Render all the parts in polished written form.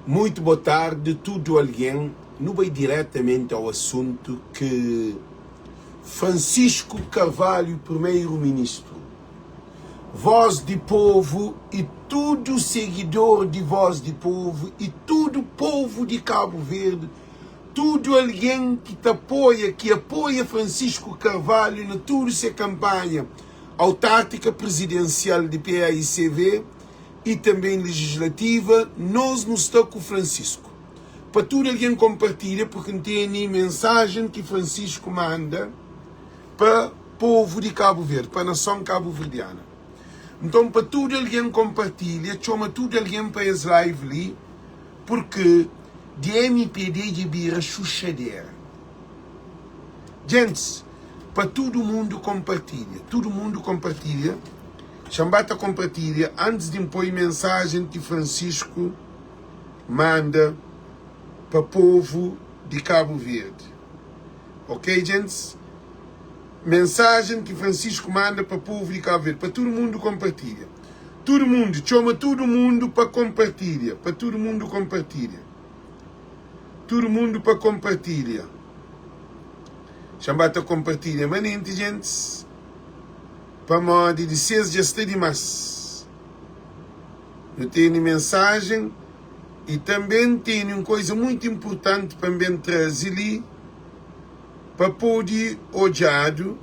Muito boa tarde tudo alguém nu bai diretamente ao assunto que Francisco Carvalho primeiro ministro voz di povo e tudo seguidor di voz di povo e tudo povo di Cabo Verde tudo alguém ki ta apoia ki apoia Francisco Carvalho na tudo se campanha autártica presidencial di PAICV i tanbê legislativa, nos nu sta ku Francisco. Pa tudu algen konpartilha porque N tene mensajen ki Francisco manda pa povu di Kabu Verdi, pa nason kabuverdiana. Nton pa tudu algen konpartilha, txoma tudu algen pa es live li, porque di MPD dja bira xuxadera. Djentis, pa tudu mundu konpartilha, tudu mundu konpartilha. Xa-m ba ta konpartilha antis di N poi mensajen ki Francisco manda pa povu di Kabu Verdi. Ok, djentis? Mensajen ki Francisco manda pa povu di Kabu Verdi, pa tudu mundu konpartilha. Tudu mundu, txoma tudu mundu pa konpartilha, pa tudu mundu konpartilha. Tudu mundu pa konpartilha. Xa-m ba ta konpartilha manenti, djentis. Pamodi di ses dja sta dimás. Nu tene mensajen i tanbe N tene un koiza muitu inpurtanti pa N ben traze li pa pode odjadu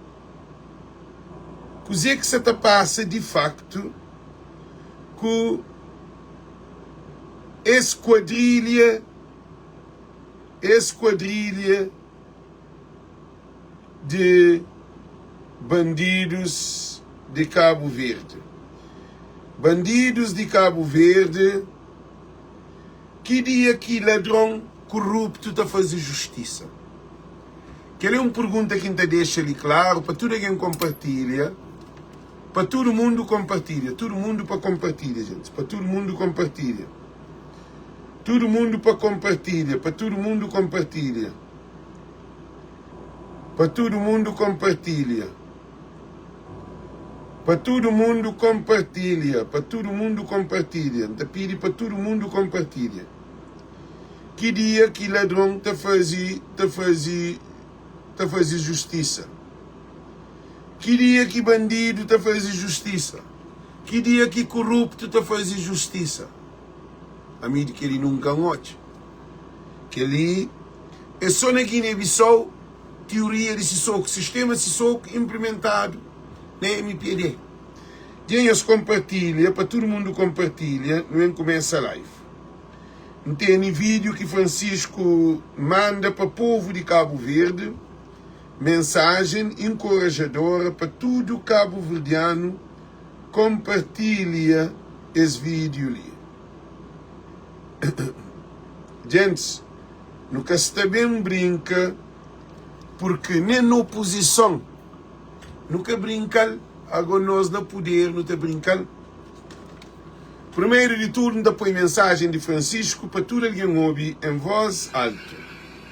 kuze ki sa ta pasa di faktu ku es kuadrilha, es kuadrilha. di bandidus di Kabu Verdi Bandidus di Kabu Verdi Ki dia ki ladron kuruptu ta faze justisa? Kel é un pergunta ki N ta dexa li klaru pa tudu algen konpartilha Pa tudu mundu konpartilha Tudu mundu pa konpartilha, jentis Pa tudu mundu konpartilha Tudu mundu pa konpartilha Pa tudu mundu konpartilha. Pa tudu mundu konpartilha Pa tudu mundu konpartilha Pa tudu mundu konpartilha N ta pidi pa tudu mundu konpartilha Ki dia ki ladron ta faze ta faze ta faze justisa Ki dia ki bandidu ta faze justisa Ki dia ki kuruptu ta faze justisa Ami di kel-li nunka N odja Kel-li É só na Guiné-Bissau tioria di Sissoko, sistema Sissoko inplimentadu na MPD. Dja nhos konpartilha pa tudu mundu konpartilha nu en kumesa live. N tene vídeo ki Francisco manda pa povu di Kabu Verdi, mensajen inkorajadora pa tudu kabuverdianu konpartilha es vídeo li. Djentis, Nu ka sta ben brinka purki nen na opozison nu ka brinka-l, ago nos na puder nu ta brinka-l. Primeru di tudu N ta poi mensajen di Francisco pa tudu algen obi en voz altu.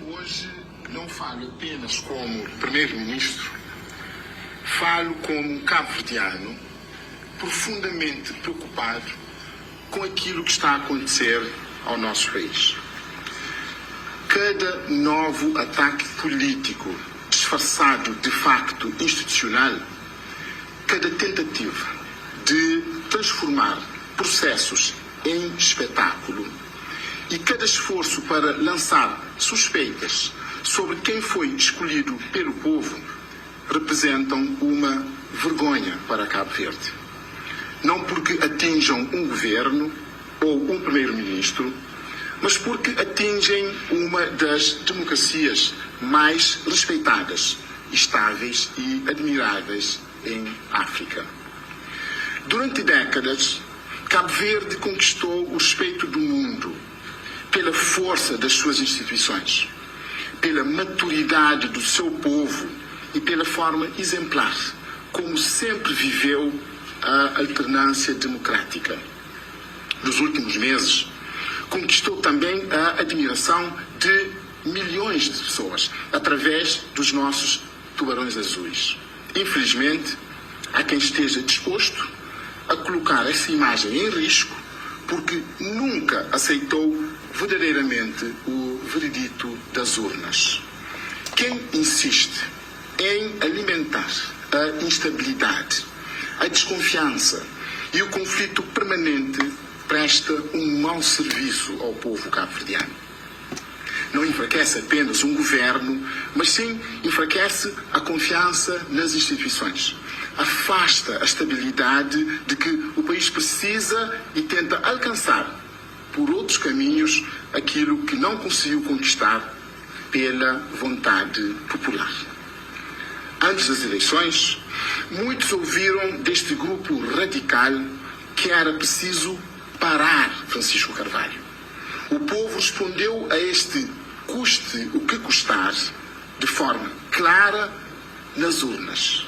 Hoje não falo apenas como Primeiro-Ministro, falo como um cabo-verdiano profundamente preocupado com aquilo que está a acontecer ao nosso país. Cada novo ataque político disfarçado de facto institucional, cada tentativa de transformar processos em espetáculo e cada esforço para lançar suspeitas sobre quem foi escolhido pelo povo representam uma vergonha para Cabo Verde. Não porque atinjam um governo ou um primeiro-ministro, mas porque atingem uma das democracias mais respeitadas, estáveis e admiráveis em África. Durante décadas, Cabo Verde conquistou o respeito do mundo pela força das suas instituições, pela maturidade do seu povo e pela forma exemplar como sempre viveu a alternância democrática. Nos últimos meses, conquistou também a admiração de milhões de pessoas através dos nossos tubarões azuis. Infelizmente, há quem esteja disposto a colocar essa imagem em risco. Porque nunca aceitou verdadeiramente o veredito das urnas. Quem insiste em alimentar a instabilidade, a desconfiança e o conflito permanente presta um mau serviço ao povo cabo-verdiano. Não enfraquece apenas um governo, mas sim enfraquece a confiança nas instituições. Afasta a estabilidade de que o país precisa e tenta alcançar, por outros caminhos, aquilo que não conseguiu conquistar pela vontade popular. Antes das eleições, muitos ouviram deste grupo radical que era preciso parar Francisco Carvalho. O povo respondeu a este custe o que custar, de forma clara, nas urnas.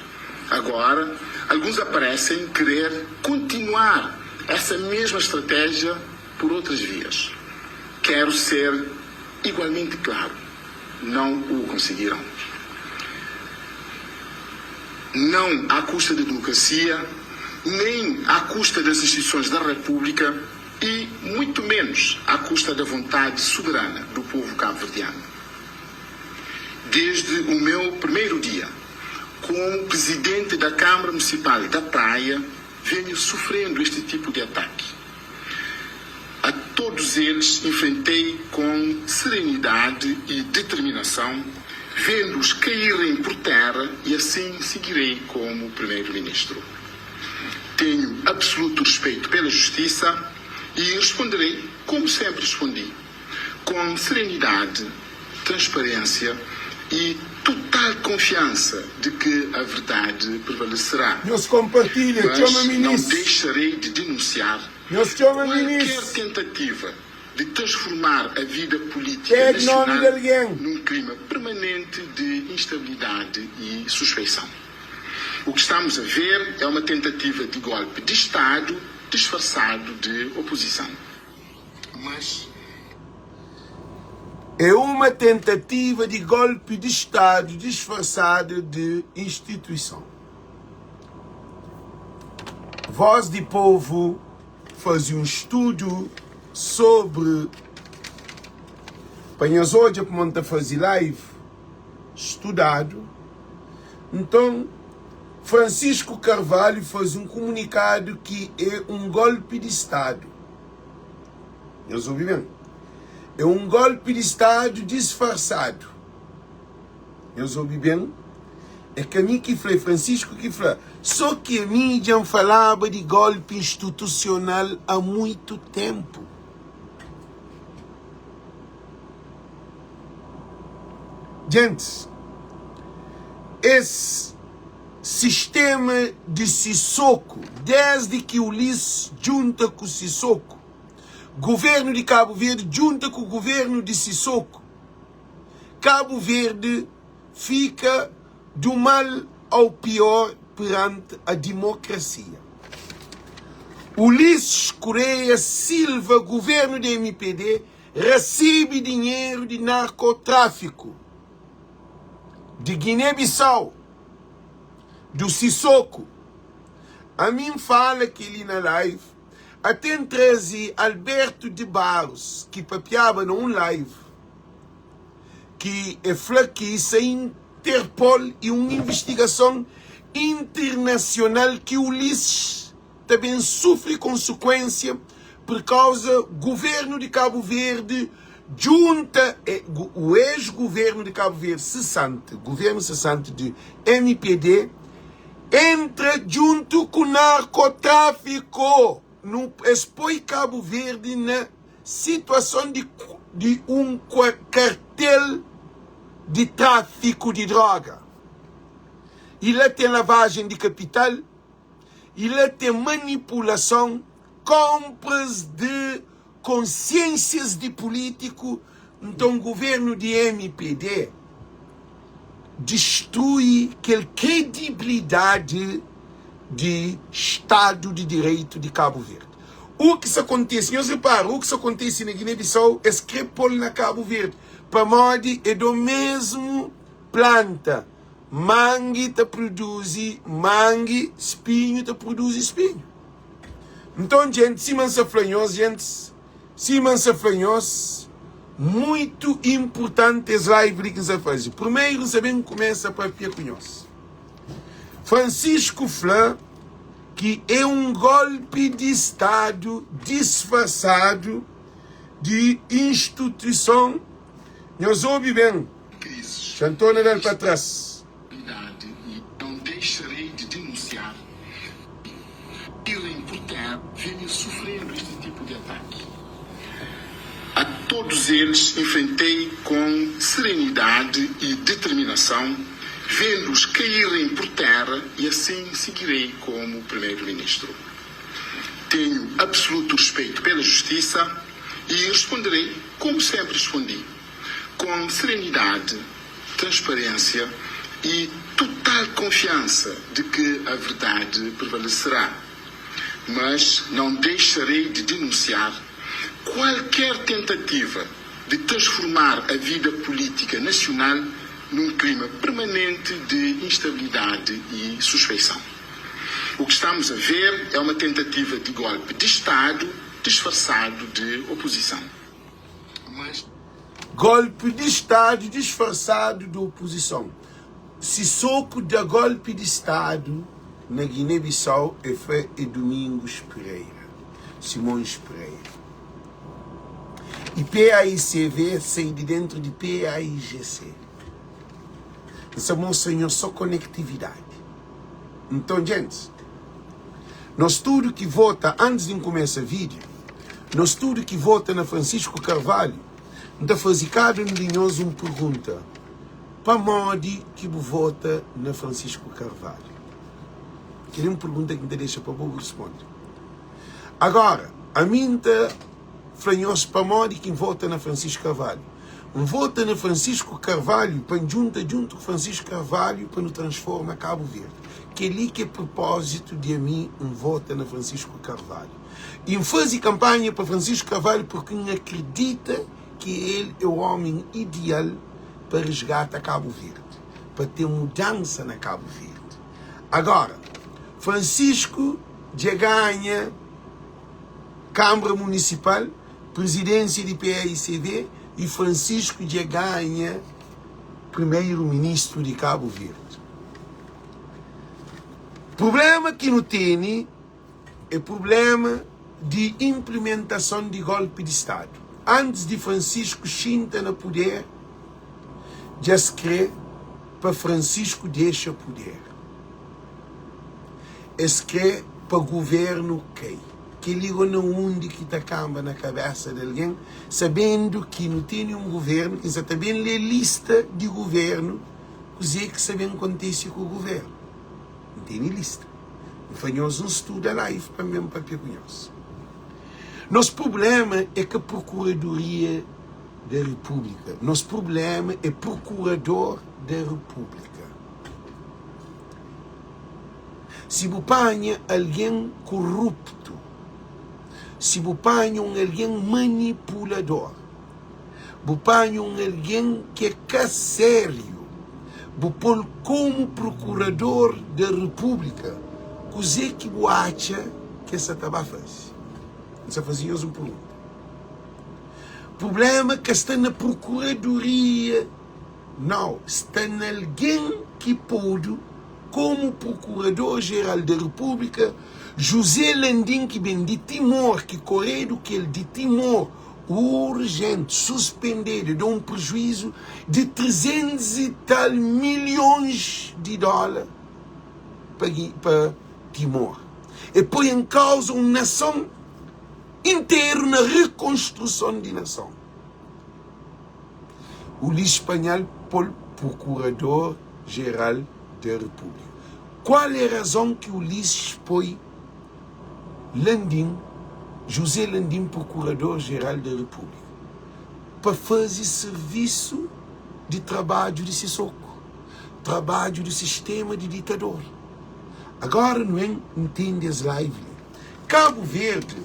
Agora, alguns aparecem querer continuar essa mesma estratégia por outras vias. Quero ser igualmente claro: não o conseguirão. Não à custa da democracia, nem à custa das instituições da República e, muito menos, à custa da vontade soberana do povo cabo-verdiano. Desde o meu primeiro dia como presidente da Câmara Municipal da Praia, venho sofrendo este tipo de ataque. A todos eles enfrentei com serenidade e determinação, vendo-os caírem por terra e assim seguirei como primeiro-ministro. Tenho absoluto respeito pela justiça e responderei como sempre respondi, com serenidade, transparência e total confiança de que a verdade prevalecerá. Nhos konpartilha, Mas txoma não minis. deixarei de denunciar Nhos txoma qualquer minis. tentativa de transformar a vida política Tag nomi di nacional algen. num clima permanente de instabilidade e suspeição. O que estamos a ver é uma tentativa de golpe de Estado disfarçado de oposição. Mas. É uma tentativa de golpe de Estado disfarçado de instituição. Voz di Povo faze un studu sobri pa nhos odja kuma N ta faze live studadu. Nton, Francisco Carvalho faze un kumunikadu ki é un golpi di Stadu. Nhos obi ben. É un golpi di Stadu disfarsadu. Nhos obi ben. É ka mi ki fla, é Francisco ki fla. Sô ki ami dja N falaba di golpi institusional a muitu tenpu. Gentis, es sistema di Sissoco, desdi ki Ulisses djunta ku Sissoco, Governo di Cabo Verde djunta ku Governo di Sissoco, Cabo Verde fika do mal ao pior perante a dimokrasia. Ulisses Correia Silva, Governo di MPD, Rasebe dinheru di narkotráfiku di Guiné-Bissau, do Sissoko. Ami N fala kel-li na live, até N traze Alberto de Barros ki papiaba na un live, ki e fla ki sa Interpol e un investigason internasional ki Ulisses ta ben sufri konsekuensia pur kauza guvernu di Kabu Verdi djunta o ex guvernu di Kabu Verdi sesante, guvernu sesante di mpd entra djuntu ku narkotrafiko nu es poi Kabu Verdi na situason di di un kartel di trafiku di droga i la ten lavajen di kapital. i la ten manipulason, konpras di konsiensias di pulitiku, nton guvernu di mpd distrui kel kredibilidadi di stadu di direitu di Kabu Verdi. U ki sa kontisi, nhos ripara, u ki sa kontisi na Guiné-Bissau, es kre pol na Kabu Verdi, pamodi e do mesmu planta. Mangi ta produzi mangi, spinhu ta produzi spinhu. Nton, djenti, sima N sa fla nhos, djentis, sima N sa fla nhos, muitu inpurtanti es live li ki N sa faze. Primeru, N sa ben kumesa papia ku nhos. Francisco fla ki é un golpi di Stadu disfarsadu di instituison. Nhos obi ben, Xantona da-l pa tras. Idade e não deixarei de denunciar irem por terra venha sofrendo este tipo de ataque. A todos eles enfrentei com serenidade e determinação, vendo-os caírem por terra e assim seguirei como Primeiro-Ministro. Tenho absoluto respeito pela justiça e responderei como sempre respondi, com serenidade, transparência e total confiança de que a verdade prevalecerá. Mas não deixarei de denunciar qualquer tentativa de transformar a vida política nacional num clima permanente de instabilidade e suspeição. O que estamos a ver é uma tentativa de golpe de Estado disfarçado de oposição. Mas. Golpe di stadu disfarsadu di opozison. Sissoco da golpe di stadu na Guiné-Bissau e fla é Domingos Pereira, Simões Pereira. E PAICV sai di dentru di PAIGC. N sa mostra nhos so konektividadi. Nton, djentis, nos tudu ki vota, antis di N kumesa vídiu, nos tudu ki vota na Francisco Carvalho, N ta faze kada un di nhos un pergunta, Pamodi ki bu vota na Francisco Carvalho? Kel-li é un pergunta ki N ta dexa pa bo bu responde. Agora, ami N ta fla nhos pamodi ki N vota na Francisco Carvalho. N vota na Francisco Carvalho pa N djunta djuntu ku Francisco Carvalho pa nu transforma Cabo Verde. Kel-li ki é propózitu di ami N vota na Francisco Carvalho. I N faze kanpanha pa Francisco Carvalho purki N akredita ki el é ómi ideal pa resgata Cabo Verde, pa ten mudansa na Cabo Verde. Agora, Francisco dja ganha Kanbra Munisipal, Prizidénsia di PAICV i Francisco dja ganha Primeru-Ministru di Cabo Verde. Prubléma ki nu tene é prubléma di inplimentason di golpi di Stadu. Antis di Francisco xinta na puder, dja es kre pa Francisco dexa puder. Es kre pa guvernu kai. Kel-li go na undi ki ta kanba na kabésa di algen, sabendu ki nu tene un guvernu ki N sa ta ben lé lista di guvernu, kuzê ki sa ben kontise ku guvernu. N tene lista. N fla nhos N studa live pa N ben papia ku nhos. Nos prubléma é ka Prokuradoria da Repúblika. Nos prubléma é Prokurador da Repúblika. Si bu panha algen koruptu, si bu panha un algen manipulador, bu panha un algen ki é ka sériu, bu pô-l komu prokurador da repúblika, kuzê ki bu atxa ki el sa ta ba faze? N sa faze nhos un pergunta. Prubléma ka sta na prokuradoria. Nau, sta na algen ki podu komu Prokurador-Jeral da Repúblika, José Landim ki ben di Timor, ki koredu kel di Timor urjenti, suspendedu, e da un prejuizu di 300 i tal milhons di dóla pa pa Timor. E poi en kauza un nason interu na rekonstruson di nason. Ulisses panha-l pô-l Procurador Geral da República. Qual é razon ki Ulisses poi Landim, José Landim Procurador Geral da República? Pa faze servisu di trabadju di Sissoco, trabadju di sistema di ditador. Agora nu en ntende es live li. Cabo Verde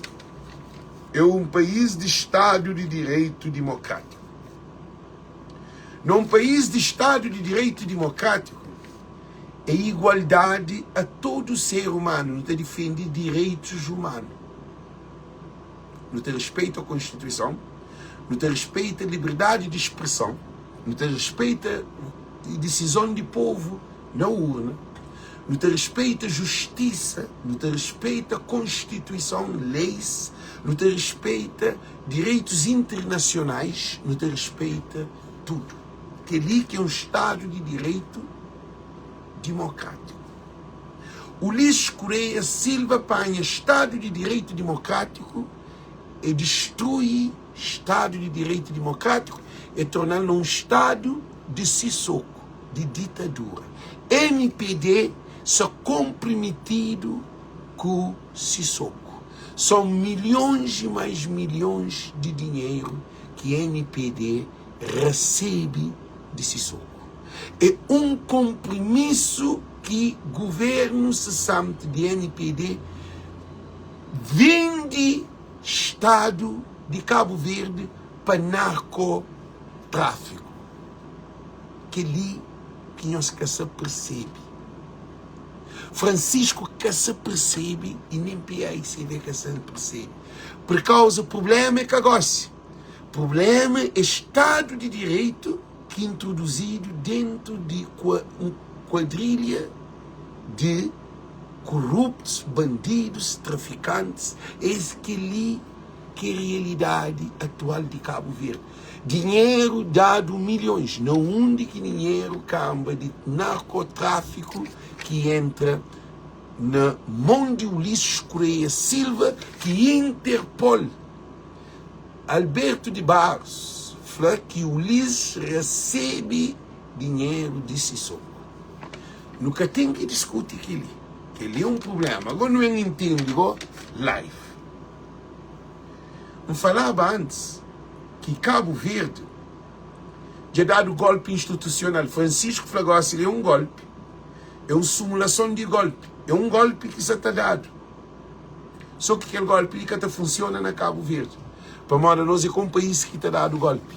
é un país di Stadu di Direitu Dimokrátiku. Na un país di Stadu di Direitu Dimokrátiku, é igualdadi a tudu ser umanu. Nu ta difende direitus umanu. Nu ta respeita Konstituison, nu ta respeita liberdadi di spreson, nu ta respeita disizon di povu na urna, nu ta respeita justisa, nu ta respeita Konstituison, leis, nu ta respeita direitus internasionais, nu ta respeita tudu. Kel-li ki é un Stadu di Direitu dimokrátiku. Ulisses Correia Silva panha Stadu di Direitu Dimokrátiku, e distrui Stadu di Direitu Dimokrátiku, e torna-l na un Stadu di sisoku, di ditadura. Mpd sa konprimitidu ku sisoku. Son milhons i mais milhons di dinheru ki mpd rasebe di sisoku. É un konprimisu ki guvernu sesanti di mpd vende Stadu di Kabu Verdi pa narkotráfiku. Kel-li ki nhos ka sa persebe. Francisco ka sa persebe i nen paicv ka sa persebe. Purkauza prubléma é ka gósi. Prubléma é Stadu di Direitu ki introduzidu dentu di un kuadrilha di kuruptus, bandidus, trafikantis. Es kel-li ki é realidadi atual di Kabu Verdi. Dinheru dadu milhons, na undi ki dinheru kanba di narkotráfiku ki entra na mon di Ulisses Correia Silva ki Interpol Alberto de Barros fla ki Ulisses rasebe dinheru di Sissoco. Nu ka ten ki diskuti kel-li. Kel-li é un prubléma. Agó nu en intende gó life. N falaba antis ki Kabu Verdi dja dadu golpi institusional. Francisco fla gósi li é un golpi, é un simulason di golpi, é un golpi ki sa ta dadu. Sô ki kel golpi li ka ta funsiona na Kabu Verdi, pamodi anos é ka un país ki ta dadu golpi.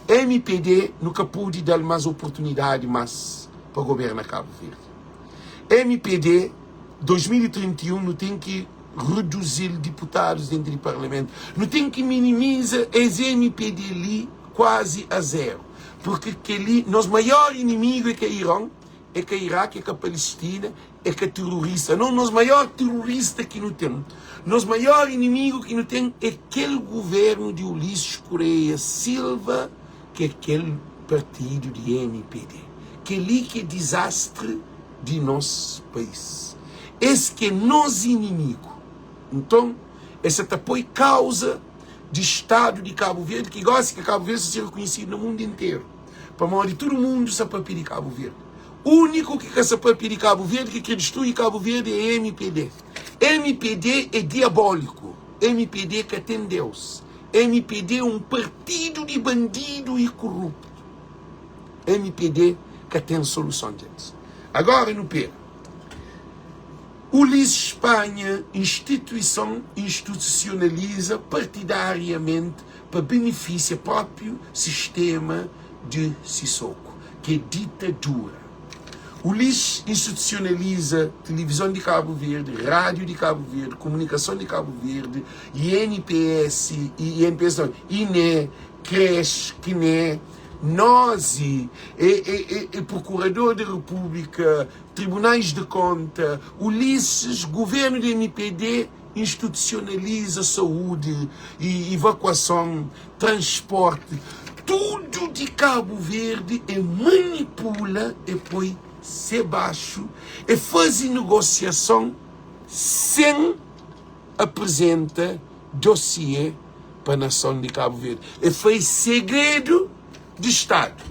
Mpd nu ka pode da-l más oportunidadi más pa goberna Kabu Verdi. Mpd 2031 nu ten ki reduzi-l diputadus dentu di parlamentu. Nu ten ki minimiza es mpd li kuazi a zeru, purki kel-li nos maior inimigu é ka Iron, é ka Iraki, é ka Palestina, é ka terorista. Não, nos maior terorista ki nu ten, nos maior inimigu ki nu ten é kel governu di Ulisses Correia Silva, ki é kel partidu di mpd. Kel-li ki é dizastri di nos país. Es ki é nos inimigu. Nton, es sa ta poi kauza di Stadu di Kabu Verdi, ki gosi ki Kabu Verdi sa ser rekonhesidu na mundu interu, pamodi tudu mundu sa papia di Kabu Verdi. Úniku ki ka sa papia di Kabu Verdi, ki kre distrui Kabu Verdi é mpd. Mpd é diabóliku. Mpd ka ten Deus. Mpd é un partidu di bandidu i koruptu. Mpd ka ten soluson djentis. Agora nu pega Ulisses panha instituison institusionaliza partidariamenti pa benefisia propriu sistema di Sissoco, ki é ditadura. Ulisses institusionaliza tilivizon di Kabu Verdi, rádiu di Kabu Verdi, komunikason di Kabu Verdi, INPS, INPS não, INE, CRES, CNE, Nosi, e, e, e, Procurador da República, Tribunais de Conta, Ulisses, Governo de MPD institucionaliza saúde, e evacuação, transporte, tudo de Cabo Verde e manipula e põe se baixo e faz negociação sem apresenta dossiê pa nason di Kabu Verdi. E foi segredu di Stadu.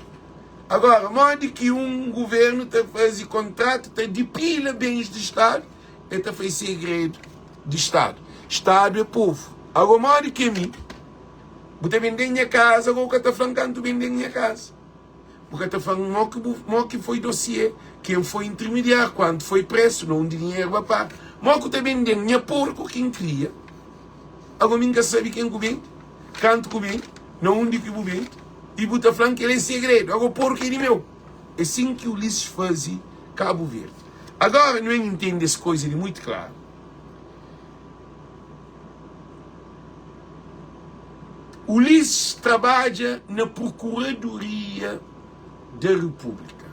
Agora, modi ki un guvernu ta faze kontratu, ta dipila bens di Stadu, e ta fai segredu di Stadu. Stadu é povu. Agora, modi ki mi, bu ta bende-m nha kaza, agora bu ka ta fla-m kantu bende-m nha kaza. Bu ka ta fla-m mo ki bu, mo ki foi dossiê, ken foi intermediário, kuantu foi presu, na undi dinheru ba para. Mo ku ta bende-m nha porku ki N kria, ago mi N ka sabe ken ku bende, kantu ku bende, na undi ki bu bende, i bu ta fla-m kel é segredu, ago porku é di meu. É sin ki Ulisses faze Kabu Verdi. Agora nu N intende es koza di muitu klaru. Ulisses trabadja na Procuradoria da República.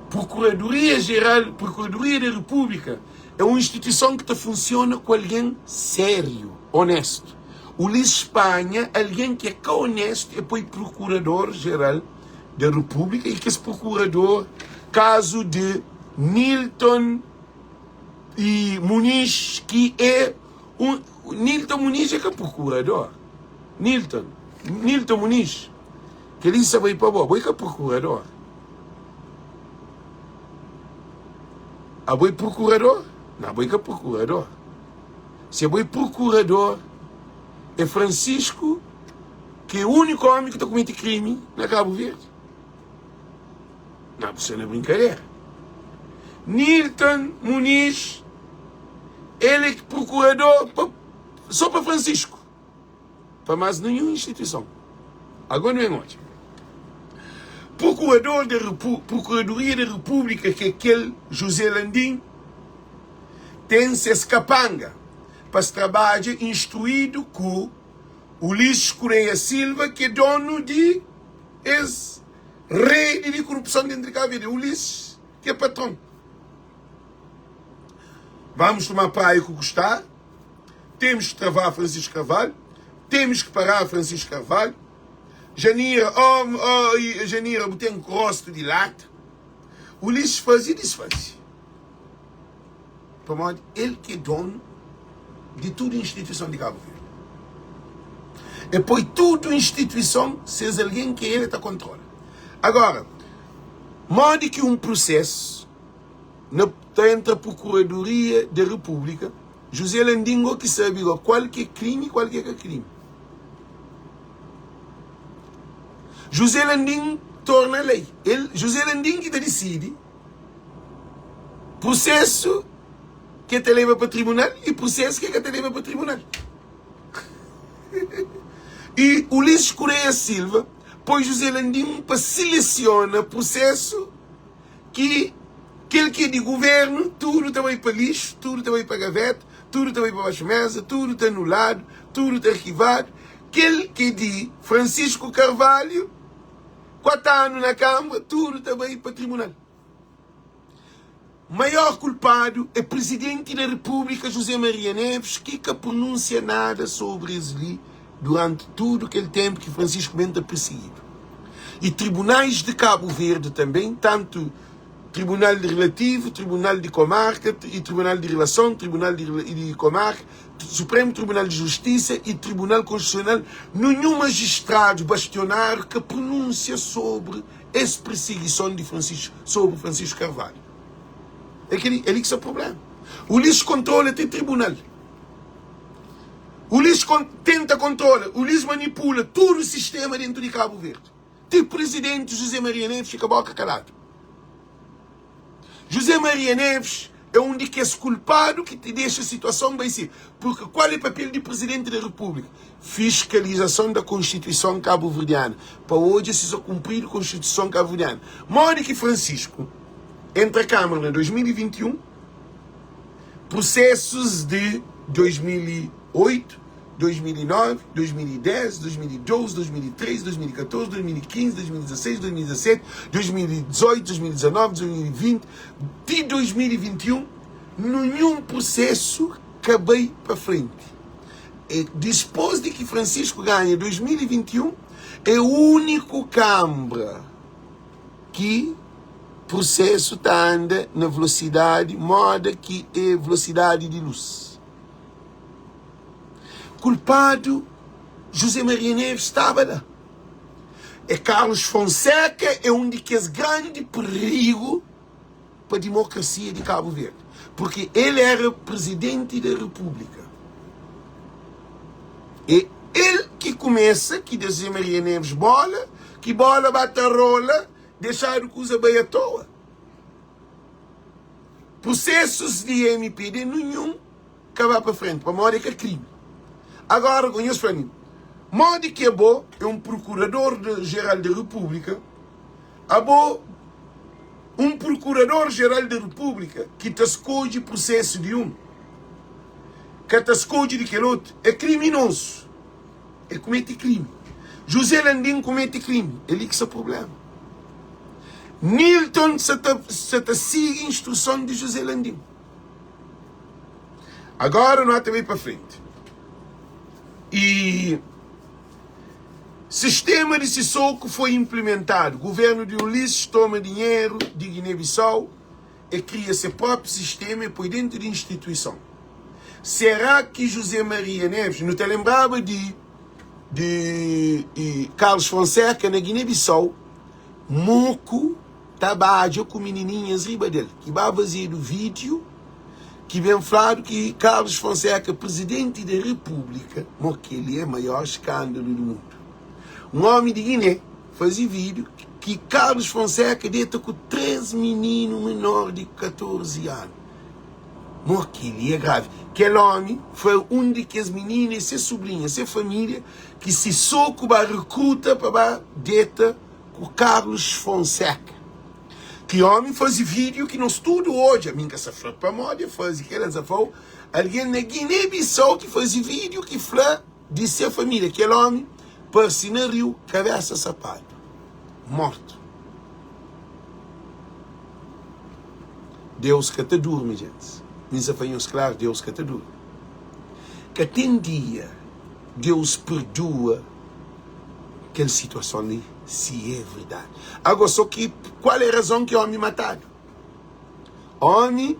Procuradoria Geral, Procuradoria da República é un instituison ki ta funsiona ku algen sériu, onéstu. Ulisses panha algen ki é ka onéstu e poi Procurador Geral da República e kes procurador, kazu di Nilton e Muniz ki é un, Nilton Muniz é ka procurador, Nilton, Nilton Muniz, kel-li sa bai pa bo, bo é ka procurador. Abo é procurador? Não, abo é ka procurador. Se abo é procurador, é Francisco ki é único homem ki ta comete crime na Cabo Verde. Não, bu sta na brincadeira. Nilton Muniz, ele é procurador pa, só pa Francisco. Pa más ninhun instituison. Agó nu ben odja. Prokurador da Repu, Prokuradoria da Repúblika ki é kel José Landim ten ses kapanga pa es trabadja instruídu ku Ulisses Correia Silva ki é donu di es redi di korupson dentru di Kabu Verdi. Ulisses ki é patron. Vamos tomar praia ku kustar. Temos que travar Francisco Carvalho, temos que parar Francisco Carvalho. Janira, oh, oh, Janira, bu tem rosto de lata. Ulisses faz e desfaz. Pamodi el que é dono de tudo instituição de Cabo Verde. E põe tudo instituição, se alguém que ele tá controla. Agora, modi que um processo na, ta entra Procuradoria da República José Landim go ki sabe go kual ki é krimi kual ki é ka krimi. José Landim torna lei. El, José Landim ki ta disidi prosesu ke ta leba pa tribunal i prosesu ke ka ta leba pa tribunal. I Ulisses Correia Silva poi José Landim pa selesiona prosesu ki kel ki é di guvernu tudu ta bai pa lixu, tudu ta bai pa gaveta, tudu ta bai pa baxu meza, tudu ta anuladu, tudu ta arkivadu. Kel ki é di Francisco Carvalho, 4 anu na Kâmara, tudu ta bai pa tribunal. Maior kulpadu é Presidenti da Repúblika José Maria Neves ki ka pronúnsia nada sobri es li duranti tudu kel tenpu ki Francisco ben ta pirsigidu. I tribunais di Kabu Verdi tanben, tantu Tribunal di Relativu, Tribunal di Komarka i Tribunal di Relason, Tribunal di Komarka, Supremu Tribunal di Justisa i Tribunal Konstitusional, ninhun majistradu bastionáriu ka pronúnsia sobri es pirsigison di Francisco, sobri Francisco Carvalho. É kel-li, é li ki sta prublema. Ulisses kontrola te tribunal. Ulisses kon, tenta kontrola, Ulisses manipula tudu sistema dentu di Kabu Verdi. Ti presidenti José Maria Neves fika boka kaladu. José Maria Neves é un di kes kulpadu ki ti dexa situason bai si. Purki kual é papel di presidenti da Repúblika? Fiskalizason da Konstituison Kabuverdiana, pa odja si sa kunpridu Konstituison Kabuverdiana. Modi ki Francisco entra Kamara na 2021, prusesus di 2008, 2009, 2010, 2012, 2013, 2014, 2015, 2016, 2017, 2018, 2019, 2020, ti 2021, ninhun prusesu ka bai pa frenti. E dispôs di ki Francisco ganha 2021, é úniku Kanbra ki prusesu ta anda na velosidadi moda ki é velosidadi di lus. Kulpadu José Maria Neves staba la. E Carlos Fonseca é un di kes grandi perigu pa dimokrasia di Kabu Verdi, purki el era Prizidenti da Repúblika. É el ki kumesa, ki da José Maria Neves bola, ki bola ba ta rola, dexadu kuza bai atoa. Prusesus di MPD ninhun ka ba pa frenti, pamodi é ka krimi. Agora, nhos fla-mi, modi ki abo é un Prokurador Jeral di Repúblika, Abo un Procurador Geral di República ki ta skodje processo di un, ka ta skodje di kel otu, é criminoso. E kumete krimi. José Landim kumete krimi. É li ki sta prublema. Nilton sa ta sa ta sigi instruson di José Landim. Agora nu ata bai pa frenti. E sistema di Sissoco foi implementadu. Governo di Ulisses toma dinheru di Guiné-Bissau. E kria se propi sistema e poi dentu di instituison. Será ki José Maria Neves, nu ta lenbraba di di Carlos Fonseca na Guiné-Bissau, moku ta badja ku minininhas riba del, ki ba fazedu vídiu ki ben fladu ki Carlos Fonseca, presidenti di Repúblika, mo keli é maior skândalu di mundu. Un omi di Guiné Faze vídiu ki Carlos Fonseca deta ku 3 mininu menor di 14 anu. Mo keli é gravi. Kel omi fla un di kes mininu é se subrinha, se familia ki si soku ba rekruta pa ba deta ku Carlos Fonseca. Ki omi faze vídiu ki nos tudu odja. Mi nka sa fla pamodi e faze kela, nsa fla-u algen na Guiné-Bissau ki faze vídiu ki fla. Di se família, kel ómi parse na riu, kabésa sapadu, mortu. Deus ka ta durmi, gentis. Mi N sa fla nhos klaru, Deus ka ta durmi. Ka ten dia Deus perdua kel situason li, si é verdadi. Agó, sô ki kual é razon ki ómi matadu? Ómi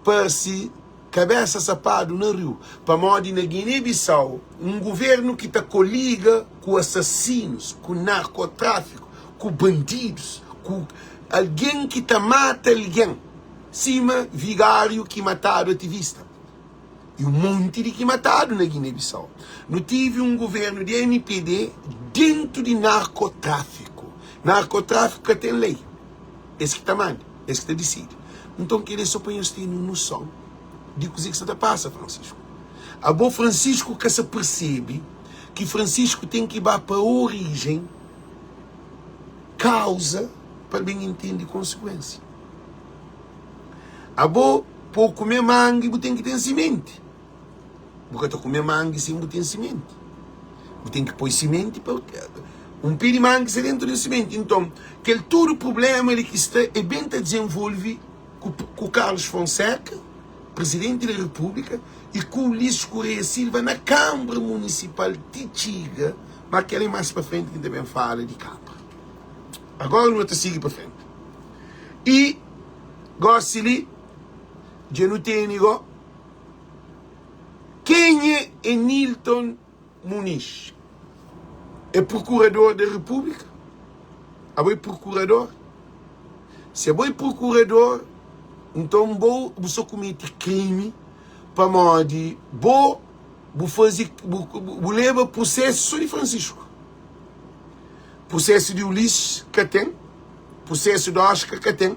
parse. Kabesa sapadu na riu. Pamodi na Guiné-Bissau un guvernu ki ta koliga ku asasinus, ku narkotrafiku, ku bandidus, ku algen ki ta mata algen, sima Vigário ki matadu ativista i un monti di ki matadu na Guiné-Bissau. Nu tivi un guvernu di MPD dentu di narkotrafiku. Narkotrafiku ka ten lei. Es ki ta manda, es ki ta disidi. Nton, kel-li é sô pa nhos tene un noson di kuzê ki sta ta pasa, Francisco. Abo, Francisco, ka sa persebe ki Francisco ten ki ba pa orijen, kauza, pa el ben intende konsekuensia. Abo, pa bu kume mangi, bu ten ki ten simenti. Bu ka ta kume mangi sen bu ten simenti. Bu ten ki poi simenti pa un pé di mangi sta dentu di un simenti. Nton, kel tudu prubléma li ki sta e ben ta dizenvolve ku, ku Carlos Fonseca, Presidenti di Repúblika, i ku Ulisses Correia Silva na Kâmara Munisipal ti txiga, má kel é más pa frenti ki N ta ben fala di Kâmara. Agora nu ta sigi pa frenti. I gósi li dja nu tene gó. Kenha é Nilton Muniz? É procurador da República? Abo é procurador? Se abo é procurador, nton bo bu sa kumete krimi pamodi bo bu faze bu, bu leba prosesu so di Francisco. Prosesu di Ulisses ka ten, prosesu di Oscar ka ten,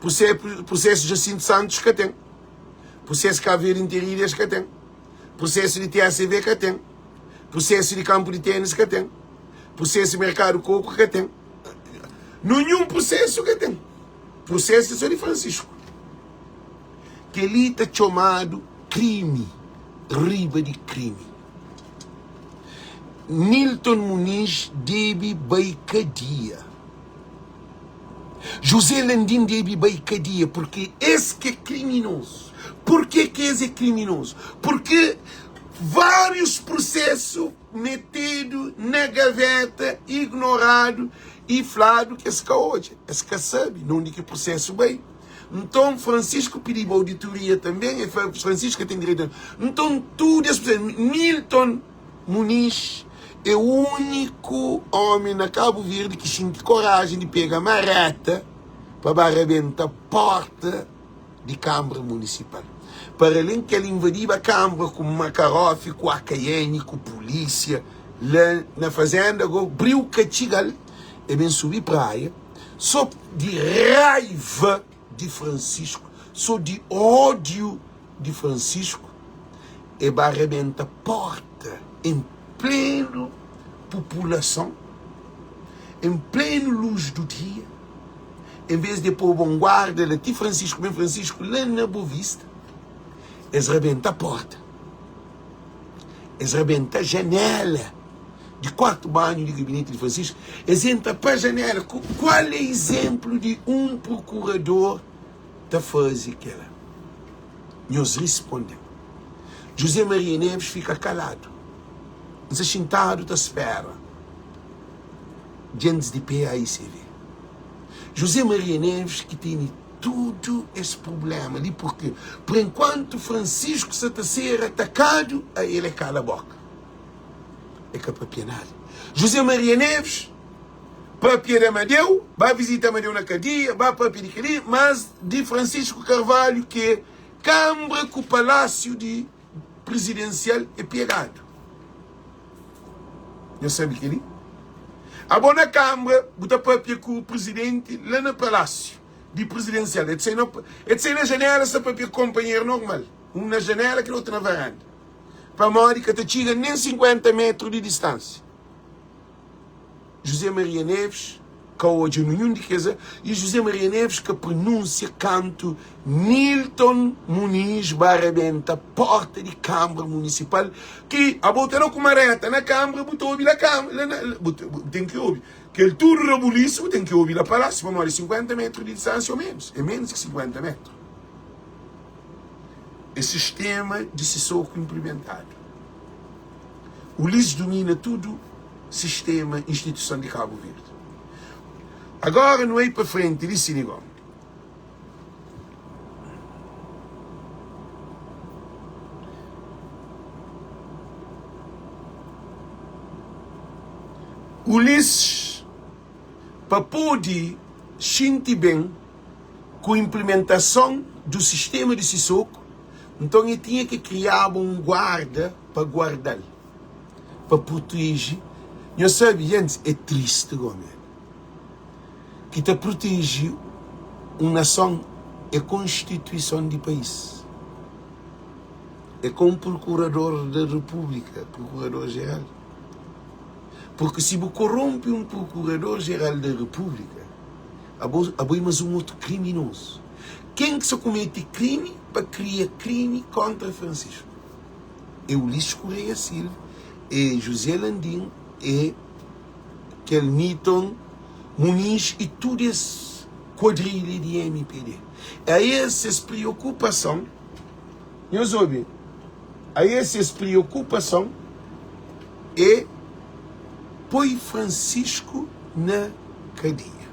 prosesu Jacinto Santos ka ten. Prusesu Cabo Verde Interilhas ka ten. Prusesu di TACV ka ten. Prusesu di kampu di tenis ka ten. Prusesu merkadu koku ka ten. Nunhun prusesu ka ten. Prusesu é so di Francisco. Kel-li ta txomadu krimi riba di krimi. Nilton Muniz debe bai kadia. José Landim debe bai kadia porque es ke kriminozu. Porke ke es é kriminozu? Porque vários prosesu metedu na gaveta, ignoradu i fladu ke es ka odja, es ka sabe na undi ki prosesu bai. Nton Francisco pidiba auditoria tanben, el fla Francisco ka ten direitu. Nton tudu es prosesu, Nilton Muniz é úniku ómi na Kabu Verdi ki xinti korajen di pega mareta pa ba rabenta porta di Kanbra Munisipal. Para alén ki el invadiba Kanbra ku makarofi, ku AKN, ku pulísia la na fazenda, go briu ka txiga-l, el ben subi praia so di raiva di Francisco, so di ódiu di Francisco e ba rebenta porta em pleno populason, em pleno luz do dia, em vez de poba um guarda la ti Francisco ben Francisco la na Boa Vista, es rebenta porta, es rebenta janela. Di kuartu banhu di gabineti di Francisco, es entra pa janela. Kual é izénplu di un prokurador ta faze kel-la? Nhos risponde-m. José Maria Neves fika kaladu. N sta xintadu ta spera djentis di PAICV. José Maria Neves ki tene tudu es prubléma li purki, pur enkuantu, Francisco sa ta ser atakadu, a el é kala boka. E ka papia nada. José Maria Neves papia di Amadeu, ba vizita Amadeu na kadia, ba papia di kel-li, mas di Francisco Carvalho ki Kanbra ku Palásiu di Prizidensial é pegadu. Nhos sabe kel-li? Abo na Kanbra bu ta papia ku Prizidenti la na Palásiu di Prizidensial. E ta sai na, e ta sai na janéla sa papia ku konpanheru normal. Un na janéla kel otu na varanda. Pamodi ka ta txiga nen 50 métru di distánsia. José Maria Neves ka odja ninhun di kes y José Maria Neves ka pronúnsia kantu Nilton Muniz ba rebenta porta di Kambra Munisipal ki abo ta da ku mareta na Kambra bu ta obi la Kambra la na bu ten ki obi kel tudu rabulisu bu ten ki obi la Palásiu pamodi 50 metru di distánsia o menus é menus ki 50 metru é sistema di Sissoco inplimentadu Ulisses dumina tudu sistema instituison di Kabu Verdi. Agora nu ei pa frenti li Sinigon. Ulisses pa podi xinti ben ku implementason du sistema di Sissoco, nton e tinha ki kriaba un guarda pa guarda-l, pa proteje. Nhos sabe, gentis, é tristi gomi ki ta proteje un nason é konstituison di país, é ka un prokurador da repúblika, prokurador jeral. Purki si bu koronpe un prokurador jeral da repúblika, abo, abo é más un otu kriminozu. Ken ki sa kumete krimi pa kria krimi kontra Francisco? É Ulisses Correia Silva, é José Landim, é kel Nilton Muniz y tudu es kuadrilha di mpd. A es ses priokupason, nhos obi, a es ses priokupason é poi Francisco na kadia.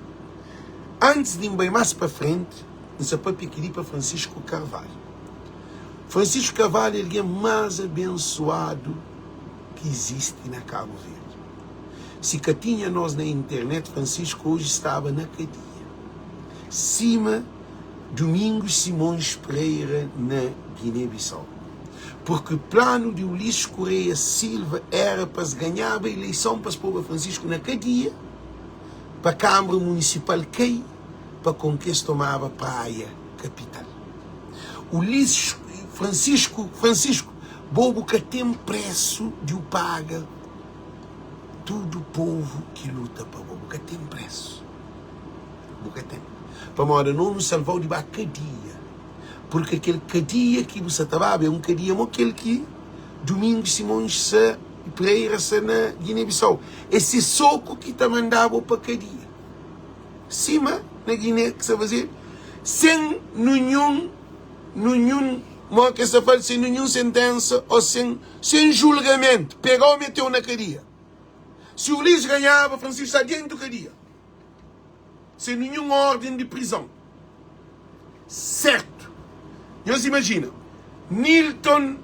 Antis di N bai más pa frenti, N sa papia kel-li pa Francisco Carvalho. Francisco Carvalho é algen más abensuadu ki izisti na Kabu Verdi. Si ka tinha nos na internet, Francisco oji staba na kadia, sima Domingos Simões Pereira na Guiné-Bissau. Purki planu di Ulisses Correia Silva éra pa es ganhaba ileison pa es poba Francisco na kadia, pa Kâmara Munisipal kai, pa kon ki es tomaba Praia, kapital. Ulisses, Francisco, Francisco, bo bu ka ten presu di u paga tudu povu ki luta pa bo. Bu ka ten presu. Bu ka ten. Pamodi anos nu salva-u di ba kadia. Purke kel kadia ki bu sa ta baba é un kadia mo kel ki Domingos Simões sa Pereira sa na Guiné-Bissau. É se soku ki ta mandaba-u pa kadia. Sima na Guiné ki sa fazedu sen nunhun nunhun mo ke sa fal sen nunhun sentensa o sen sen julgamentu pegau meteu na kadia si Ulisses ganhaba Francisco sta dentu kadia sen nunhun orden di prizon sertu nhos imajina Nilton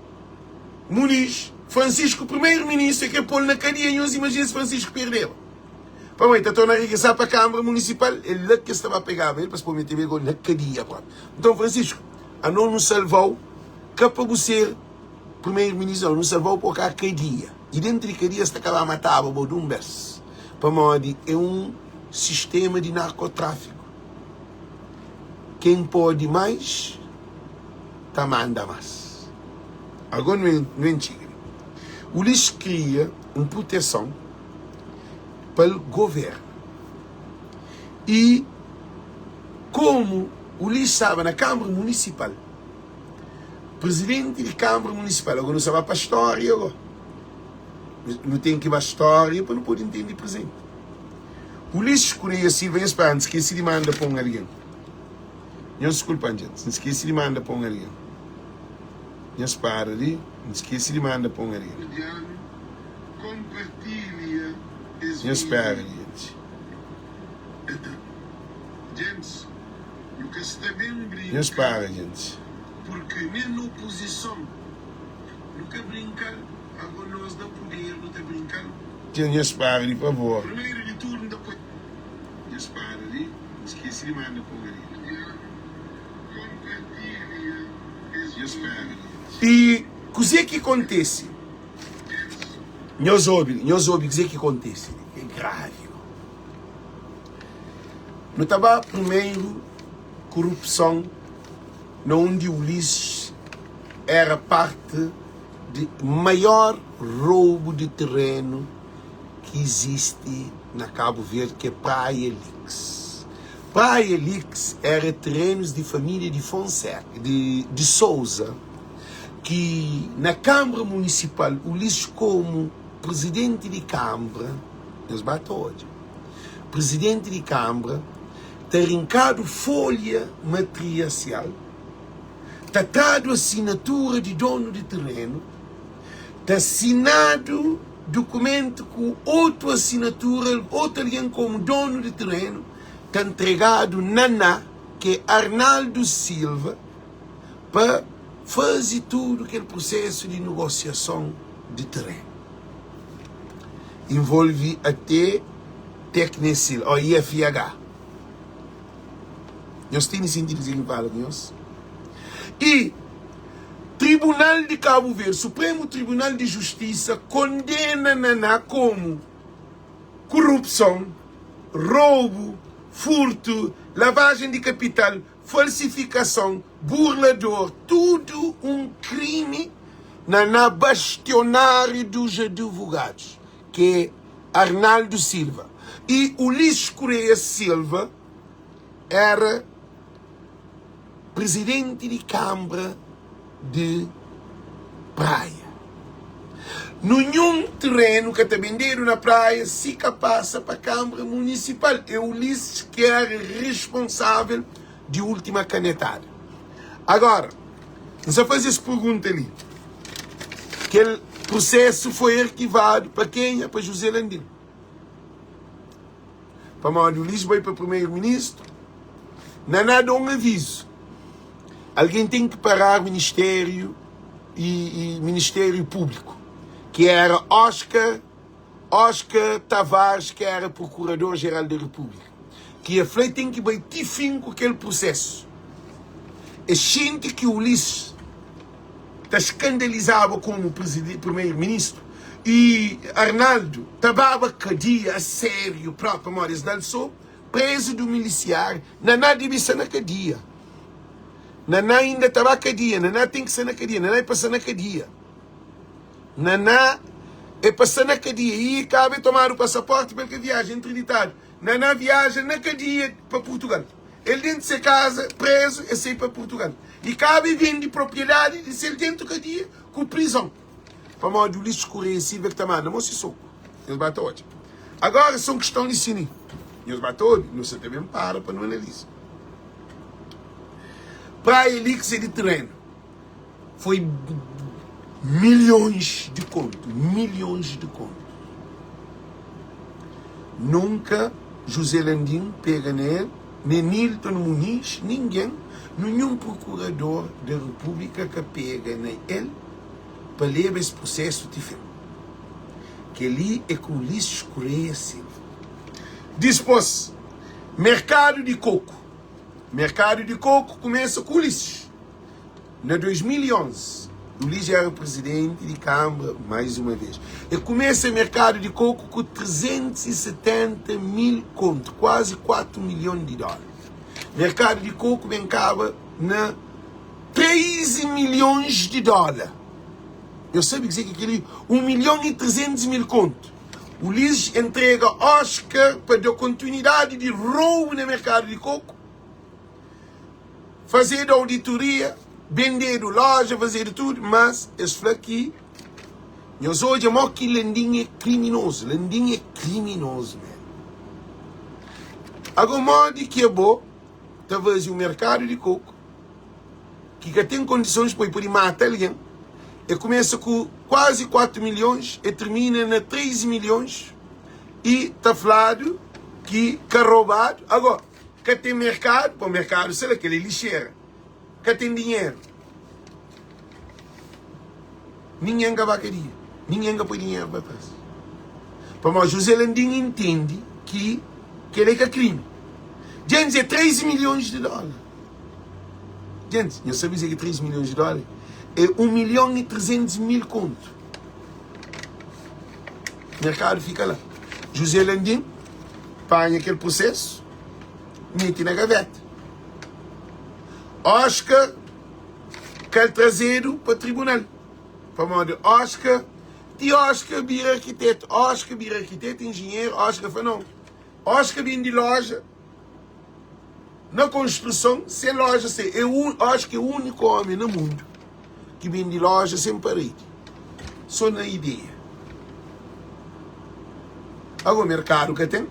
Muniz Francisco primeiro ministro e ke pol na kadia nhos imajina si Francisco perdeba. Pamodi el ta torna regresa pa Kanbra Munisipal, é la ki es ta ba pegaba el pa es pô meteba el gó na kadia própi. Nton, Francisku, anos nu salva-u ka pa bu ser Primeru-Ministru, nau, nu salva-u pa bu ka kadia. I dentu di kadia es ta kaba mataba bo di un bes, pamodi é un sistema di narkotráfiku. Ken pode mais, ta manda más. Agó nu en txiga li. Ulisses kria un proteson. pa el governa. I komu Ulisses staba na Kanbra Munisipal, prizidenti di Kanbra Munisipal, ago nu sta ba pa stória ago. Nu ten ki ba stória pa nu pode ntende prezenti. Ulisses Correia Silva, Nhos pa, N skese di manda pa un algen. Nhos diskulpa-m, djentis, N skese di manda pa un algen. Nhos para li, N skese di manda pa un algen. Nhos spera li, djentis. Nhos para, djentis. Dja nhos para di favor. I kuzê ki kontise? Nhos obi, nhos obi kuzê ki kontise li. É gravi. Nu ta ba primeru korupson na undi Ulisses éra párti di maior roubu di terenu ki izisti na Kabu Verdi ki é Praia Lix. Praia Lix éra terenus di família di Fonseka, di di Souza ki na Kanbra Munisipal Ulisses komu prizidenti di Kanbra, nhos ba ta odja, prizidenti di Kanbra ta rinkadu folha matriasial, ta tradu asinatura di donu di terenu, ta sinadu dukumentu ku otu asinatura, otu algen komu donu di terenu, ta ntregadu Naná, ki é Arnaldo Silva, pa faze tudu kel prusesu di nugosiason di terenu. Involve ate Tecnesil o IFH. Nhos tene sentidu kuzê ki N fala ku nhos? I Tribunal di Kabu Verdi, Supremu Tribunal di Justisa kondena Naná komu kurupson, roubu, furtu, lavajen di kapital, falsifikason, burlador, tudu un krimi. Naná bastionáriu dos advogados, ki é Arnaldo Silva i Ulisses Correia Silva éra prizidenti di Kanbra di Praia. Ninhun terenu ka ta bendedu na Praia si ka pasa pa Kanbra Munisipal. É Ulisses ki éra responsável di última kanetada. Agora, N sa faze es pergunta li, kel prusesu foi arkivadu pa kenha? Pa José Landim. Pamodi Ulisses bai pa primeiro ministro, Naná da um aviso, alguém tem que parar ministério e, e ministério público, que era Oscar Oscar Tavares que era procurador geral da República, que ia fla tem que bai ti fim com aquele processo. E xinti que Ulisses ta skandalizaba komu primeiro-ministru y Arnaldo ta baba kadia a sériu propi pamodi es dal so prezu dumilisiáriu. Naná debe sta na kadia. Naná inda ta ba kadia. Naná ten ki sta na kadia. Naná é pa sta na kadia. Naná é pa sta na kadia y kaba e tomadu pasaporti pa el ka viaja. Interditadu. Naná viaja na kadia pa Purtugal. El dentu se kaza prezu e sai pa Purtugal i kaba e vendi propriedadi di sel dentu kadia ku prizon pamodi Ulisses Correia Silva ki ta manda mo si soku nhos ba ta odja agora son kiston di sini nhos ba ta obi nu sa ta ben para pa nu analiza Praia Lix é di terenu foi milhões di kontu milhões di kontu nunka José Landim pega na el nem Nilton Muniz ninguém ninhun procurador da república ka pega na el pa leba es processo ti fim keli é ku Ulisses Correia Silva dispos mercado di coco mercado di coco kumesa ku Ulisses. Na 2011, Ulisses éra prizidenti di Kanbra mais uma vez. El kumesa merkadu di koku ku 370 mil kontu, kuazi 4 milhon di dóla. Merkadu di koku ben kaba na 13 milhons di dóla. Nhos sabe kuzê ki é kel-li? 1 milhon i 300 mil kontu. Ulisses entrega Oscar pa da kontinuidadi di roubu na merkadu di koku. Fazedu auditoria, bendedu loja, fazedu tudu, mas es fla ki Nhos odja mo ki Landim é kriminozu. Landim é kriminozu mesmu. Ago modi ki abo ta faze un merkadu di koku ki ka ten kondisons pa e pode mata algen? E kumesa ku kuazi 4 milhons, e tirmina na 3 milhons i ta fladu ki ka robadu. Ago ka ten merkadu, pa merkadu sela kel é lixera. Ka ten dinheru. Ningen ka ba kadia. Ningen ka poi dinheru pa tras. Pamodi José Landim intende ki kel-li é ka krimi. Djentis é 3 milhons di dólar. Djentis, nhos sabe kuzê ki é 3 milhons di dólar? É 1 milhon i 300 mil kontu. Merkadu fika la. José Landim panha kel prosesu, mete na gaveta. Oscar ka al trazedu pa tribunal pamodi Oscar ti Oscar bira arkitetu Oscar bira arkitetu enjinheru Oscar fla nau Oscar bindi loja na konstruson se loja se é un Oscar é uniku omi na mundu ki bindi loja sen paredi so na ideia ago merkadu ka ten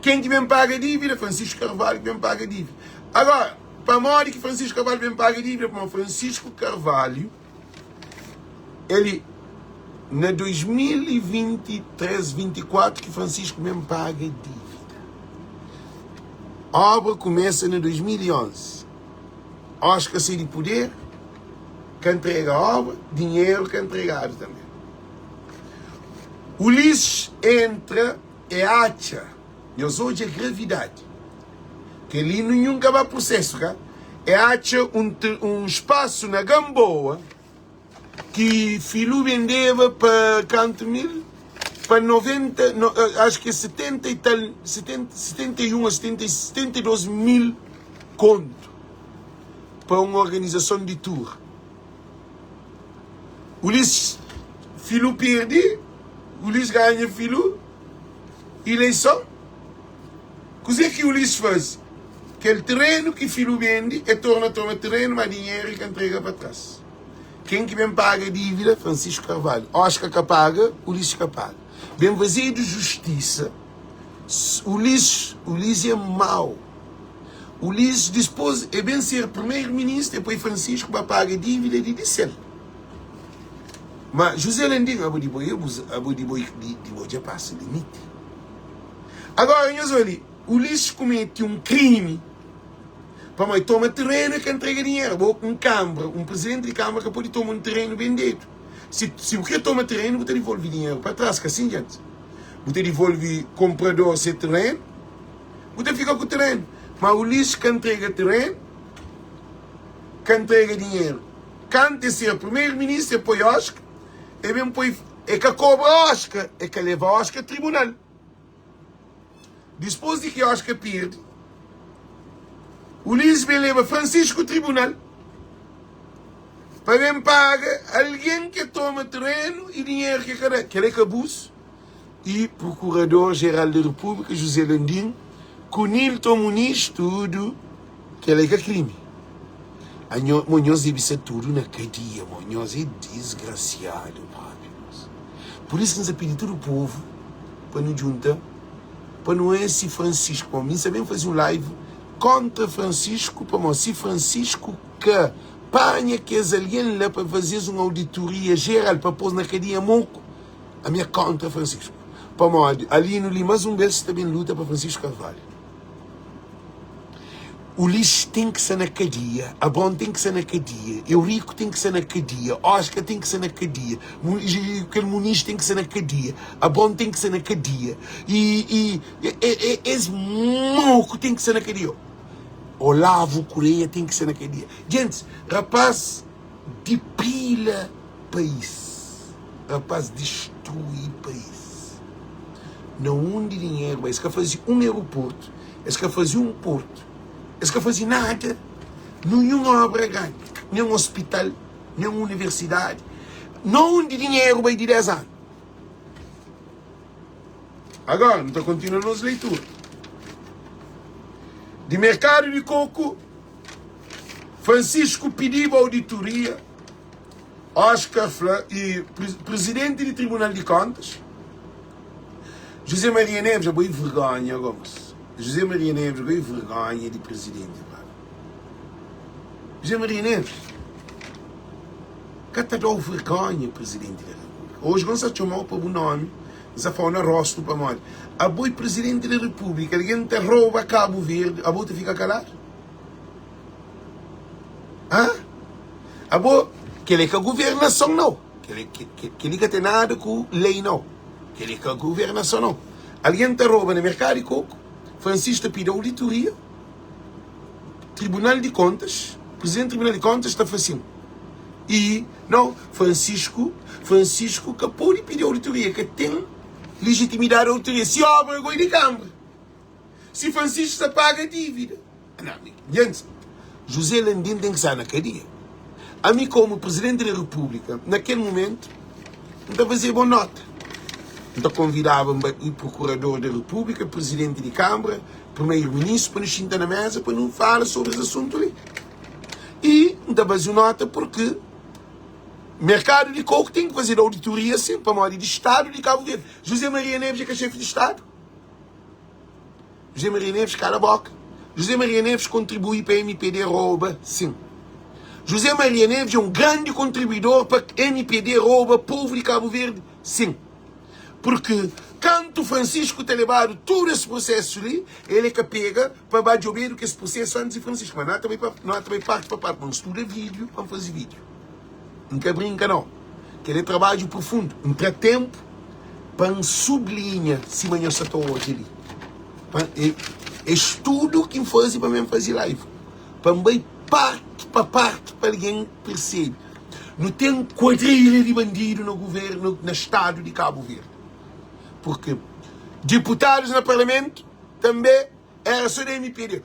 ken ki ben paga dívida Francisco Carvalho ki ben paga dívida agora Pamodi ki Francisco Carvalho ben paga dívida? Pamodi Francisco Carvalho, ele na 2023, 24 ki Francisco ben paga dívida. Obra kumesa na 2011. Oscar sai di puder, ka ntrega obra, dinheru ka ntregadu tanbe. Ulisses entra e atxa, nhos odja gravidadi. Kel-li ninhun ka ba prusesu ka. E atxa un un spasu na Gamboa ki Filu bendeba pa kantu mil? Pa 90, no, acho ki é 70 e tal, 70, 71 ou 70, 72 mil kontu pa un organizason di tour. Ulisses Filu perde, Ulisses ganha Filu ileison. Kuzê ki Ulisses faze? Kel terenu ki Filu bende, el torna toma terenu, má dinheru el ka ntrega pa tras. Ken ki ben paga dívida? Francisco Carvalho. Oscar ka paga, Ulisses ka paga. Ben fazedu justisa, Ulisses, Ulisses é mau. Ulisses dipôs el ben ser primeru-ministru, el poi Francisco pa paga dívida di di sel. Má José Landim, abo di bo é abo di bo di bo dja pasa limiti. Agora nhos oli, Ulisses kumeti un krimi pamodi el toma terenu e ka ntrega dinheru. Bo un kambra, un presidenti di kambra ka podi toma un terenu bendedu. Si si bu kre toma terenu bu ta divolvi dinheru pa tras, ka sin djantis? Bu ta divolvi konprador se terenu, bu ta fika ku terenu. Ma Ulisses ka ntrega terenu, ka ntrega dinheru. Kantu e ser primeru ministru e poi Oscar, e ben poi e ka kobra Oscar, e ka leva Oscar tribunal. Dispôs di ki Oscar pirdi, Ulisses ben leba Francisco tribunal pa ben paga algen ki toma terenu i dinheru ki ka da. Kel é ka abusu? I Procurador Geral di Repúblika, José Landim, ku Nilton Muniz, tudu kel é ka krimi. Anho, mo nhos debe sta tudu na kadia, mo nhos é disgrasiadu propi. Pur isu ki N sta pidi tudu povu pa nu djunta pa nu é si Francisco. Pamodi mi N sta ben faze un live kontra Francisco pamodi si Francisco ka panha kes algen la pa faze-s un auditoria jeral pa pô-s na kadia moku, ami é kontra Francisco. Pamodi Alino li mas un bes sta ben luta pa Francisco Carvalho. Ulisses ten ki sta na kadia, Abraon ten ki sta na kadia, Eurico ten ki sta na kadia, Oscar ten ki sta na kadia, kel Muniz ten ki sta na kadia, Abraon ten ki sta na kadia, i, i, e, es moku ten ki sta na kadia, Olavo Correia ten ki sta na kadia. Gentis, rapaz dipila país, rapaz distrui país. Na undi dinheru bai? Es ka faze un aeroportu. Es ka faze un portu, es ka faze nada, ninhun obra grandi, nen ospital, nen universidadi. Na undi dinheru bai di 10 anu? Agora, nu ta kontinua nos leitura. Di merkadu di koku, Francisco pidiba auditoria. Oscar fla e Presidenti di Tribunal di Contas, José Maria Neves, abo é vergonha Gomes. José Maria Neves, abo é vergonha di Presidenti. José Maria Neves, ka ta da-u vergonha Presidenti da República. Hoje N sa txoma-u pa bu nomi, N sa fla-u na rostu pamodi abo é Presidenti da República, algen ta rouba Cabo Verde, abo ta fika kaladu? Hã? Abo, kel-li é ka governason nau. Kel-li ka ten nada ku lei nau. Kel-li é ka governason nau. Algen ta roba na merkadu di koku, Francisco ta pidi auditoria, Tribunal di Kontas, Presidenti di Tribunal di Kontas ta fla sin. I, nau, Francisco, Francisco ka pode pidi auditoria, ka ten legitimidadi auditoria. Si obra goi di kanbra. Si Francisco sta paga dívida. Djents, José Landim ten ki sta na kadia. Ami komu Presidenti di Repúblika, na kel mumentu, N ta fazeba un nota. N ta konvidaba i Prokurador di Repúblika, Presidenti di Kanbra, Primeiro Ministru pa nu xinta na meza pa nu fala sobri es asuntu li. I N ta faze un nota purki merkadu di koku ten ki fazedu auditoria sin, pamodi di Stadu di Kabu Verdi. José Maria Neves é ka xefi di Stadu? José Maria Neves kala boka. José Maria Neves kontribui pa mpd rouba sim. José Maria Neves é um grande kontribuidor pa mpd rouba povo di Cabo Verde sim. Porque kantu Francisco ta lebadu tudu es prosesu li, el é ka pega pa ba djobedu kes prosesu antis di Francisco. Ma no ta bai pa, no ta bai parte pa parte, ma N studa video pa N faze video. N ka brinka nau. Kel é trabadju profundu. N tra ténpu pa N sublinha sima nhos sa ta odja li. Pa, é, é studu ki N faze pa mi N faze live. Pa N bai parti pa parti pa algen persebe. Nu ten kuadrilha di bandidu na guvernu, na stadu di Kabu Verdi. Purki diputadus na parlamentu tanbe era so di mpd.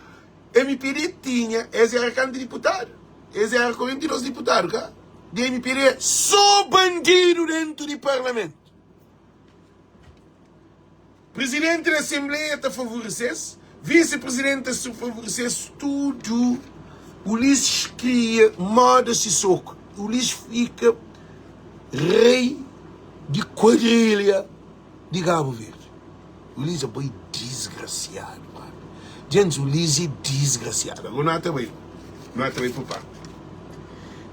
Mpd tinha, es era kantu diputadu? Es era 42 diputadu, ka? Di mpd, so bandidu dentu di parlamentu. Presidenti di Asenbleia ta favorese-s, Visi-Presidenti ta favorese-s, tudu. Ulisses kria moda Sissoko. Ulisses fika rei di kuadrilha di Kabu Verdi. Ulisses é bai disgrasiadu, mano. Djentis, Ulisses é disgrasiadu. Agora nu ata bai, nu ata bai pa parti.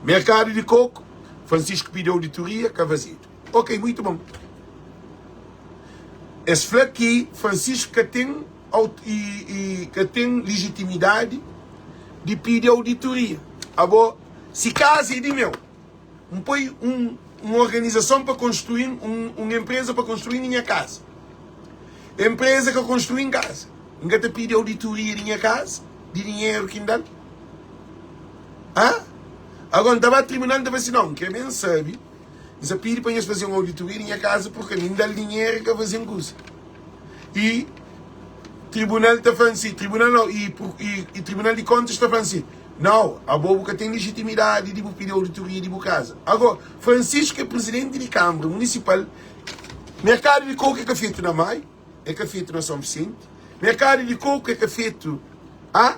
Merkadu di koku, Francisco pidi auditoria, ka fazedu. Ok, muito bom. Es fla ki Francisco ka ten ka ten legitimidadi di pidi auditoria. Abo, si kaza é di meu, N poi un un organizason pa konstrui-m, un un enpreza pa konstrui-m nha kaza. Enpreza ka konstrui-m kaza. N ka ta pidi auditoria di nha kaza, di dinheru ki N da-l? Ha? Agora, N ta ba tribunal, N ta fla si, nau, N kre ben sabe N sa pidi pa nhos faze un auditoria di nha kaza purki ami N da-l dinheru e ka faze-m kuza. I tribunal ta fla-m si, tribunal nau, i i tribunal di kontas ta fla-m si, nau, abo bu ka ten lejitimidadi di bu pidi auditoria di bu kaza. Ago, Francisco é prizidenti di kanbra munisipal, merkadu di koku é ka fetu na Maio, é ka fetu na Son Visenti, merkadu di koku é ka fetu, ah,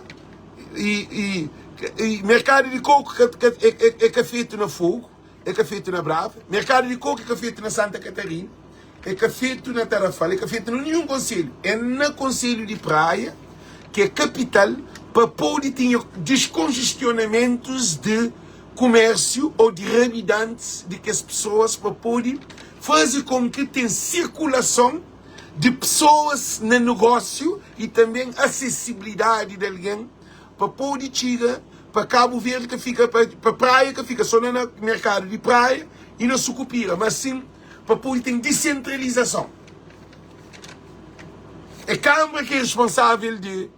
i i i merkadu di koku ka ka é ka fetu na Fogo. É ka fetu na Brava, merkadu di koku é ka fetu na Santa Katarina, é ka fetu na Tarrafal, é ka fetu na ninhun konselhu. É na konselhu di Praia, ki é kapital, pa pode tinha diskonjestionamentus di kumérsiu ô di rabidantis di kes pesoas pa pode faze kon ki ten sirkulason di pesoas na negósiu i tanben asesibilidadi di algen pa pode txiga pa Kabu Verdi ka fika pa Praia ka fika so na merkadu di Praia i na Sukupira, mas sin pa pode ten disentralizason. É Kanbra ki é responsavel di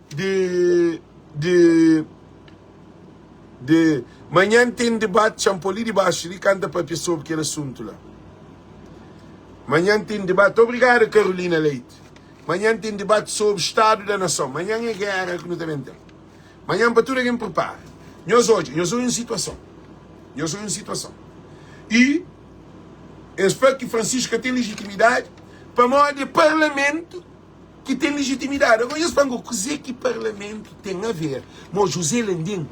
di di di manhan ten debate txan pô li di baxu li kanta papia sobri kel asuntu la. Manhan ten debate. Obrigadu Carolina Leite. Manhan ten debate sobri stadu da nason. Manhan é gera ki nu ta ben ten. Manhan pa tudu algen pripara. Nhos odja, nhos odja un situason. Nhos odja un situason. I es fla ki Francisco ka ten legitimidadi pamodi é parlamentu ki ten legitimidadi. Agora nhos fla-m, kuzê ki parlamentu ten a ver? Mo José Landim.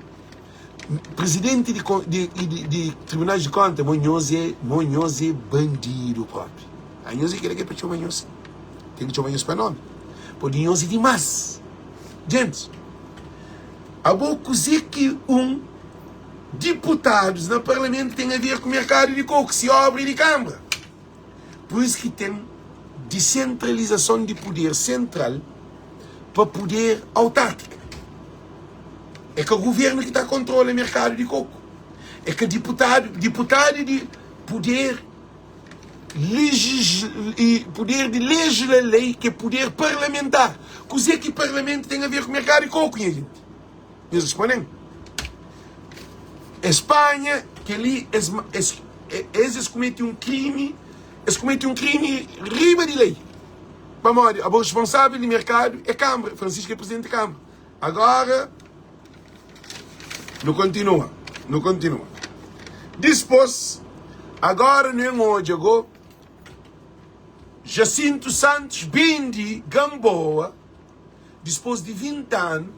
Presidenti di di di di tribunais di konta mo nhos é mo nhos é bandidu propi. A nhos é kila ke pa txoma nhos. Ten ki txoma nhos pa nomi. Podi nhos é dimas. Gentis, abo kuze ki un diputadus na parlamentu ten a ver ku merkadu di koku si obra é di kambra? Pur isu ki ten disentralizason di puder sentral pa puder autárkika. É ka guvernu ki ta kontrola merkadu di koku. É ka diputadu, diputadu é di puder legis, puder di legisla lei ki é puder parlamentar. Kuzê ki parlamentu ten a ver ku merkadu di koku, nha jenti? Nhos responde-m. Es panha kel-li, es, es, es, es kumete un krimi, es kumete un krimi riba di lei. Pamodi abo responsável di merkadu é Kanbra, Francisco é presidenti di Kanbra. Agora, nu kontinua, nu kontinua. Dispôs, agora nu en odja go, Jacinto Santos bende Gamboa, Dispôs di 20 anu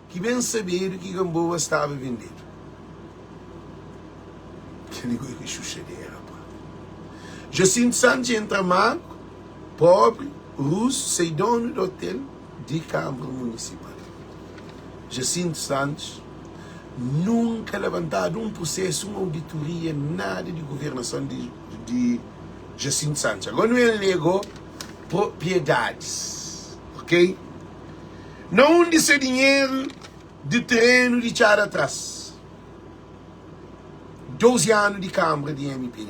ki ben sabedu ki Gamboa staba vendedu. Kel-li goi ki xuxadera, pá. Jacinto Santos entra magu, pobri, rusu, sai donu di otel di Kâmara Munisipal. Jacinto Santos nunka labantadu un prusesu, un auditoria, nada di guvernason di, di Jacinto Santos. Agora nu el negó propriedadis, ok? Na undi sta dinheru di terenu di txada tras? 12 anu di kambra di mpd.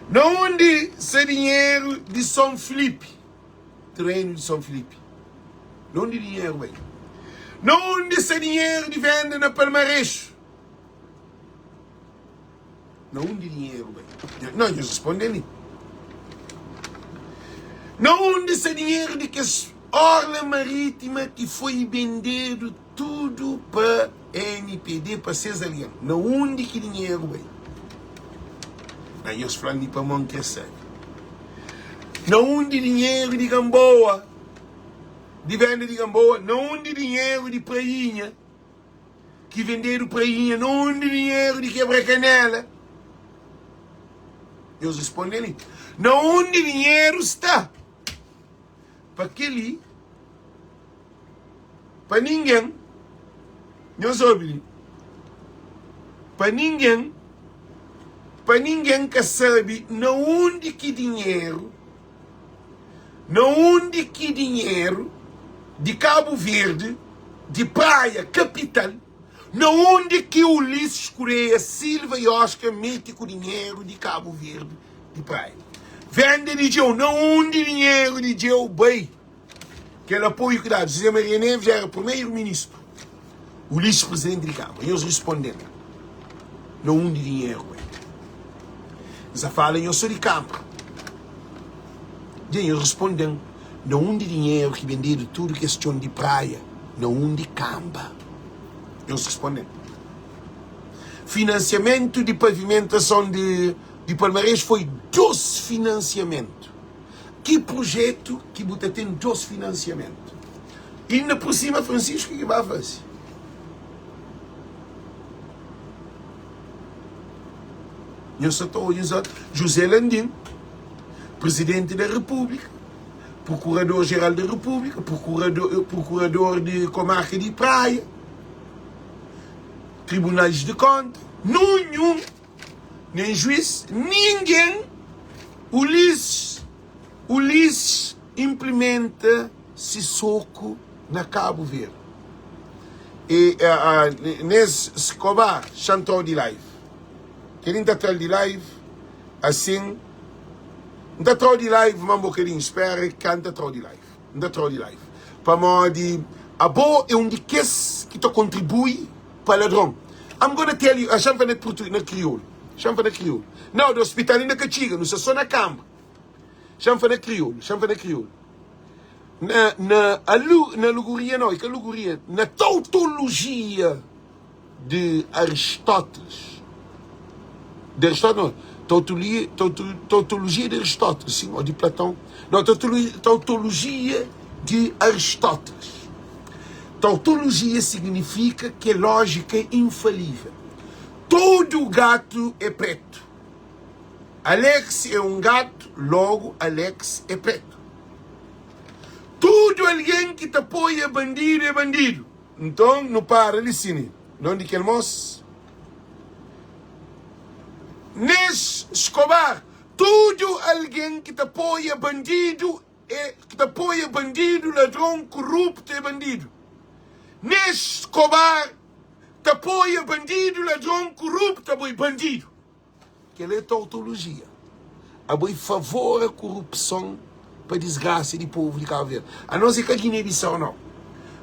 Na undi sta dinheru di Son Filipi? Terenu di Son Filipi. Na undi dinheru bai? Na undi sta dinheru di venda na Palmarexu? Na undi dinheru bai? Não, nhos responde li. Na undi sta dinheru di kes orla marítima ki foi bendedu tudu pa MPD, pa ses algen? Na undi ki dinheru bai? Na nhos fla-m li pamó N kre sabe. Na undi dinheru di Gamboa, di venda di Gamboa? Na undi dinheru di Prainha? Ki vendedu prainha na undi dinheru di kebra kanela? Nhos responde li. Na undi dinheru sta? Pa keli, pa ningen, nhos obi li, pa ningen, pa ningen ka sabe na undi ki dinheru, Na undi ki dinheru di Kabu Verdi, di Praia, kapital, na undi ki Ulisses Correia Silva y Oscar meti ku dinheru di Kabu Verdi, di Praia? Venda di Djeu, na undi dinheru di Djeu bai? Kel apoiu ki dadu, José Maria Neves era primeru ministru, Ulisses presidenti di Kamara. Nhos responde-m, na undi dinheru bai? N sa fala nhos so di Kamara. Dja nhos responde-m, na undi dinheru ki bendedu tudu kes txon di praia, na undi kanba? Nhos responde-m, finansiamentu di pavimentason di di Palmares foi dos finansiamentu. Ki projetu ki bu ta ten dos finansiamentu? Inda pur sima Francisco ki ba faze. Nhos sa ta odja sa José Landim, Presidente da República, Procurador Geral da República, Procurador, Procurador de Comarca de Praia, Tribunais de Conta, nenhum, nem juiz, ninguém, Ulisses, Ulisses implementa Sissoco na Cabo Verde. E uh, uh, nes Escobar, Chantal di live. Kel-li N ta tra-l di live asin N ta tra-u di live ma un bokadinhu Spera ka N ta tra-u di live N ta tra-u di live Pamodi abo é un di kes ki ta kontribui pa ladron I'm gonna tell you Xa-m fla na purtu na kriolu Xa-m fla na kriolu Nau di ospital inda ka txiga Nu sta so na kanbra Xa-m fla na kriolu Xa-m fla na kriolu Na na alu na alegoria nau é ka alegoria Na tautolojia de Aristóteles. De Aristóteles, não. Tautologia, tautologia de Aristóteles, sim, ou de Platão. Não, tautologia de Aristóteles. Tautologia signifika ke lójika infalível. Tudu gatu é pretu. Alex é un gatu, logu Alex é pretu. Tudu algen ki ta poia bandidu é bandidu. Nton, nu para li sini. Nonde kel mos? Nes Skobar, tudu algen ki ta poia bandidu é ki ta poia bandidu, ladron, kuruptu é bandidu. Nes Skobar ta poia bandidu, ladron, kuruptu abo é bandidu. Kel-la é tautologia. Abo é favor a kurupson pa disgrasa di povu di Kabu Verdi. Anos é ka Guiné-Bissau nau.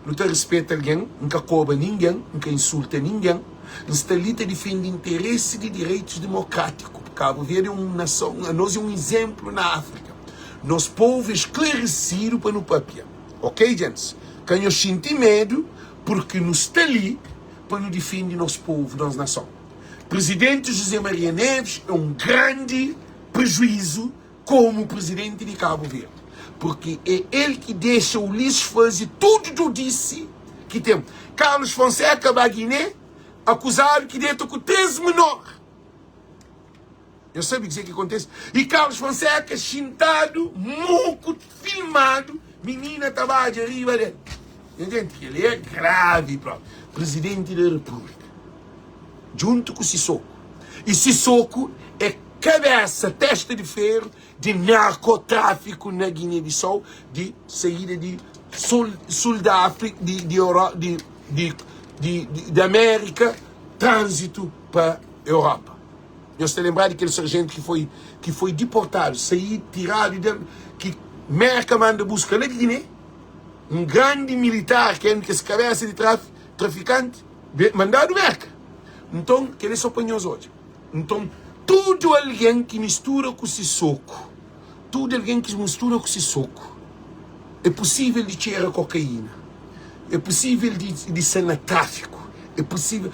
Nu ta rispeta algen, N ka koba ningen, N ka insulta ningen. N sta li ta difende interesi di direitus dimokrátiku. Kabu Verdi é un nason, anos é un izénplu na Áfrika. Nos povu é sklaresidu pa nu papia. Ok, djentis? Ka nhos xinti medu, purki nu sta li pa nu difende nos povu, nos nason. Presidenti José Maria Neves é un grandi prejuizu komu presidenti di Kabu Verdi, purki é el ki dexa Ulisses faze tudu dodisi ki ten. Carlos Fonseca ba Guiné akuzadu ki deta ku 3 menor. Nhos sabe kuzê ki kontese? I Carlos Fonseca xintadu, moku, filmadu, minina ta badja riba del. Nha jenti, kel-li é gravi propi. Presidenti da Repúblika, djuntu ku Sissoco. I Sissoco é kabésa, testa di feru di narkotráfiku na Guiné-Bissau, di saída di sul, sul da Áfrika, di, di, di, di, di, di Amérika, trânzitu pa Europa. Nhos ta lenbra di kel sarjentu ki foi ki foi diportadu, saí, tiradu di ki Merka manda buska la di Giné, un grandi militar ki éra kes kabésa di trafikanti, mandadu Merka. Nton, kel-li é sô pa nhos odja. Nton, tudu algen ki mistura ku Sissoku, tudu algen ki mistura ku Sissoku, é pusível di txera kokaína, é pusível di sta na tráfiku, é pusível.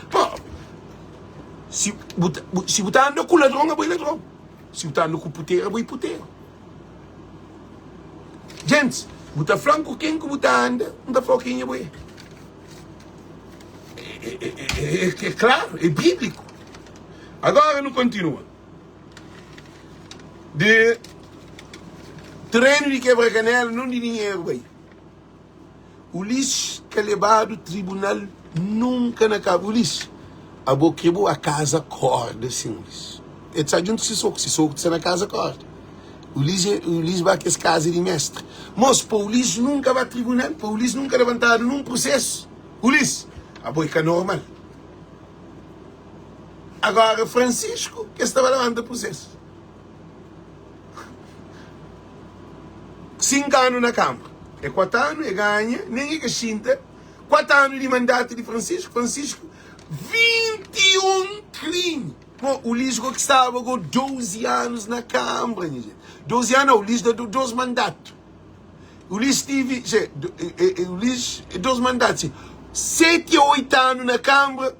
Si bu ta, si bu ta anda ku ladron, abo é ladron. Si bu ta anda ku puteru, abo é puteru. Gentis, bu ta fla-m ku ken ku bu ta anda, N ta fla-u kenha bu é. É, é, é, é, é klaru, é bíbliku. Agora nu kontinua. De terenu di kebra-kanela, nun di dinheru bai. Ulisses ka lebadu tribunal nunka na kaba Ulisses abo kre bo a kaza korda sin Ulisses e ta djuntu Sissoco Sissoco ta sta na kaza korda Ulisses Ulisses ba kes kaza di mestre mos pa Ulisses nunka ba tribunal pa Ulisses nunka labantadu nun prosesu Ulisses abo e ka normal agora Francisco ke sta ba labanta prosesu. 5 anu na Kâmara é 4 anu, e ganha, nen e ka xinta 4 anu di mandatu di Francisco, Francisco 21 krimi. Mo Ulisses go ki staba go 12 anus na Kâmara, nha gente. 12 anu nau, Ulisses da 2 mandatu. Ulisses tive, xe, Ulisses, 2 mandatu, si, 7 a 8 anu na Kâmara.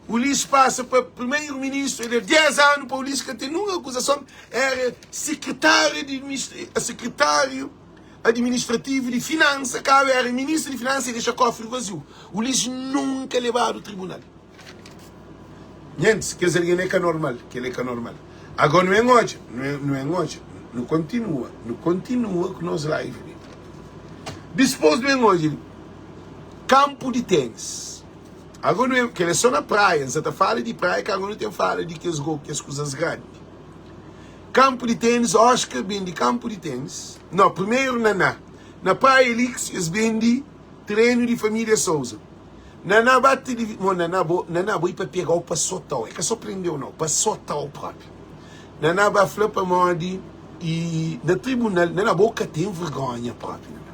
Ulisses pasa pa primeiro ministro, el é 10 anu pa Ulisses ka ten nun akuzason, era sekretário di sekretário administrativo di finansa, kaba era ministro di finansa e dexa kofri vaziu. Ulisses nunka lebadu tribunal. Nhentis, kes algen é ka normal, kel é ka normal. Agora nu en odja, nu en odja, nu kontinua, nu kontinua ku nos live li. Dispos nu en odja li, kampu di tenis. Ago nu kel é so na praia, N sa ta fala di praia ka ago nu ten fala di kes go kes kuzas grandi. Kampu di tenis, Oscar bendi kampu di tenis, no primeru Naná, na praia li es bendi terenu di familia Souza. Naná ba ti di, mo Naná bo, Naná bo i pa pegau pa sotau, é ka so prendeu nau, pa sotau propi. Naná ba fla pamodi i na tribunal, Naná bo ka ten vergonha propi Naná.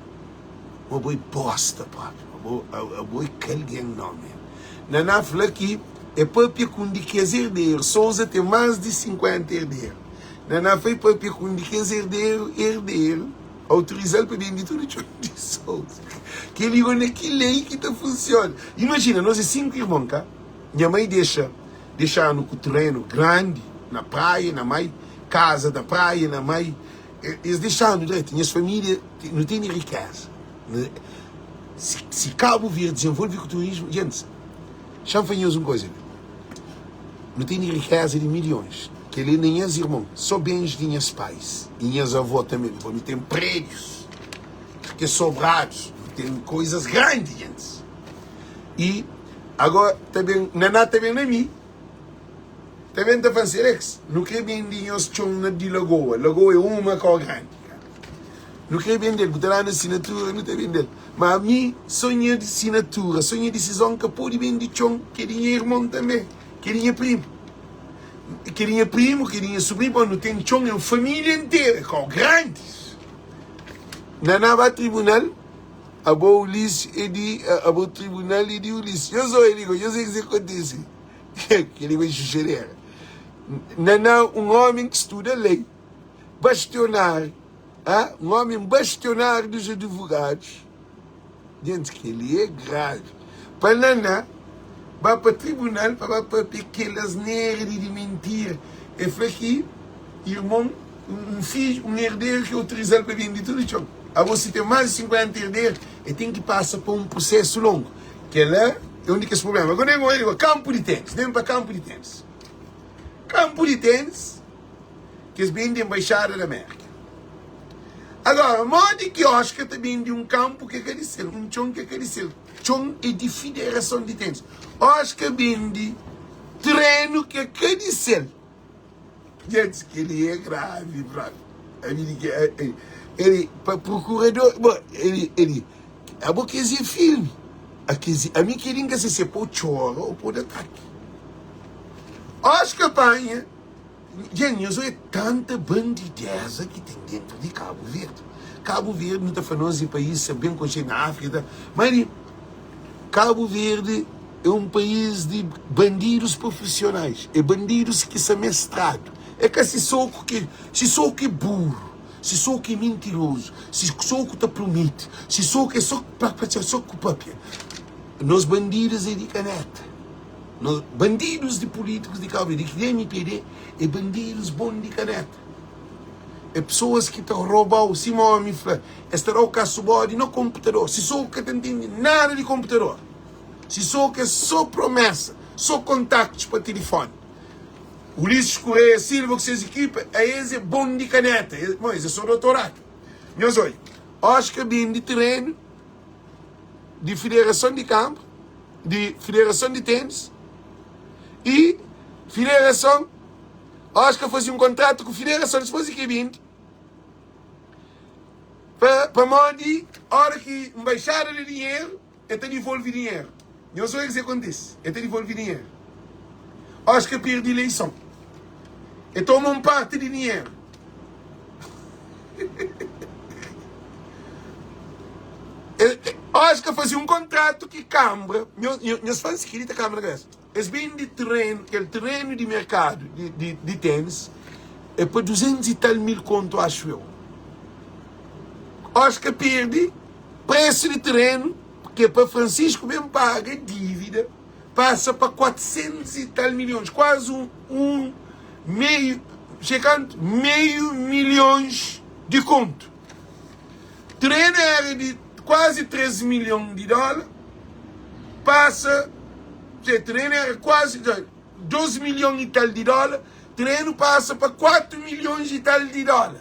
Ma bo é bosta propi ma bo abo é ka algen no men. Naná fla ki é papia ku un di kes erderu. Souza ten más di 50 erderu. Naná fla é papia ku un di kes erderu, erderu autoriza-l pa bende tudu txon di Souza. Kel-li go na ki lei ki ta funsiona? Imajina, nos é 5 irmon, ka? Nha mai dexa dexa-nu ku terenu grandi na praia, na mai, kaza na praia, na mai. Es dexa-nu dretu. Nhas família, nu tene rikéza. Si Cabo Verde dezenvolve ku turismu, djentis, xa-m fla nhos un koza li, nu tene rikeza di milhons, kel-li na nhas irmon, so bens di nhas pais i nhas avó tanbe, nton nu ten prédius ki é sobradus, nu ten koizas grandi, djentis. I agora ta ben, Naná ta ben na mi, ta ben ta fla-m, Selex, nu kre bende nhos txon na di Lagoa, Lagoa é uma kau grandi. Nu kre bende-l, bu ta da-nu sinatura, nu ta bende-l. Ma ami, so nha sinatura, so nha disizon ka pode bende txon ki é di nha irmon tanbe, ki é di nha primu. Ki é di nha primu, ki é di nha subrinhu, pamodi nu ten txon, é un família interu, é kau grandi. Naná ba tribunal, abo Ulisses é di, abo tribunal é di Ulisses. Nhos oia li, nhos oia kuzê ki kontise. Kel-li bai xuxadera. Naná, un ómi ki studa lei. Bastionário, ah, um homem bastionário dos advogados, gente, que ele é grave. Pa Naná, ba pa tribunal pa ba papia kel asnera di di mentira. E fla ki irmon, un fidju, un herderu ki autorizal pa bende tudu txon. Abo si ten más di 50 herderu, e ten ki pasa pa un prosesu longu. Kela é un di kes problema. Agora nen oi, kampu di tenis, nen pa kampu di tenis. Kampu di tenis. ki es bende Embaixada da Mérka. Agora, modi ki Oscar ta bende un kanpu ki é ka di sel, un txon ki é ka di sel? Txon é di Fiderason di Ténis. Oscar bende trenu ki é ka di sel. Djentis, kel-li é gravi, propi. Ami di ki, el, pa prokurador, bo, el, el, abo kes é filmi. Ami kel-li N ka se si é pa-u txora ô pa-u da ataki. Oscar panha. Dja nhos oia tanta bandideza ki ten dentu di Kabu Verdi. Kabu Verdi, nu ta fla nos e país sa ben konxedu na Afrika, ma di Kabu Verdi e un país di bandidus profisionais, e bandidus ki sa mestradu. E ka si soku ki, si soku e buru, si soku e mintirozu, si soku ta promete, si soku e so so ku papia. Nos bandidus e di kaneta. Nos bandidus di pulítikus di Kabu Verdi, di MPD, é bandidus bon di kaneta. É pesoas ki ta roba-u, sima ómi fla, es ta da-u kasu bodi na konputador. Si so ka ta ntende nada di konputador, si so ka é so promesa, so kontaktus pa tilifoni. Ulisses Correia Silva ku ses ekipa, aes é bon di kaneta. Bon, es é so dotoradu. Nhos oi, Oscar bende terenu. di Federason di Kanpu, di Federason di Tenis y Federason Oscar faze un kontratu ku Federason dipôs di ki bindi pa pamodi ora ki nbaixada da dinheru el ta divolve dinheru. Nhos oia kuzê kontise, el ta divolve dinheru. Oscar perde ileison, el toma un parti di dinheru. Oscar faze un kontratu ki kanbra, nhos fla si kel-li ta kanbra na kabesa. Es bende terenu, kel terenu di merkadu di tenis é pa 200 i tal mil kontu, axu eu. Oscar perde presu di terenu, ki é pa Francisco ben paga dívida, pasa pa 400 i tal milhons, kuazi un meiu, sei kantu, meiu milhons di kontu. Trenu era di kuazi 3 milhon di dóla, pasa, sei, trenu era kuazi 2 milhon i tal di dóla, trenu pasa pa 4 milhons i tal di dóla.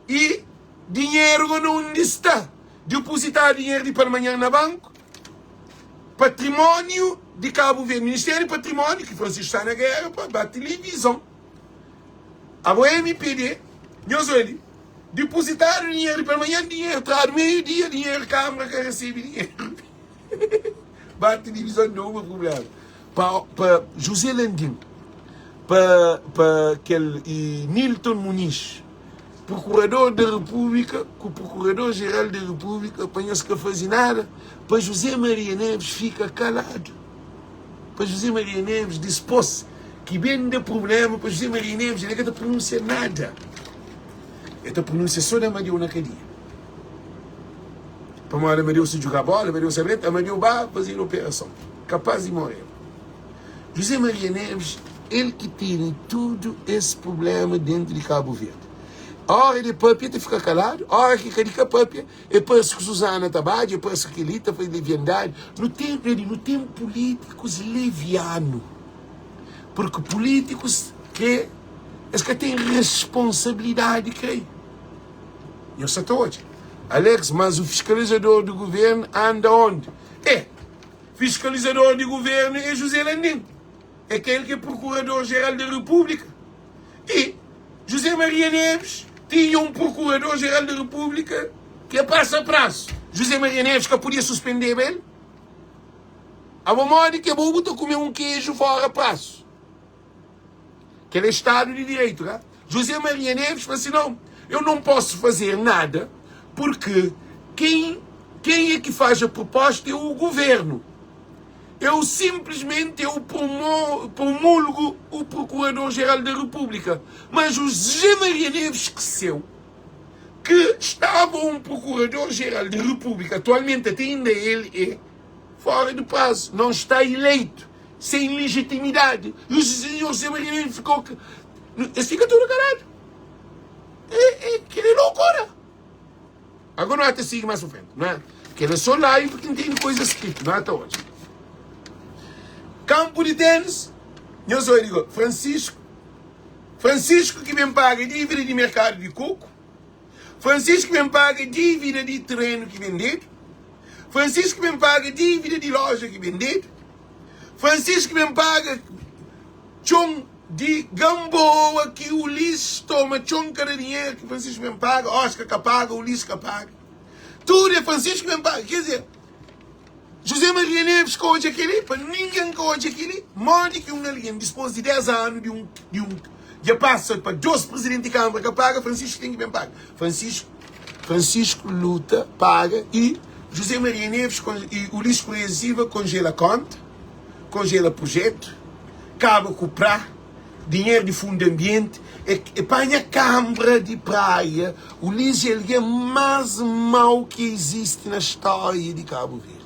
I dinheru go na undi sta? Depozitadu dinheru di palmanhan na banku, patrimóniu di Kabu Verdi, Ministériu di Patrimóniu, ki Francisco Sá na Guerra pa ba tilivizon. Abo MPD, nhos oli, depozitadu dinheru di palmanhan, dinheru tradu meiu dia, dinheru Kamara ka resebe dinheru. Ba tilivizon da uma problema. Pa, pa José Landim, pa, pa kel e Nilton Muniz, Procurador da República ku Procurador Geral da República pa nhos ka faze nada pa José Maria Neves fika calado pa José Maria Neves dispos ki ben da problema pa José Maria Neves ele ka ta pronuncia nada el ta pronuncia so na Amadeu na cadia pamodi Amadeu sa juga bola Amadeu sa reta Amadeu ba fazedu operason capaz di moreba José Maria Neves, el ki tene tudu es prubléma déntu di Kabu Verdi. Ora di papia ta fika kaladu, ora ki ka di ka papia, e parse ku Suzana ta badja, e parse ku kel-li ta faze leviandadi. Nu ten, nu ten pulítikus levianu, purki pulítikus kre, es ka ten responsabilidadi kre. Nhos sa ta odja. Alex, mas o fiscalizador do governo anda onde? É, fiscalizador di governo é José Landim, é kel ki é procurador-geral da República. E José Maria Neves tinha um procurador-geral da República que passa prazo. José Maria Neves ka podia suspendeba el? Abo modi ke bo bu ta kume um queijo fora prazo? Kel é Estado de Direito, ka? José Maria Neves fala assim, não, eu não posso fazer nada porque quem, quem é que faz a proposta é o governo. Eu simplesmente eu promulgo o Procurador-Geral da República. Mas o José Maria Neves esqueceu que estava um Procurador-Geral da República, atualmente até ainda ele é, fora de prazo, não está eleito, sem legitimidade. E o senhor José Maria Neves ficou... Ele fica tudo calado. É, é, que loucura! Agora não há te seguir mais pra frente, não é? Porque ele é só live que tem coisa escrita, não é até hoje. Campo de tênis, eu sou digo, Francisco, Francisco que vem paga dívida de mercado de coco, Francisco que vem paga dívida de terreno que vendido, Francisco que vem paga dívida de loja que vendido, Francisco que vem paga tchon Di Gamboa ki Ulisses toma txon kada dinheru ki Francisco ben paga, Oscar ka paga, Ulisses ka paga. Tudu é Francisco ben paga. Quer dizer, José Maria Neves ka odja keli, pa ningen ka odja keli. Modi ki un algen dispos di 10 anu di un di un dja pasa pa 2 presidenti di Câmara ka paga, Francisco ten ki ben paga. Francisco Francisco luta, paga e José Maria Neves e Ulisses Correia Silva congela conta. Konjela projetu, kaba ku pra, dinheru di fundu di anbienti, e panha kanbra di praia. Ulis é algen más mau ki izisti na stória di Kabu Verdi.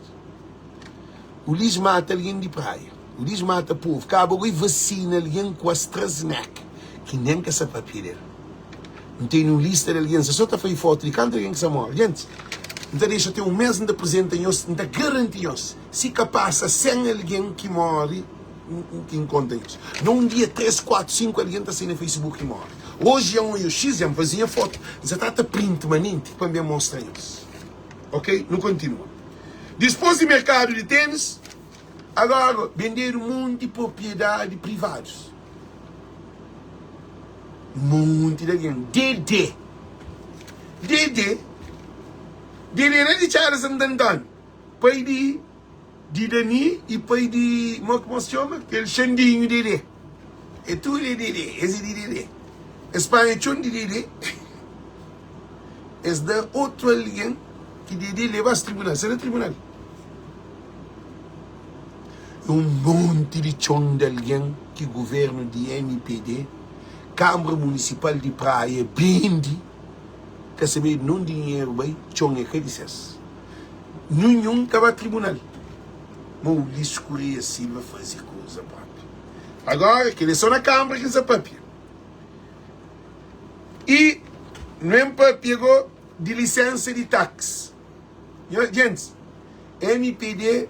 Ulis mata algen di praia, Ulis mata povu, kaba goi vasina algen ku AstraZeneca ki nen ka sa papia del. N tene un lista di algen, N sa ta fai fotu di kantu algen ki sa móre. Gentis, N ta dexa ten un mes N ta prizenta nhos, N ta garanti nhos, Si ka pasa 100 algen ki móre, ki N konta nhos. Na un dia, 3, 4, 5 algen ta sai na Facebook ki móre. Oji dja N oiu X, dja N faze nha fotu. N sa ta ta print manenti pa N ben mostra nhos. Ok, nu kontinua. Dispôs di merkadu di tênis, agora bendedu monti propriedadi privadus. Monti di algen. Dede! Dede! Dede la di Txada Santantoni. Pai di di Dani e pai di mo ki mos txoma kel Xandinhu Dede e tudu é Dede es é di Dede es panha txon di Dede es da otu algen ki Dede lebas tribunal sa na tribunal é un monti di txon di algen ki guvernu di mpd Kambra Munisipal di Praia bendi ka sabedu non dinheru bai txon é ka di ses. Ninhun ka ba tribunal. Ma Ulisses Correia Silva faze kuza propi. Agora, kel é so na Kambra ki N sa papia. I nu N papia go di lisensa di taxi. Nho, gentis, mpd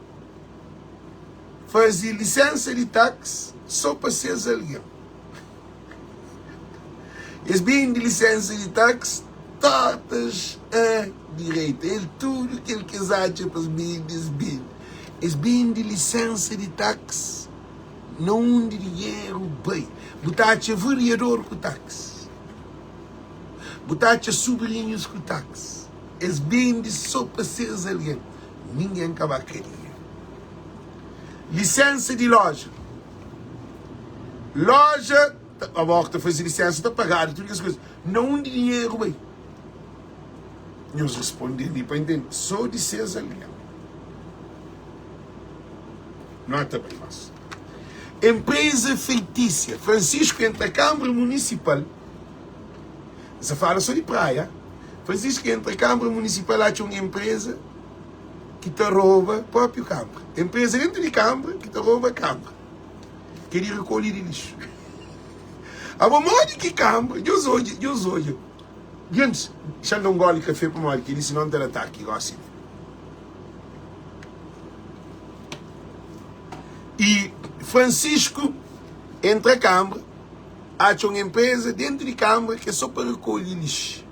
faze lisensa di taxi so pa ses algen. Es bende lisensa di taxi tortas a direita. El tudu kel ki es atxa pa es bende, es bende. Es bende lisensa di taxi na undi dinheru bai. Bu ta atxa variador ku taxi, bu ta atxa subrinhus ku taxi. Es bende so pa ses algen. Ningen ka ba kadia. Lisensa di loja. Loja, abo ki ta faze lisensa ta pagadu tudu kes kuza. Na undi dinheru bai? Nhos responde li pa intende. So di ses algen. Nota bai mas. Empresa feitisia. Francisco entra Câmara Municipal. N sa fala so di Praia. Francisco entra Câmara Municipal atxa un empresa ki ta roba próprio Câmara. Empresa dentro di Câmara ki ta roba Câmara. Ki é di rekolha di lixu. Abo modi ki Câmara, nhos odja, nhos odja. Gentis, xa-m da un góli kafé pamodi kel-li, sinon N ta da ataki gósi li. I Francisco entra kanbra, atxa un enpreza dentu di kanbra ki é so pa rekolhe lixu.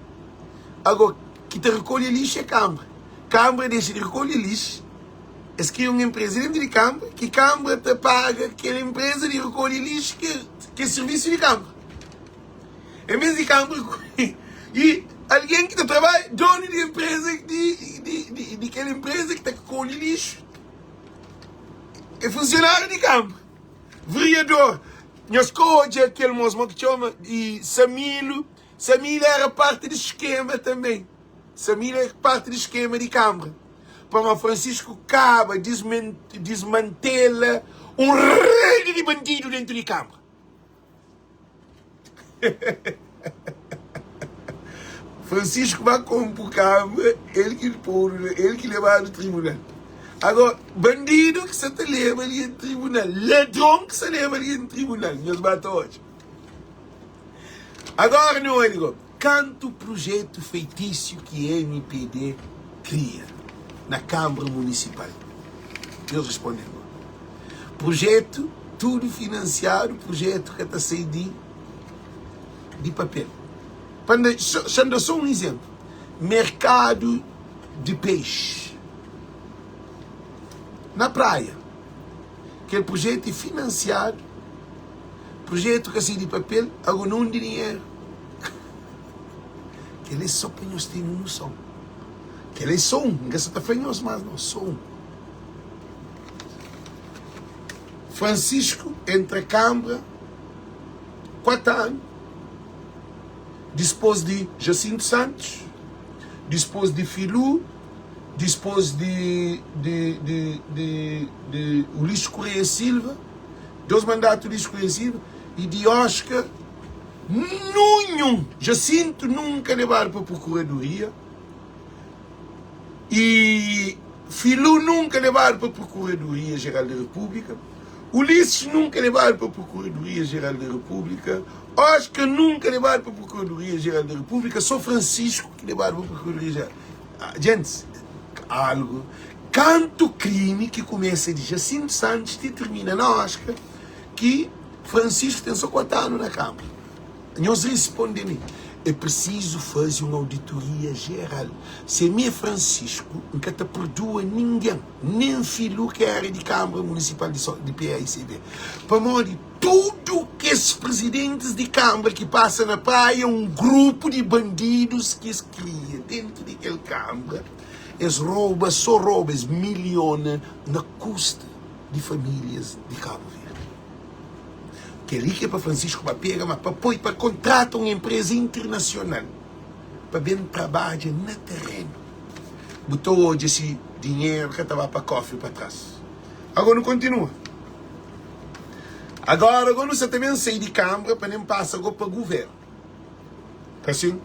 Ago, ki ta rekolhe lixu é kanbra. Kanbra dexa di rekolhe lixu, es kria un enpreza dentu di kanbra, ki kanbra ta paga kel enpreza di rekolhe lixu ki é sirvisu di kanbra. En vez di kanbra i algen ki ta trabadja, donu di enpreza di kel enpreza ki ta rekolhe lixu é funsionáriu di kanbra. Vereador, nhos ka odja kel mos mo ki txoma di Samilo? Samilo era parti di skema tanbe. Samilo era parti di skema di kanbra. Pamodi Francisco kaba dismantela un redi di bandidu dentu di kanbra. Francisco ba konpu kama, el ki podu, el ki lebadu tribunal. Agora, bandidu ki sa ta leba algen tribunal, ladron ki sa leba algen tribunal, nhos ba ta odja. Agora, meu amigo, kantu projetu feitisiu ki MPD kria na Kambra Munisipal? Nhos responde-m. Projetu tudu finansiadu, projetu ka ta sai di di papel. Pa N da, xa N da so un izenplu, merkadu di pexi na praia, kel projetu e finansiadu, projetu ka sai di papel, agu nun di dinheru. Kel-li é so pa nhos ten un noson. Kel-li é so un, N ka sa ta fla nhos más nau, so un. Francisco entra kanbra 4 anu dispos di Jacinto Santos, dispos di Filú, dispos di di di di di Ulisses Correia Silva, 2 mandatu Ulisses Correia Silva y di Oscar nunhun Jacinto nunka lebadu pa prokuradoria. E Filú nunka lebadu pa Prokuradoria Jeral di Repúblika, Ulisses nunka lebadu pa Prokuradoria Jeral di Repúblika, Oscar nunka lebadu pa Prokuradoria Jeral di Repúblika, sô Francisco ki lebadu pa Prokuradoria Jeral. Gentis, algu. Kantu krimi ki kumesa di Jacinto Santos ti tirmina na Oscar, ki Francisco ten sô 4 anu na Kâmara. Nhos responde mi, É prisizu faze un auditoria jeral. Se mi é Francisco, N ka ta purdua ningen, nen Filu ki éra di Kanbra Munisipal di di PAICV. Pamodi tudu kes prizidentis di kanbra ki pasa na Praia, un grupu di bandidus ki es kria dentu di kel kanbra, es roba, so roba, es miliona na kusta di famílias di Kabu Verdi. Kel-li ki é pa Francisco ba pega, ma pa poi pa kontrata un enpreza internasional pa ben trabadja na terenu. Bu ta odja si dinheru ka ta ba pa kofri pa tras. Agora nu kontinua. Agora go nu sa ta ben sai di kambra pa nen pasa go pa guvernu. Ka sin?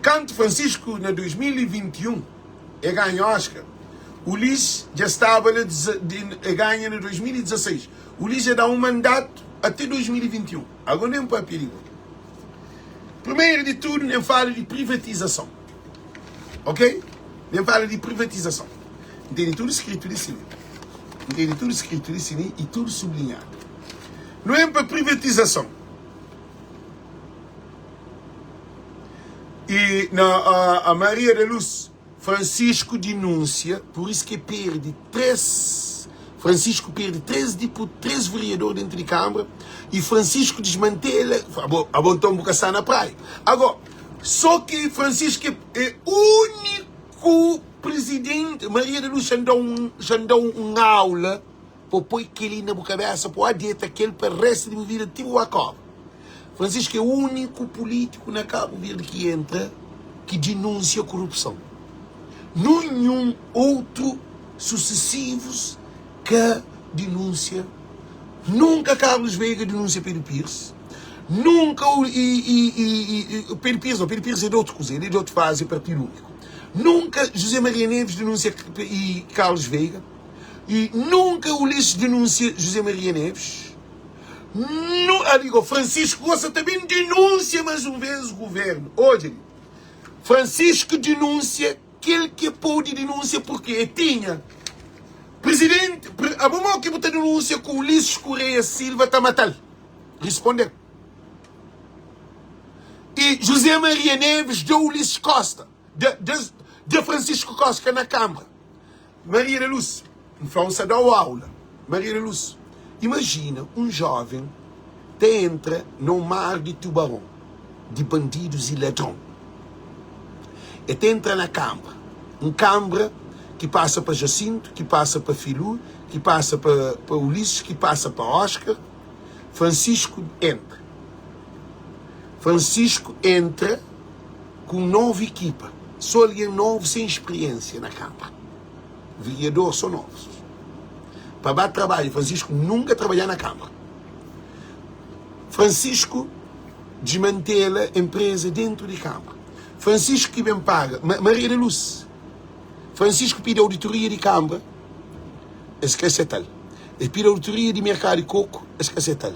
Kantu Francisco na 2021 e ganha Oscar, Ulisses dja staba na e ganha na 2016. Ulisses dja da un mandatu ate 2021. Ago nen papia di go. Primeiro di tudu nen fala di privatizason. Ok? Nen fala di privatizason. N tene tudu skritu li sini. N tene tudu skritu li sini i tudu sublinhadu. Nu ben pa privatizason. I na a Maria da Luz Francisco dinúnsia, pur isu ki e perde 3, Francisco perde 3 dipu, 3 vereador dentu di Kambra i Francisco dismantela, abo, abo nton bu ka sta na Praia. Ago, so ki Francisco é, é úniku presidenti, Maria da Luz xa-m da un, xa-m da un aula pa poi kel-li na bu kabésa, pa bu adeta kel pa réstu di bu vida ti bu ba kóba. Francisco é úniku pulítiku na Kabu Verdi ki entra ki dinúnsia korupson. Ninhun outru susesivus ka dinúnsia. Nunka Carlos Veiga dinúnsia Pedro Pires, nunka u i i i i Pedro Pires não, Pedro Pires é di outru kuza, el é di outru fazi, é partidu úniku. Nunka José Maria Neves dinúnsia i Carlos Veiga. E nunka Ulisses denúnsia José Maria Neves. Nu, ali go, Francisco gosta ta ben denúnsia mais um vez governo. Odja li. Francisco denúnsia kel ki pode denúnsia porque e tinha presidente, pre, abo mo ki bu ta denúnsia ku Ulisses Correia Silva ta matal? Respondel. E José Maria Neves deu Ulisses Costa, da, da, da Francisco Costa na Câmara. Maria da Luz, N fla un sa da-u aula. Maria da Luz, Imajina un jóven ta entra na un mar di tubaron, di bandidus i ladron. E ta entra na kanbra, un kanbra ki pasa pa Jasintu, ki pasa pa Filu, ki pasa pa pa Ulises, ki pasa pa Oscar. Fransisku entra. Fransisku entra. Ku un novu ekipa, so algen novu sen spiriensia na kanbra. Viriador so novus. Pa ba trabadja, Francisco nunka trabadja na kanbra. Francisco dismantela enpreza dentu di kanbra. Francisco ki ben paga Maria da Luz. Francisco pidi auditoria di kanbra, es ka seta-l. El pidi auditoria di merkadu di koku, es ka seta-l.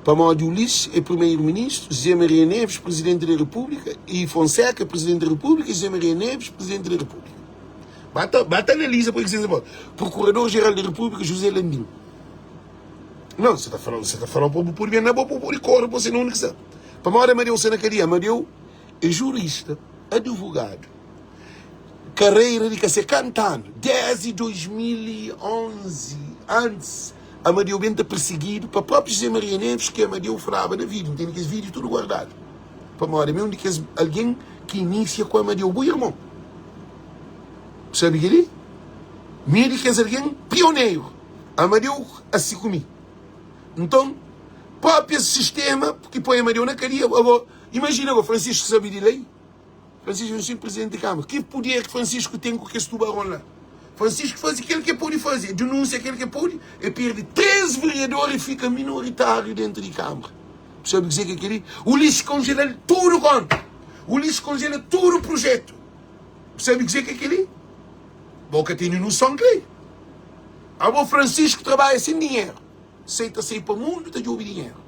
Pamodi Ulisses é primeiro-ministro, José Maria Neves, presidente da República, e Fonseca é presidente da República, e José Maria Neves, presidente da República. Bata, bata analisa por que você Procurador-Geral da República, José Landim. Não, você está falando, você está falando para o pôr na boca, para o corre, você não que sabe. Pamodi Amadeu você na cadeia, Amadeu é jurista, advogado, carreira de que cantando desde 2011, antes Amadeu ben ta persigidu pa propi José Maria Neves ki Amadeu flaba na vídeo, N tene kes vídeo tudu guardadu pamodi ami é un di kes algen ki inisia ku Amadeu, bu irmon. Bu sabe kel-li? Mi é di kes algen pioneru. Amadeu asi ku mi. Nton, propi es sistema ki poi Amadeu na kadia. Abo, imajina go, Francisco sabe di lei? Francisco é un simples presidente di Câmara. Ki puder ki Francisco ten ku kes tubaron la? Francisco faze kel ki el pode faze, el denúnsia kel ki el pode, el perde 3 vereador e fika minoritário dentro di Câmara. Bu sabe kuzê ki é kel-li? Ulisses konjela-l tudu konta. Ulisses konjela tudu projetu. Bu sabe kuzê ki é kel-li? Bo ka tene noson kel-li. Abo Francisco trabadja sen dinheru. Sai ta sai pa mundu ta djobe dinheru.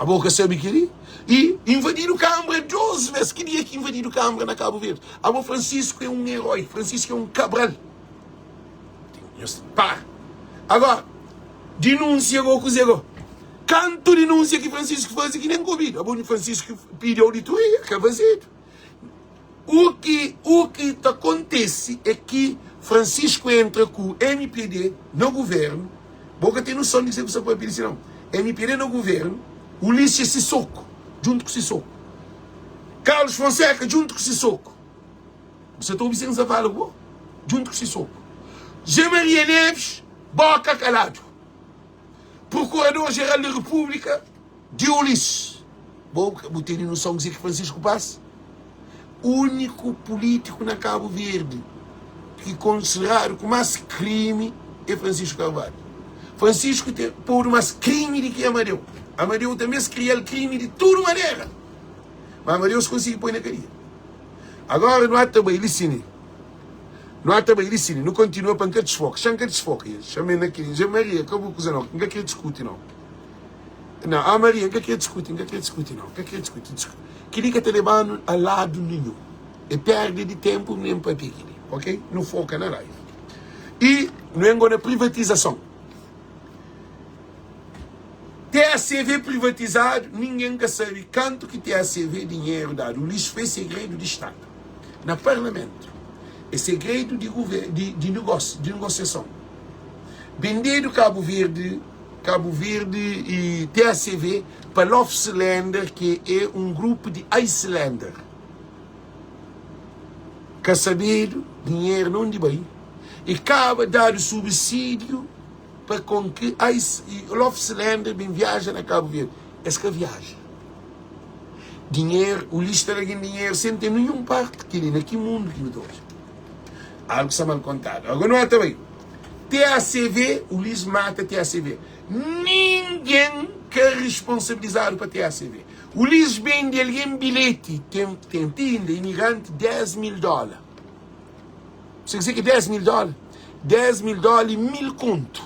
Abo ka sabe kel-li? I invadidu Kanbra dos bes. Ki dia ki invadidu Kanbra na Kabu Verdi? Abo Francisco é un eroi, Francisco é un Cabral. Nhos para. Agora, dinúnsia go kuzê go? Kantu dinúnsia ki Francisco faze ki nen ka obidu? Abo Francisco pidi auditoria, ka fazedu. U ki u ki ta kontese é ki Francisco entra ku mpd na governo, bo ka ten noson di kuzê ku sta papia di si nau. Mpd na governo, Ulisses Sissoko djuntu ku Sissoko, Carlos Fonseca djuntu ku Sissoko, bu sa ta obi sen sa fala ku bo? Djuntu ku Sissoko, José Maria Neves boka kaladu, Procurador Geral da República, Di Ulisses, bo bu tene noson kuzê ki Francisco pasa? Úniku pulítiku na Kabu Verdi ki konsideradu ku más krimi é Francisco Carvalho. Francisco ten podu más krimi di ki Amadeu. Amadeu tanbê es kria-l krimi di tudu manera, má Amadeu es konsigi poi na kadia. Agora nu ata bai li sini, nu ata bai li sini, nu kontinua pa N ka disfoka. Xa N ka disfoka, xa-m na ki, Zé Maria, ka bu kuza nau, N ka kre diskuti nau. Não, ah Maria, N ka kre diskuti, N ka kre diskuti não, N ka kre diskuti. Kel-li ka ta leba-nu a ladu ninhun. É perda di tenpu nen papia kel-li, ok? Nu foka na live. I nu engo na privatizason. TACV privatizadu, ningen ka sabe kantu ki TACV dinheru dadu. Ulisses foi segredu di stadu na parlamentu. É segredu di di, di negósiu, di negosiason. Bendedu Kabu Verdi Kabu Verdi y TACV pa Lofslender ki é un grupu di Islander. Ka sabedu dinheru na undi bai y kaba dadu subsídiu pa kon ki Lofslender ben viaja na Kabu Verdi. Es ka viaja. Dinheru, Ulisses ta da algen dinheru sen ten ninhun parti. Keli na ki mundu ki nu ta odja? Algu sta mal kontadu. Agora nu ata bai. TACV, Ulisses mata TACV. Ningen ka responsabilizadu pa TACV. Ulisses bende algen bilheti, ten, ten ti inda imigranti 10 mil dóla. Você kuzê ki é 10 mil dóla? 10 mil dóla e mil kontu.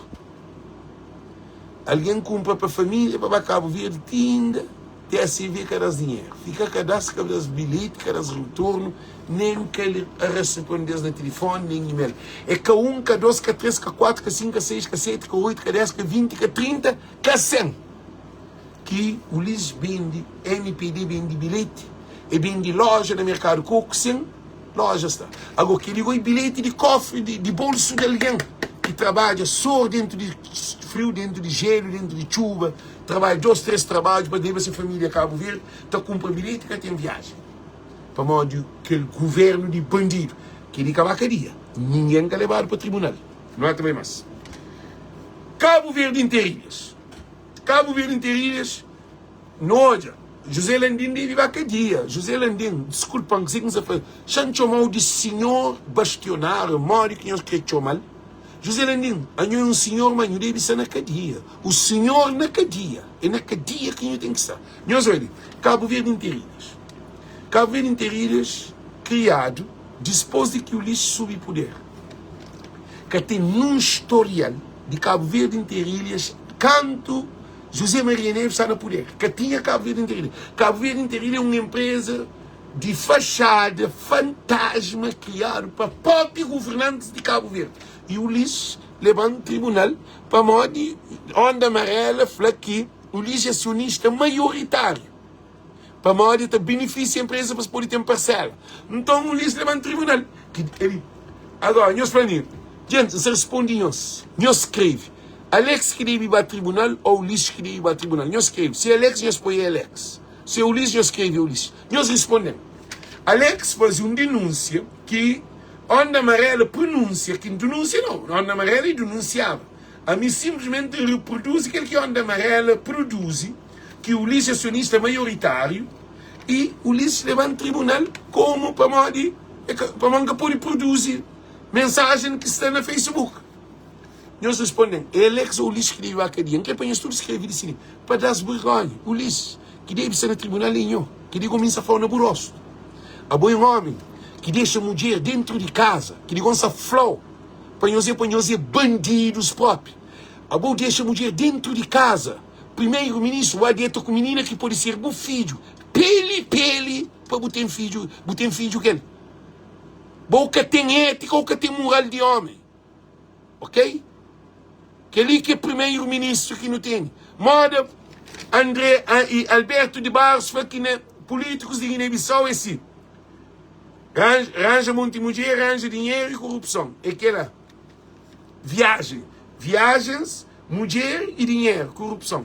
Algen kunpra pa família pa ba Kabu Verdi ti inda TSV ka da-s dinheru. Fika ka da-s, ka da-s bilheti, ka da-s retornu, nen ka responde-s na tilifoni, nen email. É ka un, ka dos, ka tres, ka kuatu, ka sinku, ka seis, ka seti, ka oitu, ka des, ka 20, ka 30, ka 100 ki Ulisses bende, mpd bende bilheti, e bende loja na Merkadu Koku sen loja sta. Ago kel-li goi bilheti di kofri di bolsu di algen ki trabadja sor dentu di friu, dentu di jelu, dentu di txuba, trabadja dos, tres trabadju pa leba se familia Kabu Verdi, ta kunpra bilheti ka ten viajen pamodi kel guvernu di bandidu. Kel-li ka ba kadia, ningen ka lebadu pa tribunal. Nu ata bai mas. Kabu Verdi interilhas. Kabu Verdi interilhas. Nu odja, José Landim debe ba kadia. José Landim, diskulpa-m, kuzê ki N sa fla? Xa-m txoma-u di sinhor bastionáriu, modi ki nhos krê txoma-l? José Landim, anho é un sinhor, má nhu debe sta na kadia. U sinhor na kadia. É na kadia ki nhu ten ki sta. Nhos odja li, Kabu Verdi Interilhas. Kabu Verdi Interilhas kriadu dispôs di ki Ulisses subi puder. Ka ten nun storial di Kabu Verdi Interilhas kantu. José Maria Neves sta na puder. Ka tinha Cabo Verde Interilha. Cabo Verde Interilha é un enpreza di faxada, fantasma kriadu pa propi governantis di Cabo Verde. I Ulisses leba-m tribunal pamodi Onda Amarela fla ki Ulisses é asionista maioritáriu. Pamodi el ta benefisia enpresa pa es pode ten parsela. Nton Ulisses leba-m tribunal. Agora, nhos fla mi, Djenti, N sa responde nhos. Nhos skrebe, Alex ki debe ba tribunal ô Ulisses ki debe ba tribunal? Nhos skrebe. Si é Alex, nhos poi é Alex. Si é Ulisses, nhos skrebe é Ulisses. Nhos responde-m. Alex faze un denúnsia ki Onda Amarela pronúnsia, ki denúnsia nau, Onda Amarela e denunsiaba. Ami sinplismenti N reproduzi kel ki Onda Amarela produzi. ki Ulisses asionista maioritáriu y Ulisses leba-m tribunal komu pamodi pamodi N ka pode produzi mensajen ki sta na Facebook. Nhos responde-m, é Alex ou Ulisses ki debe ba kadia? N kre pa nhos tudu skrebe di si li pa da-s burgonha. Ulisses ki debe sta na tribunal é nho, ki di gomi N sa fla-u na bu rostu. Abo é un omi ki dexa mudjer dentru di kaza, ki di gomi N sa fla-u pa nhos é pa nhos é bandidus propi. Abo dexa mudjer dentru di kaza. Primeiro ministro wa deta ku minina ki pode ser bu fidju peli peli pa bu ten fidju bu ten fidju kel bo ka ten etika ou ka ten mural di homi ok keli ki é primeiro ministro ki nu tene moda André e Alberto de Barros fla ki na politicos di Guiné Bissau é si ranja monti mudjer ranja dinheiro e corrupção é kela viagem viagens Mudjer e dinheru, korupson.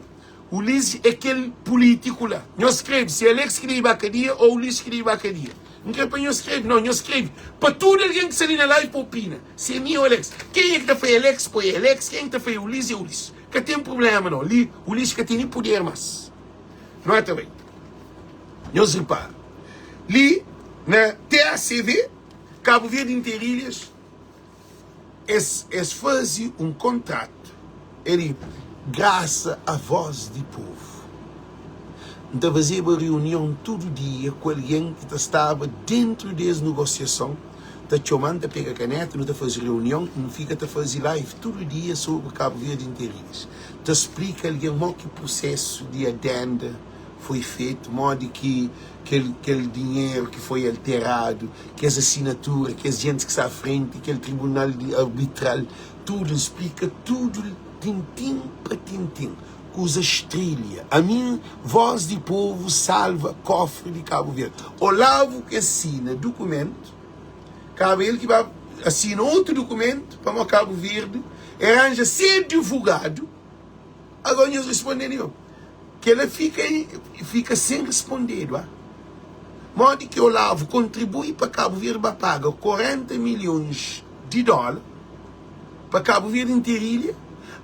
Ulisses é kel pulítiku la. Nhos skrebe si Alex ki debe ba kadia ou Ulisses ki debe ba kadia. N kre pa nhos skrebe, nau, nhos skrebe pa tudu algen ki sta li na live pa opina si é mi ou Alex. Kenha ki ta fla é Alex, poi é Alex, kenha ki ta fla é Ulisses, é Ulisses. Ka ten prubléma nau, li Ulisses ka tene puder más. Nota ben, nhos ripara li na TACV, Kabu Verdi Interilhas, Es es faze un kontratu. É di grasa a vós di povu. N ta fazeba riunion tudu dia ku algen ki ta staba déntu di es nogosiason, ta txoma-m, ta pega kanéta, nu ta faze riunion, N fika ta faze live tudu dia sobri Kabu Verdi Interinas, ta splika algen mo ki prusésu di adenda foi fetu, modi ki kel kel dinheru ki foi alteradu, kes asinatura, kes gentis ki sta frenti, kel tribunal di arbitral, tudu, N splika tudu tintin pa tintin, kuza strilha. Ami, voz di povu salva kofri di Kabu Verdi. Olavo ki asina dukumentu, kaba el ki ba asina otu dukumentu pamodi Kabu Verdi e ranja se advogadu. Agora nhos responde-m yo. Kela fika fika sen respondedu ah. Modi ki Olavo kontribui pa Kabu Verdi ba paga 40 milhons di dola pa Kabu Verdi interilha,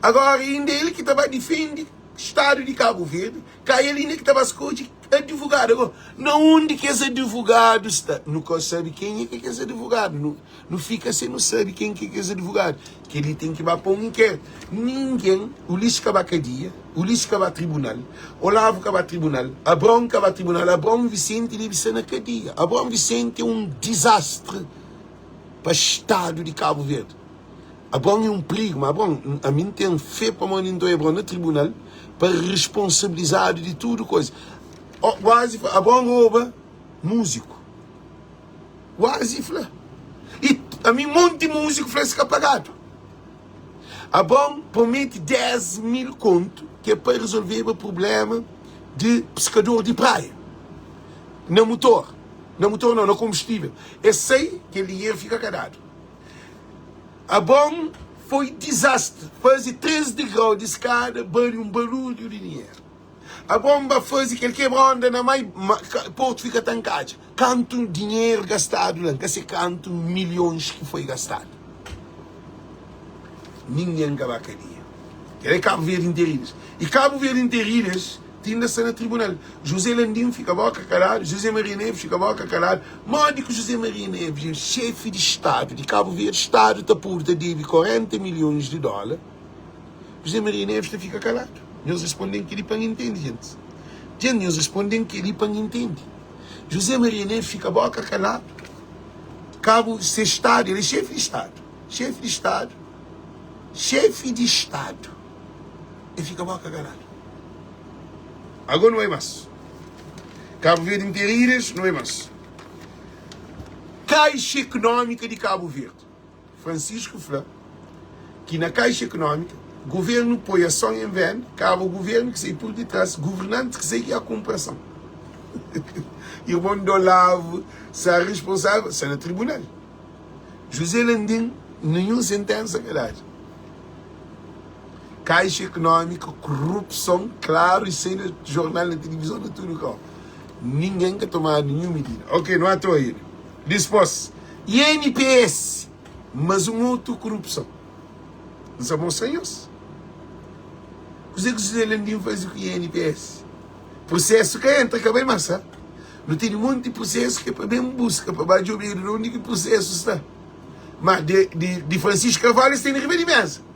agora inda el ki ta ba difendi stadu di Kabu Verdi, ka el inda ki ta ba skodje advogadu. Agora na undi kes advogadu sta? Nu ka sabi kenha ki é kes advogadu. Nu Nu fika sen nu sabe ken ki é kes advogadu. Kel-li ten ki ba pa un inkéritu. Ningen, Ulisses ka ba kadia, Ulisses ka ba tribunal, Olavo ka ba tribunal, Abraon ka ba tribunal, Abraon Vicente debe sta na kadia. Abraon Vicente é un dizastri pa stadu di Kabu Verdi. Abron é un prigu, ma Abron, ami N ten fé pamodi N ta oi Abron na tribunal pa responsabilizadu di tudu koza. Wazi fla, Abron roba múziku. Wazi fla. I ami monti múziku fla es ka pagadu. Abron promete 10 mil kontu ki é pa resolveba prubléma di piskador di praia na mutor, na mutor nau, na konbustível. Es sai, kel dinheru fika ka dadu. Abon foi dizastri, faze 3 digrau di skada bali un barulhu di dinheru. Abon ba faze kel kebra-onda na mai, portu fika ta nkadja. Kantu dinheru gastadu la, N ka se kantu milhons ki foi gastadu. Ningen ka ba kadia. Kel é Kabu Verdi Interilhas. I Kabu Verdi Interilhas ti inda sta na tribunal. José Landim fika boka kaladu, José Maria Neves fika boka kaladu. Modi ki José Maria Neves é xefi di stadu di Kabu Verdi, stadu ta pudu ta debe 40 milhons di dola, José Maria Neves ta fika kaladu? Nhos responde-m kel-li pa N intende, gentis. Djent, nhos responde-m kel-li pa N intende. José Maria Neves fika boka kaladu. Kabu, se stadu, el é xefi di stadu, xefi di stadu, xefi di stadu, el fika boka kaladu. Agora não é mais. Cabo Verde inteiro não é mais. Caixa Econômica de Cabo Verde. Francisco fla que na Caixa Econômica, governo põe ação em venda, cabo governo que sai por detrás, governante que sai que a compração. Irmão do Olavo, está responsável, está no tribunal. José Landim, nenhum sentença que dá. Caixa Económica, corrupção, claro, e sai no jornal, na televisão, na tudo cá. Ninguém quer tomar nenhuma medida. Ok, não há toa aí. Dispôs, INPS, mas um outro corrupção. Não são bons senhores. Kuzê ki José Landim faze ku INPS? Prosesu ka entra, ka bai más, sa? Nu tene monti prosesu ki é pa ben buska, pa ba djobedu di undi ki prosesu sta. Má di, di, di Francisco Carvalho es tene riba di mesa.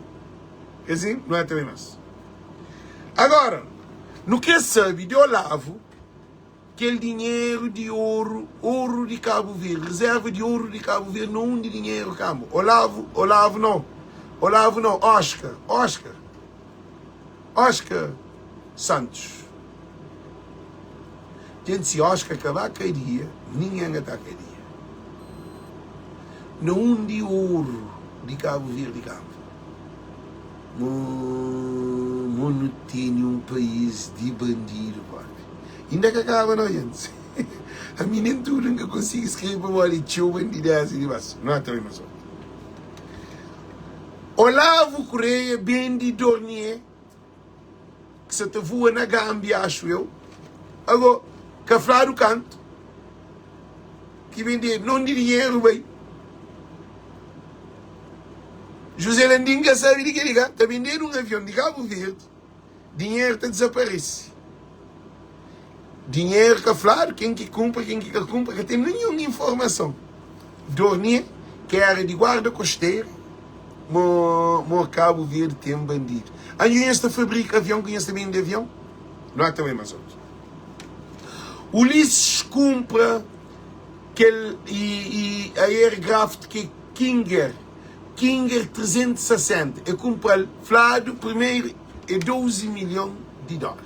É assim? Não é também mais. Agora, nu kre sabe di Olavo kel dinheru di oru, oru di Cabo Verde, reserva di oru di Cabo Verde, na undi dinheru kamba? Olavo, Olavo não, Olavo não, Oscar, Oscar, Oscar Santos. Gente, si Oscar ka ba kadia, ningen ka ta kadia. Na undi oru di Cabo Verde kamba? Mo, mo nu tene un país di bandidu propi. Inda ka kaba no, gentis. Ami nen tudu N ka konsigi skrebe pamodi é txeu bandidesa dimas. Nu ata bai mas otu. Olavo Correia bende Dornier ki sa ta voa na Gambia axu eu. Ago, ka fladu kantu ki bendedu, non di dinheru bai. José Landim ka sabe di keli ka ta bendedu un avion di Cabo Verde, dinheru ta dizaparese. Dinheru ka fladu ken ki kunpra, ken ki ka kunpra, ka ten ninhun informason. Dornier, ki era di guarda kosteira, mo mo Cabo Verde ten bandidu. Anju nhos ta fabrika avion ku nhos ta bende avion? No ta bai mas otu. Ulisses kunpra kel i i airgraft ki Kinger, Kinger 360, e kunpra-l, fladu primeru é 12 milhon di dóla.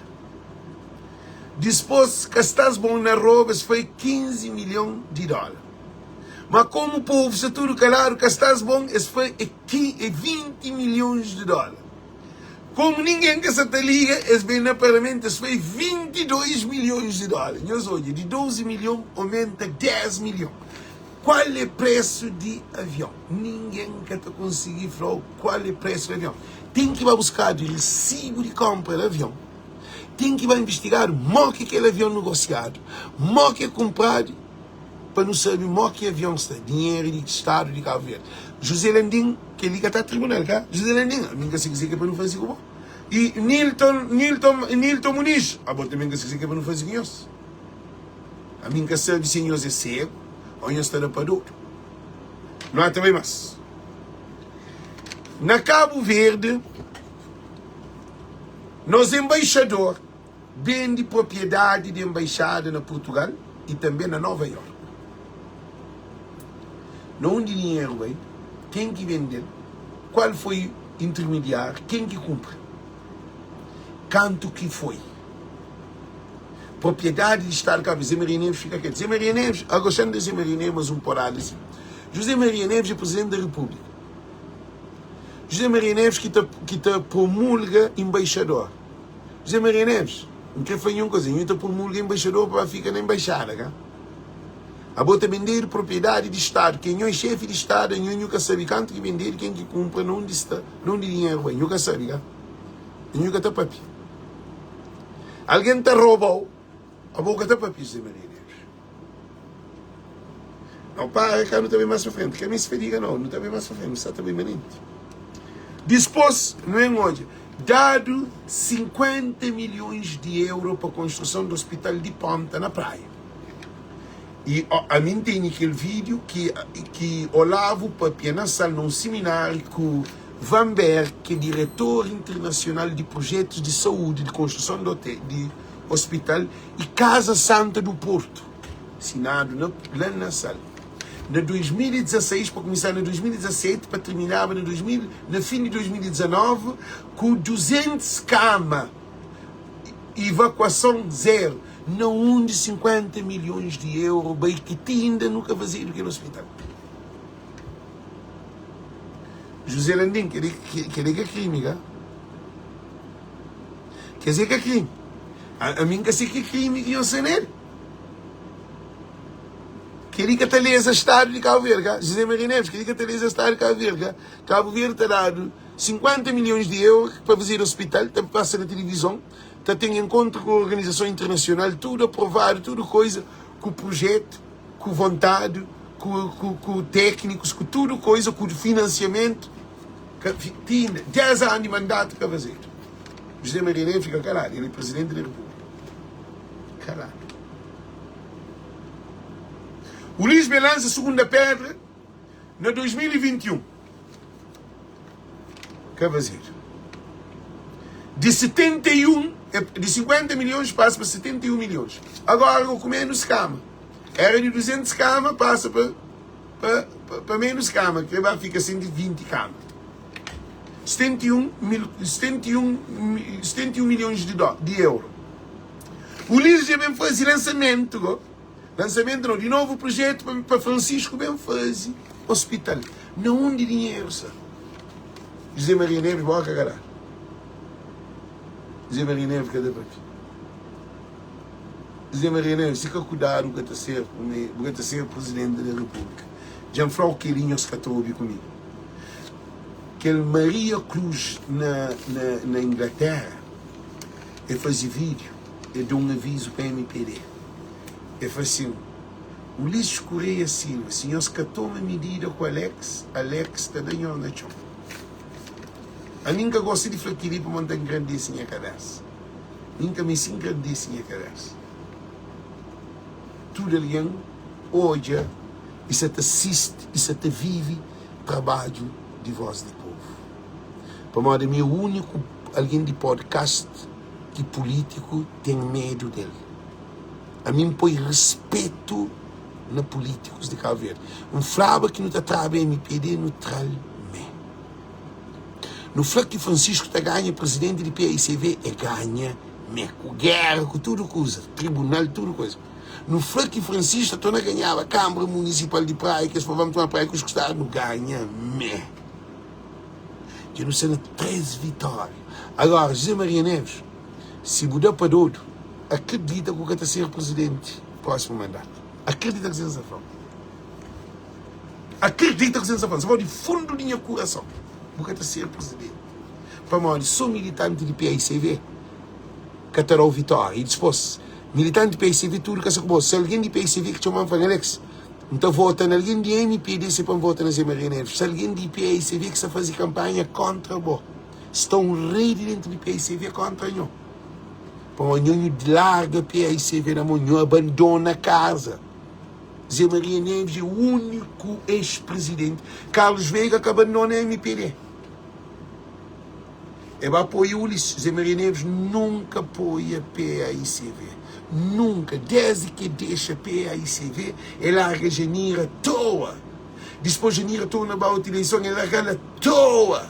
Dispôs ka sta-s bon na roba, es foi 15 milhon di dóla. Ma komu povu sta tudu kaladu, ka sta-s bon, es foi é 20 milhons di dóla. Komu ningen ka sa ta liga, es ben na parlamentu, es foi 22 milhons di dóla. Nhos odja, di 12 milhon omenta 10 milhon. Kual é presu di avion? Ningen ka ta konsigi fla-u kual é presu di avion. Ten ki ba buskadu resibu di konpra di avion. Ten ki ba investigadu mo ki kel avion negosiadu, mo ki é kunpradu, pa nu sabe mo ki avion sta. Dinheru di Stadu di Kabu Verdi. José Landim, kel-li ka ta tribunal, ka? José Landim, ami N ka se kuzê ki é pa nu faze ku bo. I Nilton, Nilton, Nilton Muniz, abo tanbe N ka se kuzê ki é pa nu faze ku nhos. Ami N ka sabe si nhos é segu ô nhos ta da pa dodu. Nu ata bai más. Na Kabu Verdi, nos enbaixador bende propriedadi di enbaixada na Purtugal i tanbe na Nova York. Na undi dinheru bai? Ken ki bende-l? Kual foi intermediário? Ken ki kunpra? Kantu ki foi? Propriedadi di Stadu di Cabo Verde. Zé Maria Neves fika ketu. Zé Maria Neves, agostando de Zé Maria Neves, mas un porada si. José Maria Neves é Presidente da República. José Maria Neves ki ta, ki ta promulga embaixador. José Maria Neves, N kre fla nhu un koza, nhu ta promulga embaixador pa ba fika na embaixada, ka? Abo ta bendedu propriedadi di Stadu, ke nho é xefi di Stadu, anho nhu ka sabe kantu ki bendedu, ken ki kunpra, na undi sta, na undi dinheru bai, nhu ka sabe, ka? Nhu ka ta papia. Algen ta roba-u, abo ka ta papia, José Maria Neves. Nau para ka, nu ta bai más pa frenti. Ka meste fadiga nau, nu ta bai más pa frenti, nu sta ta bai manenti. Dispôs, nu ben odja, dadu 50 milhons di euro pa konstruson di ospital di Ponta na Praia. I ami N tene kel vídiu ki ki Olavo papia na sal na un simináriu ku Van Berg, ki é diretor internasional di projetus di saúdi di konstruson di ote di ospital i Casa Santa do Porto, sinadu na la na sal na 2016 pa kumisá na 2017 pa terminaba na 2000 na fin di 2019 ku 200 kama. Evakuason zero na undi 50 milhões di euro bai ki ti inda nu ka fazedu kel hospital. José Landim, kel li ka krimi ka? Kes é ka krimi. Ami N ka se ki krimi ki nhos sta nel. Kel li ka ta leza Stadu di Kabu Verdi ka? José Maria Neves, kel li ka ta leza Stadu di Kabu Verdi ka? Kabu Verdi ta dadu 50 milhões di euro pa fazedu hospital, ta pasa na tilivizon, ta ten enkontru ku organizason internasional, tudu aprovadu, tudu koiza, ku projetu, ku vontadi, ku, ku, ku téknikus, ku tudu koiza, ku finansiamentu. Ka, ti inda, 10 anu di mandatu ka fazedu. José Maria Neves fika kaladu, el é presidenti di Repúblika. Kaladu. Ulisses ben lansa segunda pedra na 2021. Ka fazedu. Di 71, di 50 milhões pasa pa 71 milhões. Agora ku menos kama. Era di 200 kama pasa pa pa pa menos kama, ki ba fika 120 kama. 71 mil, 71, 71 milhões de dó, de euro. Ulisses dja ben faze lansamento go. Lansamento não, di novo projeto pa, pa Francisco ben faze hospital. Na undi dinheiro sta? José Maria Neves boka galera. José Maria Neves ka ta papia. José Maria Neves, si ka kudadu bu ka ta ser primeiro, bu ka ta ser presidente da República. Dja N fla-u kel-li nhos ka ta obi ku mi. Kel Maria Cruz na, na, na Inglaterra, el faze vídeo, el da un avizu pa MPD. El fla sin, Ulisses Correia Silva, si nhos ka toma midida ku Alex, Alex ta da nhos na txon. Ami N ka gosta di fla kel-li pamodi N ta engrandese nha kabésa. Mi N ka meste engrandese nha kabésa. Tudu algen odja i sa ta sisti i sa ta vive trabadju di Voz di Povu. Pamodi ami é úniku algen di podcast ki pulítiku ten medu del. Ami N poi respetu na pulítikus di Kabu Verdi. N flaba ki nu ta traba mpd, nu tra-l mé. Nu fla ki Francisco ta ganha presidenti di paicv, e ganha mé, ku géra, ku tudu kuza, tribunal, tudu kuza. Nu fla ki Francisco ta torna ganhaba Kâmara Munisipal di Praia, ki es fla, Vamos toma Praia ku es kustadu, nu ganha mé. Dja nu sta na 3 vitória. Agora, José Maria Neves, si bu da pa dodu, akredita ku ka ta ser presidenti prósimu mandatu. Akredita ku sen fla. Akredita ku sen fla. Sa di fundu di nha kurason, bu ka ta ser presidenti. Pamodi so militanti di PICV ka ta dau vitória. I dispôs, militanti di PICV tudu ka sta ku bo. Si algen di PICV ki txoma-m fla-m, Alex, N ta vota na algen di MPD se pa N vota na Zé Maria Neves. Si algen di PICV ki sta faze kanpanha kóntra bo, sta un redi dentu di PICV kóntra nho. Pamodi nho nhu larga PICV na mon, nho abandona kaza. Zé Maria Neves é úniku ex-prizidenti. Carlos Veiga ka abandona MPD. E ba apoia Ulisses. Zé Maria Neves nunka apoia PAICV. Nunka. Desdi ki e dexa PAICV, e larga Janira toa. Dispôs Janira torna ba otu ileison, e larga-l a toa. Toa!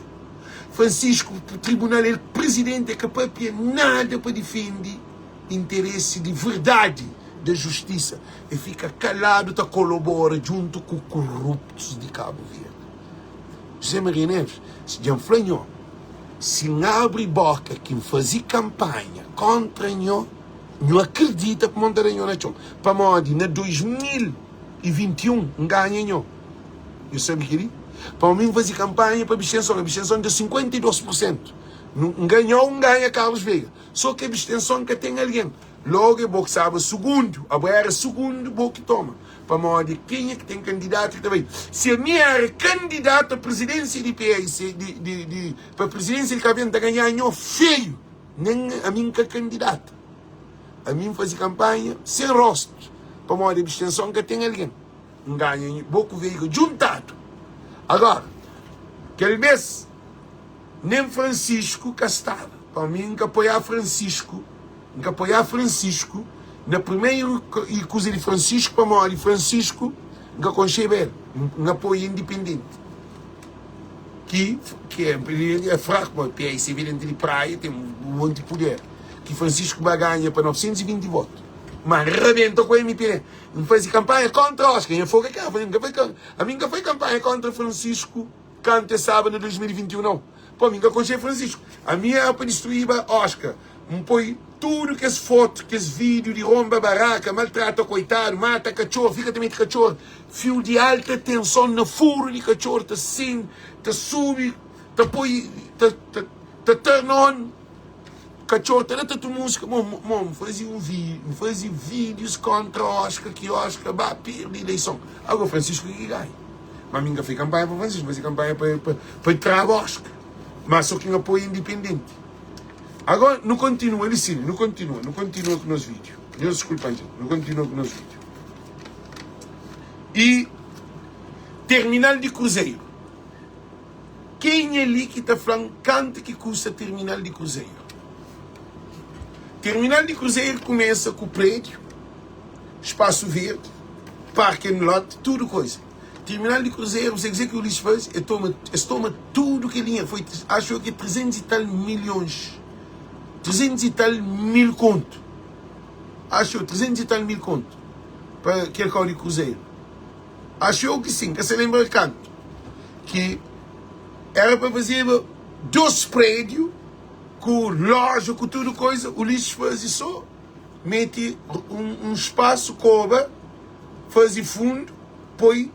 Francisco tribunal el presidente el ka papia nada pa difende interesse di verdade da justiça el fika calado ta colobora djunto ku corruptos di Cabo Verde. José Maria Neves, si dja N fla nho, si N abri boka ki N faze kampanha kontra nho, nho akredita kuma N ta da nho na txon. Pamodi na 2021 N ganha nho. Nho sabe kel-li? Pamodi mi N faze kampanha pa abstenson, abstenson da 52 pur sentu. N ganha-u, N ganha Carlos Veiga. So ki abstenson ka ten algen. Logu é bo ki staba sugundu, abo éra sugundu, bo ki toma. Pamodi kenha ki ten kandidatu ki ta bai? Si ami éra kandidatu a prizidensia di PAIC, di, di, di, pa prizidensia di Kabu Verdi, N ta ganhá nho feiu. Nen ami N ka kandidata. Ami N faze kanpanha sen rostu, pamodi abstenson ka ten algen. N ganha bo ku Veiga djuntadu. Agora, kel bes, nen Francisco ka staba. Pa mi N ka apoiá Francisco, N ka apoiá Francisco na primeiro kuza di Francisco pamodi Francisco N ka konxeba el. N apoia independente ki ki é é fraco pamodi PICV dentro di Praia ten un monti puder ki Francisco ba ganha pa 920 voto ma rabenta ku MPD. N faze kanpanha kontra Oscar nha foga ka ami N ka faze kanpanha kontra Francisco. Kantu es staba na 2021 nau. Pô, mi N ka konxe Francisco. Ami éra pa distruíba Oscar. N poi tudu kes fotu, kes vídiu di ronba baraka, maltrata koitadu, mata katxor, fika ta mete katxor fiu di alta tenson na furu di katxor ta sin, ta subi, ta poi, ta, ta, ta turn on katxor, ta da ta tumusika. Mo, mo, N faze un vi, N faze vídius kontra Oscar ki Oscar ba pirdi ileison. Agora Francisco ki ganha. Ma mi N ka fai kanpanha pa Francisco, N fasi kanpanha pa pa pa traba Oscar. Ma so ki N apoia indipendenti. Agora nu kontinua li sin, nu kontinua, nu kontinua ku nos vídeo. Nhos diskulpa-m jenti, nu kontinua ku nos vídeo. E terminal di kruzeru. Kenha li ki ta fla-m kantu ki kusta terminal di kruzeru? Terminal di kruzeru kumesa ku prédiu. Spasu verdi, parking lot, tudu koisa. Terminal di kruzeru, se kuzê ki Ulisses faze? E toma, es toma tudu kel dinheru, foi acho eu ki 300 e tal milhons, 300 e tal mil kontu, acho eu, 300 e tal mil kontu pa kel kau di kruzeru. Acho eu ki sin, ka sa lenbra kantu, ki era pa fazeba dos prédiu ku loja, ku tudu koisa, Ulisses faze so. Mete un spasu, koba, faze fundu, poi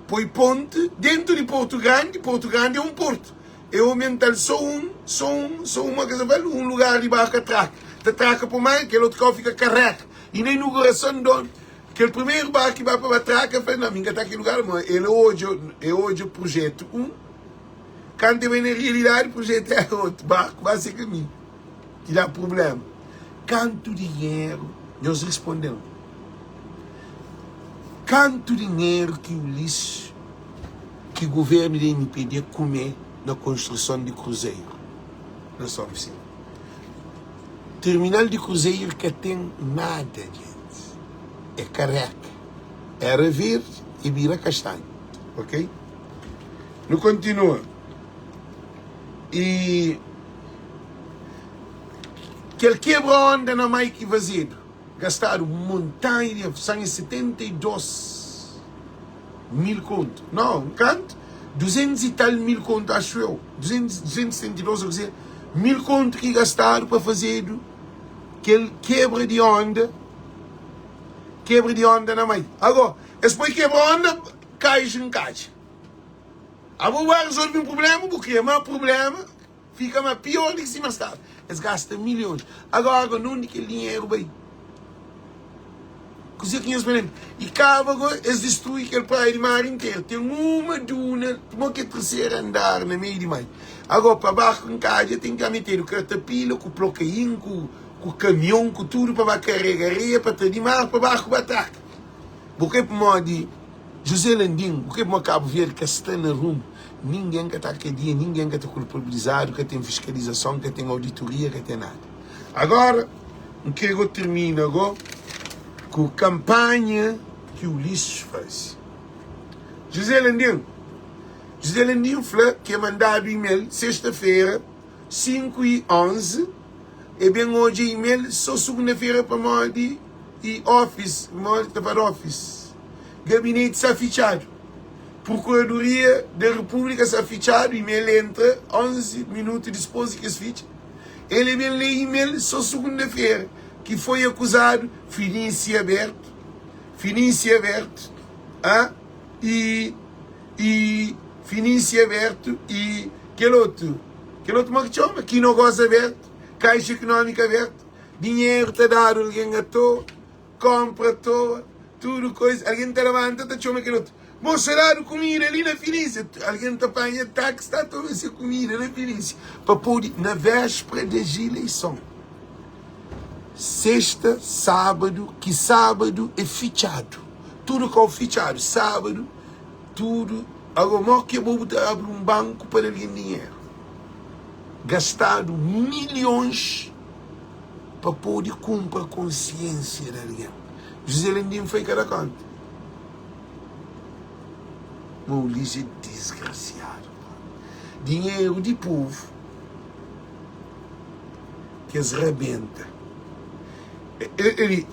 poi ponti dentu di Portu Grandi, Portu Grandi é un portu, é aumental so un, so un, so un, ma ka un lugar di barka traka, ta traka pa mar, kel otu kau fika kareka, i na inugurason do kel primeru barku ki ba pa ba traka, fla, na mi ka ta ki lugar, ma el odja, el odja prujetu un, kantu el bai na rialidadi prujetu era otu, barku ba se kaminhu. Ki da prublema. Kantu dinheru, nhos risponde-m, kantu dinheru ki Ulisses, ki guvernu di MPD kume na konstruson di kruzeru na São Vicente? Terminal di kruzeru ka ten nada, djentis. É kareka. Era verdi e bira kastanhu. Ok? Nu kontinua. E kel kebra onda na mai ki fazedu, gastadu montanha di san e 72 mil kontu, no, kantu? 200 e tal mil kontu, axu eu, 200, 272 ou kuzê, mil kontu ki gastadu pa fazedu kel kebra di onda, kebra di onda na mai. Ago, es poi kebra onda, kais nkadja. Abo bu ba rezolve un prubléma, bu kria má prubléma, fika má piór di ki sima staba. Es gasta milhons. Agora, na undi kel dinheru bai? Kuzê ki nhos pa lenbra? I kaba go, es distrui kel praia di mar interu. Ten uma duna, mo ki é terseru andar na meiu di mai. Agora, pa barku nkadja, ten ki ba metedu katapila ku plokain, ku ku kamion, ku tudu pa ba karega areia pa tra di mar pa barku ba traka. Bu krê pamodi José Landim, bu krê pamodi Cabo Verde ka sta na rumu? Ninguém ka ta kadia, ninguém ka ta kulpabilizadu, ka ten fiskalizason, ka ten auditoria, ka ten nada. Agora, N krê go termina go ku kampanha ki Ulisses faze. José Landim. José Landim fla ki e mandadu email sexta-fera, 5 y 11, e ben odja email so sugunda-fera pamodi e office, modi ki ta fladu office, gabineti sta fitxadu, Prokuradoria da Repúblika sta fitxadu, email entra 11 minutu dispos di ki es fitxa, el e ben lé email so sugunda-fera ki foi akuzadu, Finísia abertu, Finísia abertu, ah, y. y Finísia abertu y kel otu, kel otu mo ki txoma? Kinogós abertu, Kaixa Ikunómika abertu, dinheru ta dadu algen atoa, konpra atoa, tudu koisa, algen ta labanta ta txoma kel otu, mosa dadu kumida li na Finísia, algen ta panha taksi ta toma se kumida na Finísia, pa pode na véspera des ileison, sexta, sábadu, ki sábadu é fitxadu, tudu kau fitxadu, sábadu. Tudu ago mo ke bo bu ta abri un banku pa da algen dinheru? Gastadu milhons pa pode kunpra konsiensia di algen. José Landim foi ka da konta. Ma Ulisses é disgrasiadu. Dinheru di povu ki es rabenta.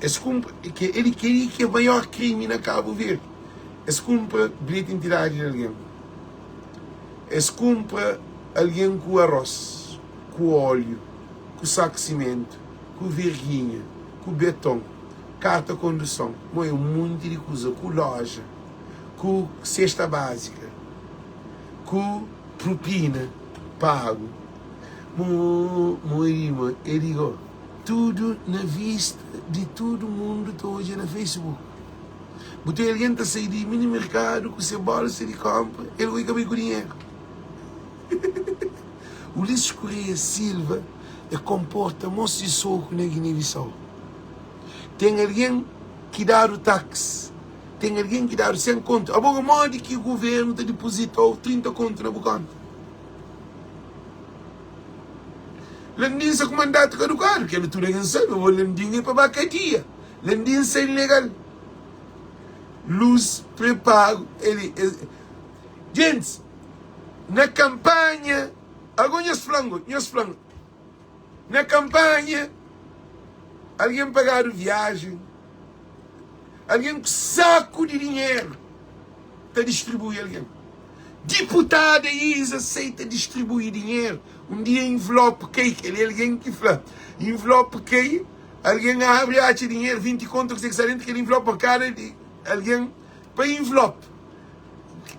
Es kunpra, kel li ki é maior krimi na Kabu Verdi. Es kunpra bilheti intidadi di algen. Es kunpra algen ku arós, ku óliu, ku saku simentu, ku verginha, ku beton, karta konduson, mo é un monti di kuza, ku loja, ku sesta bázika, ku prupina pagu. Mo, mo rima, e digo, tudu na vista di tudu mundu ta odja na Facebook. Bu ten algen ta sai di mini merkadu ku se bolsa di konpra, el oi ka bai ku dinheru. Ulisses Correia Silva e konporta mo Sissoko na Guiné-Bissau. Ten algen ki dadu tax, ten algen ki dadu 100 kontu. Abo modi ki guvernu ta dipozitau 30 kontu na bu konta? Landin sa ku mandatu kadukadu, kela tudu algen sabe, abo Landin e pa ba kadia. Landin sa ilegal. Luz prepago. Ele, ele. Gente, na campanha, agora nhos flango, nhos flango. Na campanha, alguém pagado viagem, alguém com saco de dinheiro ta distribui alguém. Diputada Isa aceita distribui dinheiro. Um dia envelope cai, ele é alguém que fla. Envelope cai, Algen abri atxa dinheru 20 kontu kuzê ki sta dentu kel envelope pa kada di algen pa envelope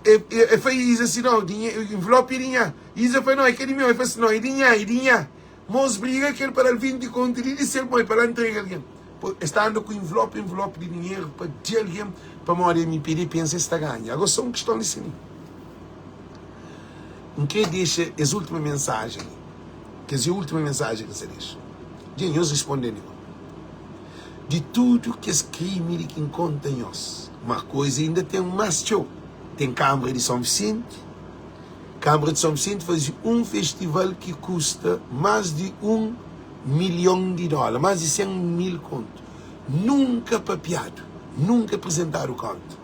e e fla Isa si no dinheru envelope é di nha Isa fla no é ka di meu e fla si no é di nha é di nha mos briga kel pa dal 20 kontu li di sel poi pa la ntrega algen es ta anda ku envelope envelope di dinheru pa di algen pamodi mpd pensa es ta ganha ago so un kiston di si li N kre dexa es ultima mensajen li Kes é última mensajen ki N sta dexa. Dja nhos responde-m di bo. Di tudu kes krimi li ki N konta nhos, má koza inda ten más txeu. Ten Kanbra di Son Visenti. Kanbra di Son Visenti faze un festival ki kusta más di un milhon di dóla, más di 100 mil kontu. Nunka papiadu, nunka prezentadu kónta.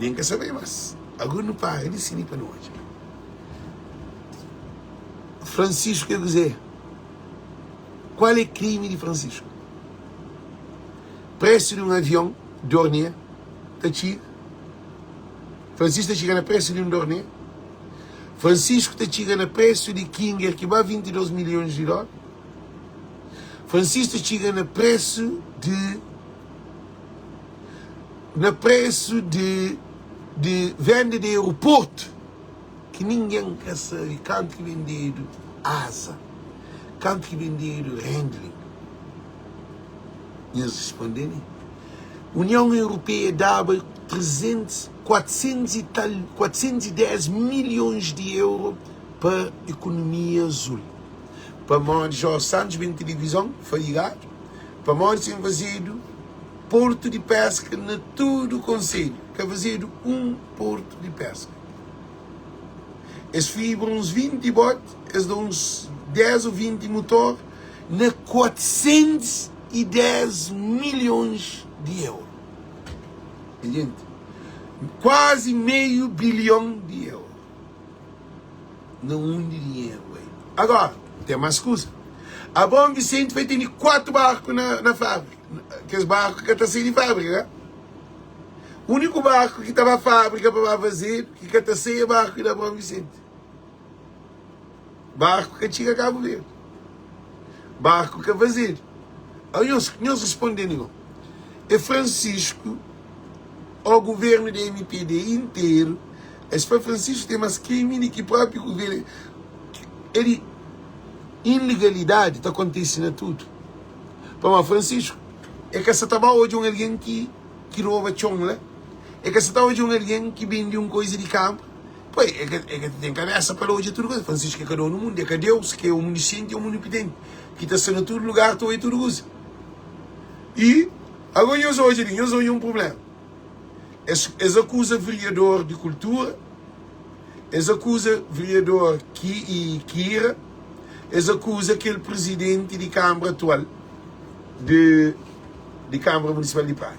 Nen ka sabe más. Ago nu para di sini pa nu odja. Francisco é kuzê? Qual é crime di Francisco? Preço di um avião Dornier ta txiga? Francisco ta txiga na preço di um Dornier? Francisco ta txiga na preço di Kinger ki ba 22 milhões di dólar? Francisco ta txiga na preço di na preço di di venda di aeroporto? Ki ningen ka sabe kantu ki bendedu aza, kantu ki bendedu handling. Nhos responde mi. União Europeia daba 300, 400 e tal, 410 milhões di euro pa ekonomia azul. Pamodi Jorge Santos ben televizon, fadigadu, pamodi sen fazedu portu di peska na tudu konselhu, ka fazedu un portu di peska. Es fibra uns 20 boti, es da uns 10 ou 20 mutor na 410 milhões di euro. Nha gente, quase meio bilhão di euro. Na undi dinheru bai? Agora, ten más kuza. Abraão Vicente vai tene 4 barku na, na fábrika. Kes barku ka ta sai di fábrika, ka? Úniku barku ki ta ba fábrika pa ba fazedu, ki ka ta sai é barku di Abraão Vicente. Barku ka txiga Kabu Verdi. Barku ka fazedu. Au nhos, nhos responde-m go. É Francisco ou governo di MPD interu, es fla Francisco ten mas krimi di ki propi governo. É di ilegalidadi ta kontise na tudu. Pamodi Francisco é ka sa ta ba odja un algen ki ki roba txon la, é ka sa ta odja un algen ki bende un koiza di kanpu. Poi, é ka, é ka ta ten kabesa pa el odja tudu kuza. Francisco é ka donu mundu, é ka Deus ki é oniscienti e omunipotenti, ki ta sta na tudu lugar, ta odja tudu kuza. I ago nhos odja li, nhos odja un prubléma. Es, es akuza veriador di kultura, es akuza veriador ki i Kira, es akuza kel prizidenti di kanbra atual di, di Kanbra Munisipal di Praia.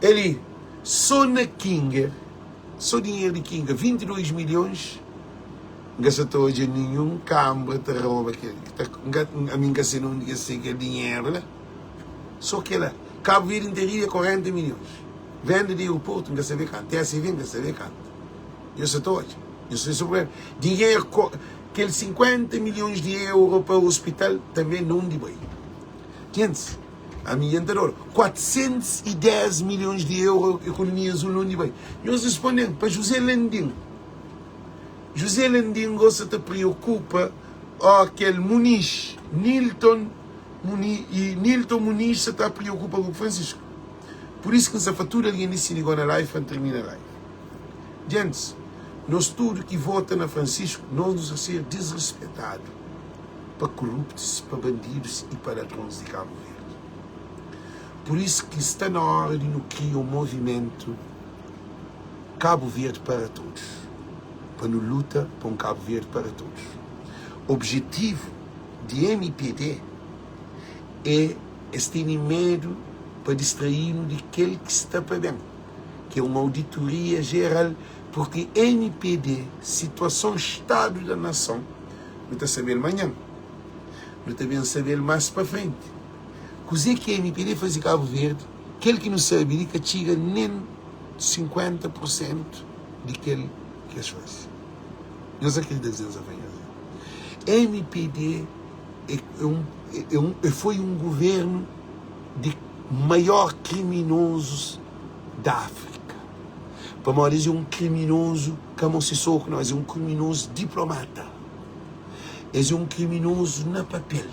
El i, so na Kinger, So dinheru di Kinga, 22 milhons, N ka sa ta odja ninhun kanbra ta roba kel, ami N ka se na undi ki es sai kel dinheru la. So kela, Kabu Verdi interinhu é 40 milhons, venda di aeroportu N ka sabe kantu, TSV N ka sabe kantu. Nhos sa ta odja, nhos ten so prublema. Dinheru, kel 50 milhons di euro pa ospital tanbe na undi bai. Gentis. Ami dja N ta dor 410 milhons di euro ekonomia azul undi bai? Nhos responde-m pa José Landim. José Landim gosta ta preokupa ó kel Muniz, Nilton Muniz, i Nilton Muniz sa ta preokupa ku Francisco. Pur isu ki N sa fla tudu algen li si ligo na live pa N termina live. Gentis, nos tudu ki vota na Francisco, nos nu sa ser disrespetadu. pa koruptus, pa bandidus i pa ladrons di Kabu Verdi. Pur isu ki sta na óra di nu kria un movimentu Kabu Verdi para todos, pa nu luta pa un Kabu Verdi para todos. Objetivu di mpd é es tene medu pa distrai-nu di kel ki sta pa ben, ki é un auditoria jeral, purki mpd, situason stadu da nason, Nu ta sabe-l manhan. Nu ta ben sabe-l más pa frenti. Kuzê ki mpd faze Kabu Verdi, kel ki nu sabe li ka txiga nen 50 pur sentu di kel ki es faze. Nhos akredita kuzê N sta fla nhos li? Mpd é un, é un, é foi un guvernu di maior kriminozus di Áfrika. Pamodi es é un kriminozu Ka mo si soku nau, es é un kriminozu diplomata. Es é un kriminozu na papel.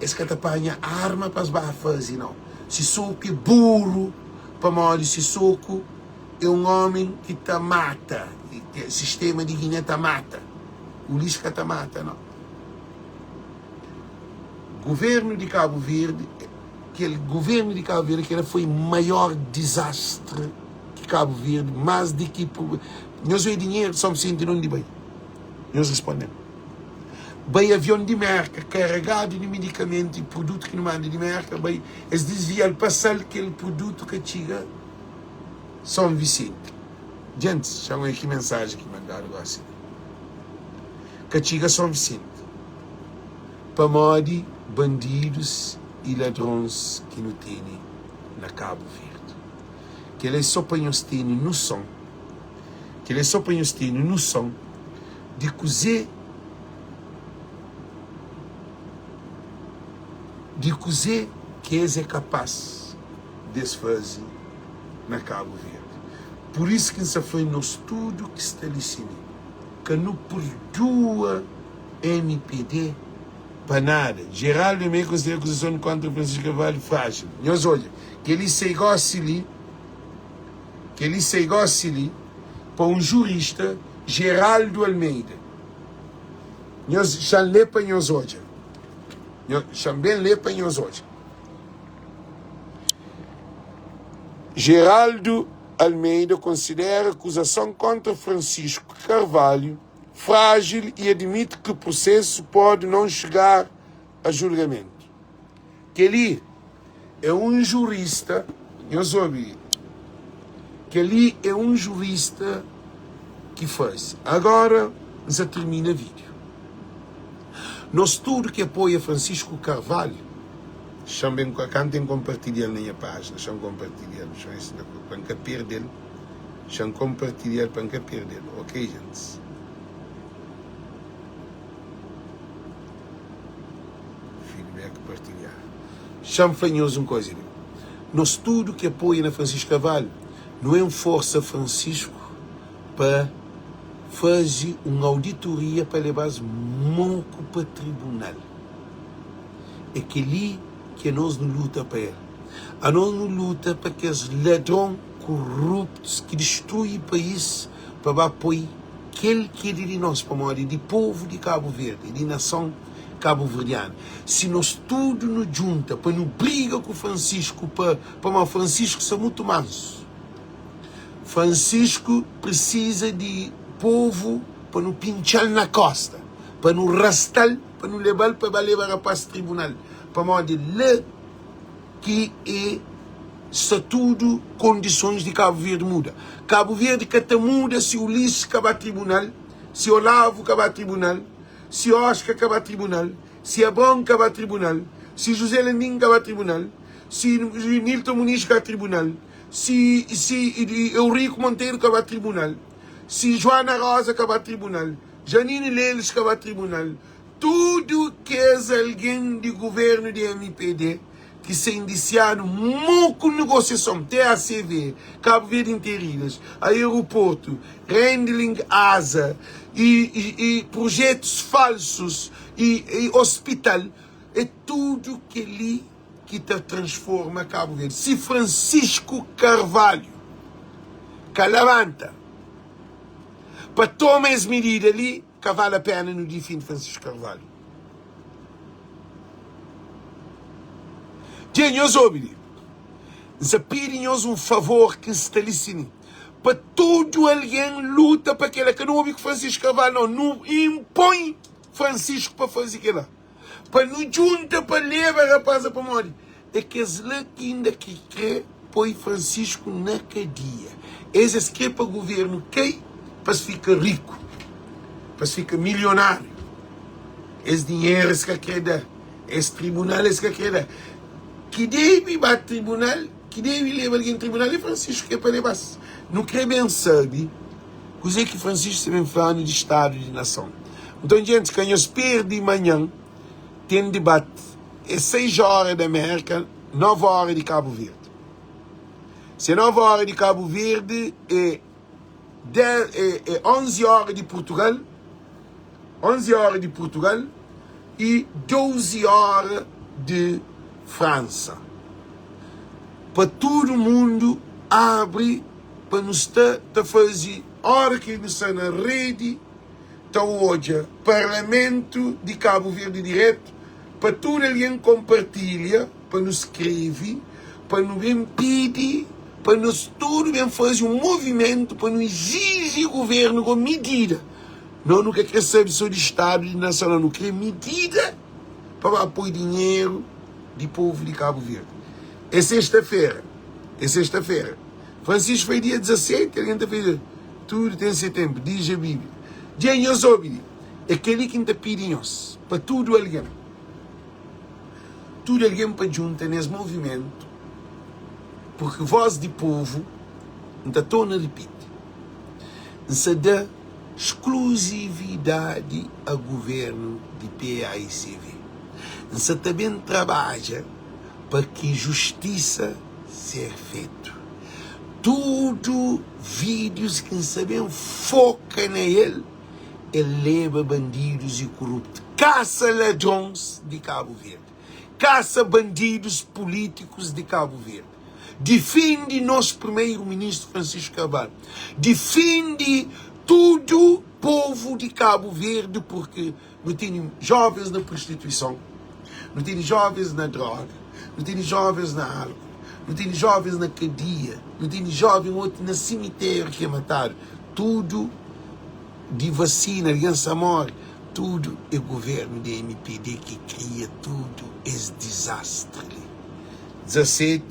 Es ka ta panha arma pa es ba faze nau. Sissoco é buru pamodi Sissoco é un omi ki ta mata. Sistema di Guiné ta mata. Ulis ka ta mata nau. Guvernu di Kabu Verdi, kel guvernu di Kabu Verdi kela foi maior dizastri. ki Kabu Verdi más di ki Nhos oi dinheru di São Vicente undi bai? Nhos responde-m Bai avion di Merka karegadu di midikamentu i produtu ki nu manda di Merka bai es disvia-l pasa-l kel produtu ka txiga São Vicente Djentis xa-m oi ki mensaji ki mandadu gosi li ka txiga São Vicente pamodi bandidus i ladrons ki nu tene na Kabu Verdi. Kel-la é sô pa nhos tene noson, kel-la é sô pa nhos tene noson di kuzê, di kuzê ki es é kapás di es faze na Kabu Verdi. Pur isu ki N sta fla nos tudu ki sta li si li, ka nu purdua mpd pa nada. Geraldo Almeida konsidera akuzason kóntra Francisco Carvalho frájil. Nhos odja. Kel-li sai gósi li, kel-li sai gósi li pa un jurista, Geraldo Almeida. Nhos, xa-m lê pa nhos odja. Nho, xa-m ben lê pa nhos odja. Geraldo Almeida konsidera akuzason kóntra Francisco Carvalho frájil y admite ki prosesu pode non xegar a julgamentu. Kel-li é un jurista, nhos obi, kel-li é un jurista ki faze. Agora. N sa tirmina vídiu. Nos tudu ki apoia Francisco Carvalho, xa-m ben kantu N konpartilha-l na nha pájina, xa-m konpartilha-l, xa-m es pa N ka perde-l, xa-m konpartilha-l pa N ka perde-l, ok gentis? Feedback partilhar. Xa-m fla nhos un koza li, nos tudu ki apoia na Francisco Carvalho, nu enforsa Francisco pa faze un auditoria pa leba-s moku pa tribunal. É kel-li ki anos nu luta pa el. Anos nu luta pa kes ladron koruptus ki distrui país pa ba poi kel ki é di di nos, pamodi é di povu di Kabu Verdi, é di nason kabuverdianu. Si nos tudu nu djunta pa nu briga ku Francisco pa pamodi Francisco sta mutu mansu. Francisco precisa di povo pa nu pintxal na costa, pa nu rastal, pa nu lebal pa ba leba rapaz tribunal, pamodi la ki e sta tudo condisons di Cabo Verde muda. Cabo Verde ka ta muda si Ulisses ka ba tribunal, si Olavo ka ba tribunal, si Oscar ka ba tribunal, si Abraão ka ba tribunal, si José Landim ka ba tribunal, si Nilton Muniz ka tribunal. Si si Eurico Monteiro ka ba tribunal, si Joana Rosa ka ba tribunal, Janine Leles ka ba tribunal, tudu kes algen di governu di mpd ki sa indisiadu moku negosiason, TACV, Cabo Verde Interilhas, aeroportu, Rendling Asa i i projetus falsus i i hospital, é tudu keli ki ta transforma Kabu Verdi. Si Francisco Carvalho ka labanta pa toma es midida li, ka vale a pena nu difindi Francisco Carvalho. Dja nhos obi li, N sa pidi nhos un favor ki N sta li si mi, pa tudu algen luta pa kela. Ka nu obi ku Francisco Carvalho, nau, nu inpoi Francisco pa faze kela. Pa nu djunta pa leba rapaza pamodi é kes la ki inda ki kre poi Francisco na kadia. Es es kre pa governo kai pa es fika riku, pa es fika milionário. Es dinheru es ka kre da, es tribunal es ka kre da. Ki debe ba tribunal, ki debe leba algen tribunal é Francisco ki é pa leba-s. Nu kre ben sabe Kuzê ki Francisco ta ben fla-nu di stadu di nason? Nton, gentis, ka nhos perde manhan ten dibati. É 6 óra di Amérika, 9 óra di Kabu Verdi. Se é 9 óra di Kabu Verdi, é 10, é, é 11 óra di Purtugal, 11 óra di Purtugal i 12 óra di Fransa. Pa tudu mundu abri pa nu sta ta faze ora ki nu sta na redi ta odja parlamentu di Kabu Verdi diretu pa tudu algen konpartilha pa nu skreve pa nu ben pidi pa nos tudu ben faze un movimentu pa nu iziji guvernu go midida no nu ka kre sabe so di stadu di nasional nu kre midida pa ba poi dinheru di povu di Kabu Verdi é sexta fera é sexta fera. Francisco foi dia 17, algen ta fla, tudu ten se tenpu, dija Bíblia. Dja nhos obi li, é kel-li ki N ta pidi nhos, pa tudu algen, tudu algen pa djunta nes movimentu, purki vós di povu, N ta torna ripiti, N sa da skluzividadi a guvernu di PAICV. N sa ta ben trabadja pa ki justisa ser fetu. Tudu vídius ki N sta ben foka na el, é leba bandidus i kuruptu, kasa ladrons di Kabu Verdi, kasa bandidus pulítikus di Kabu Verdi, difende nos Primeru-Ministru Francisco Carvalho, difende tudu povu di Kabu Verdi purki Nu tene jovens na prostituison, nu tene jovens na droga, nu tene jovens na álkol, nu tene jovens na kadia, nu tene joven otu na simiteriu ki é matadu. Tudu di vasina, algen sa móre, tudu é guvernu di mpd ki kria tudu es dizastri li. 17,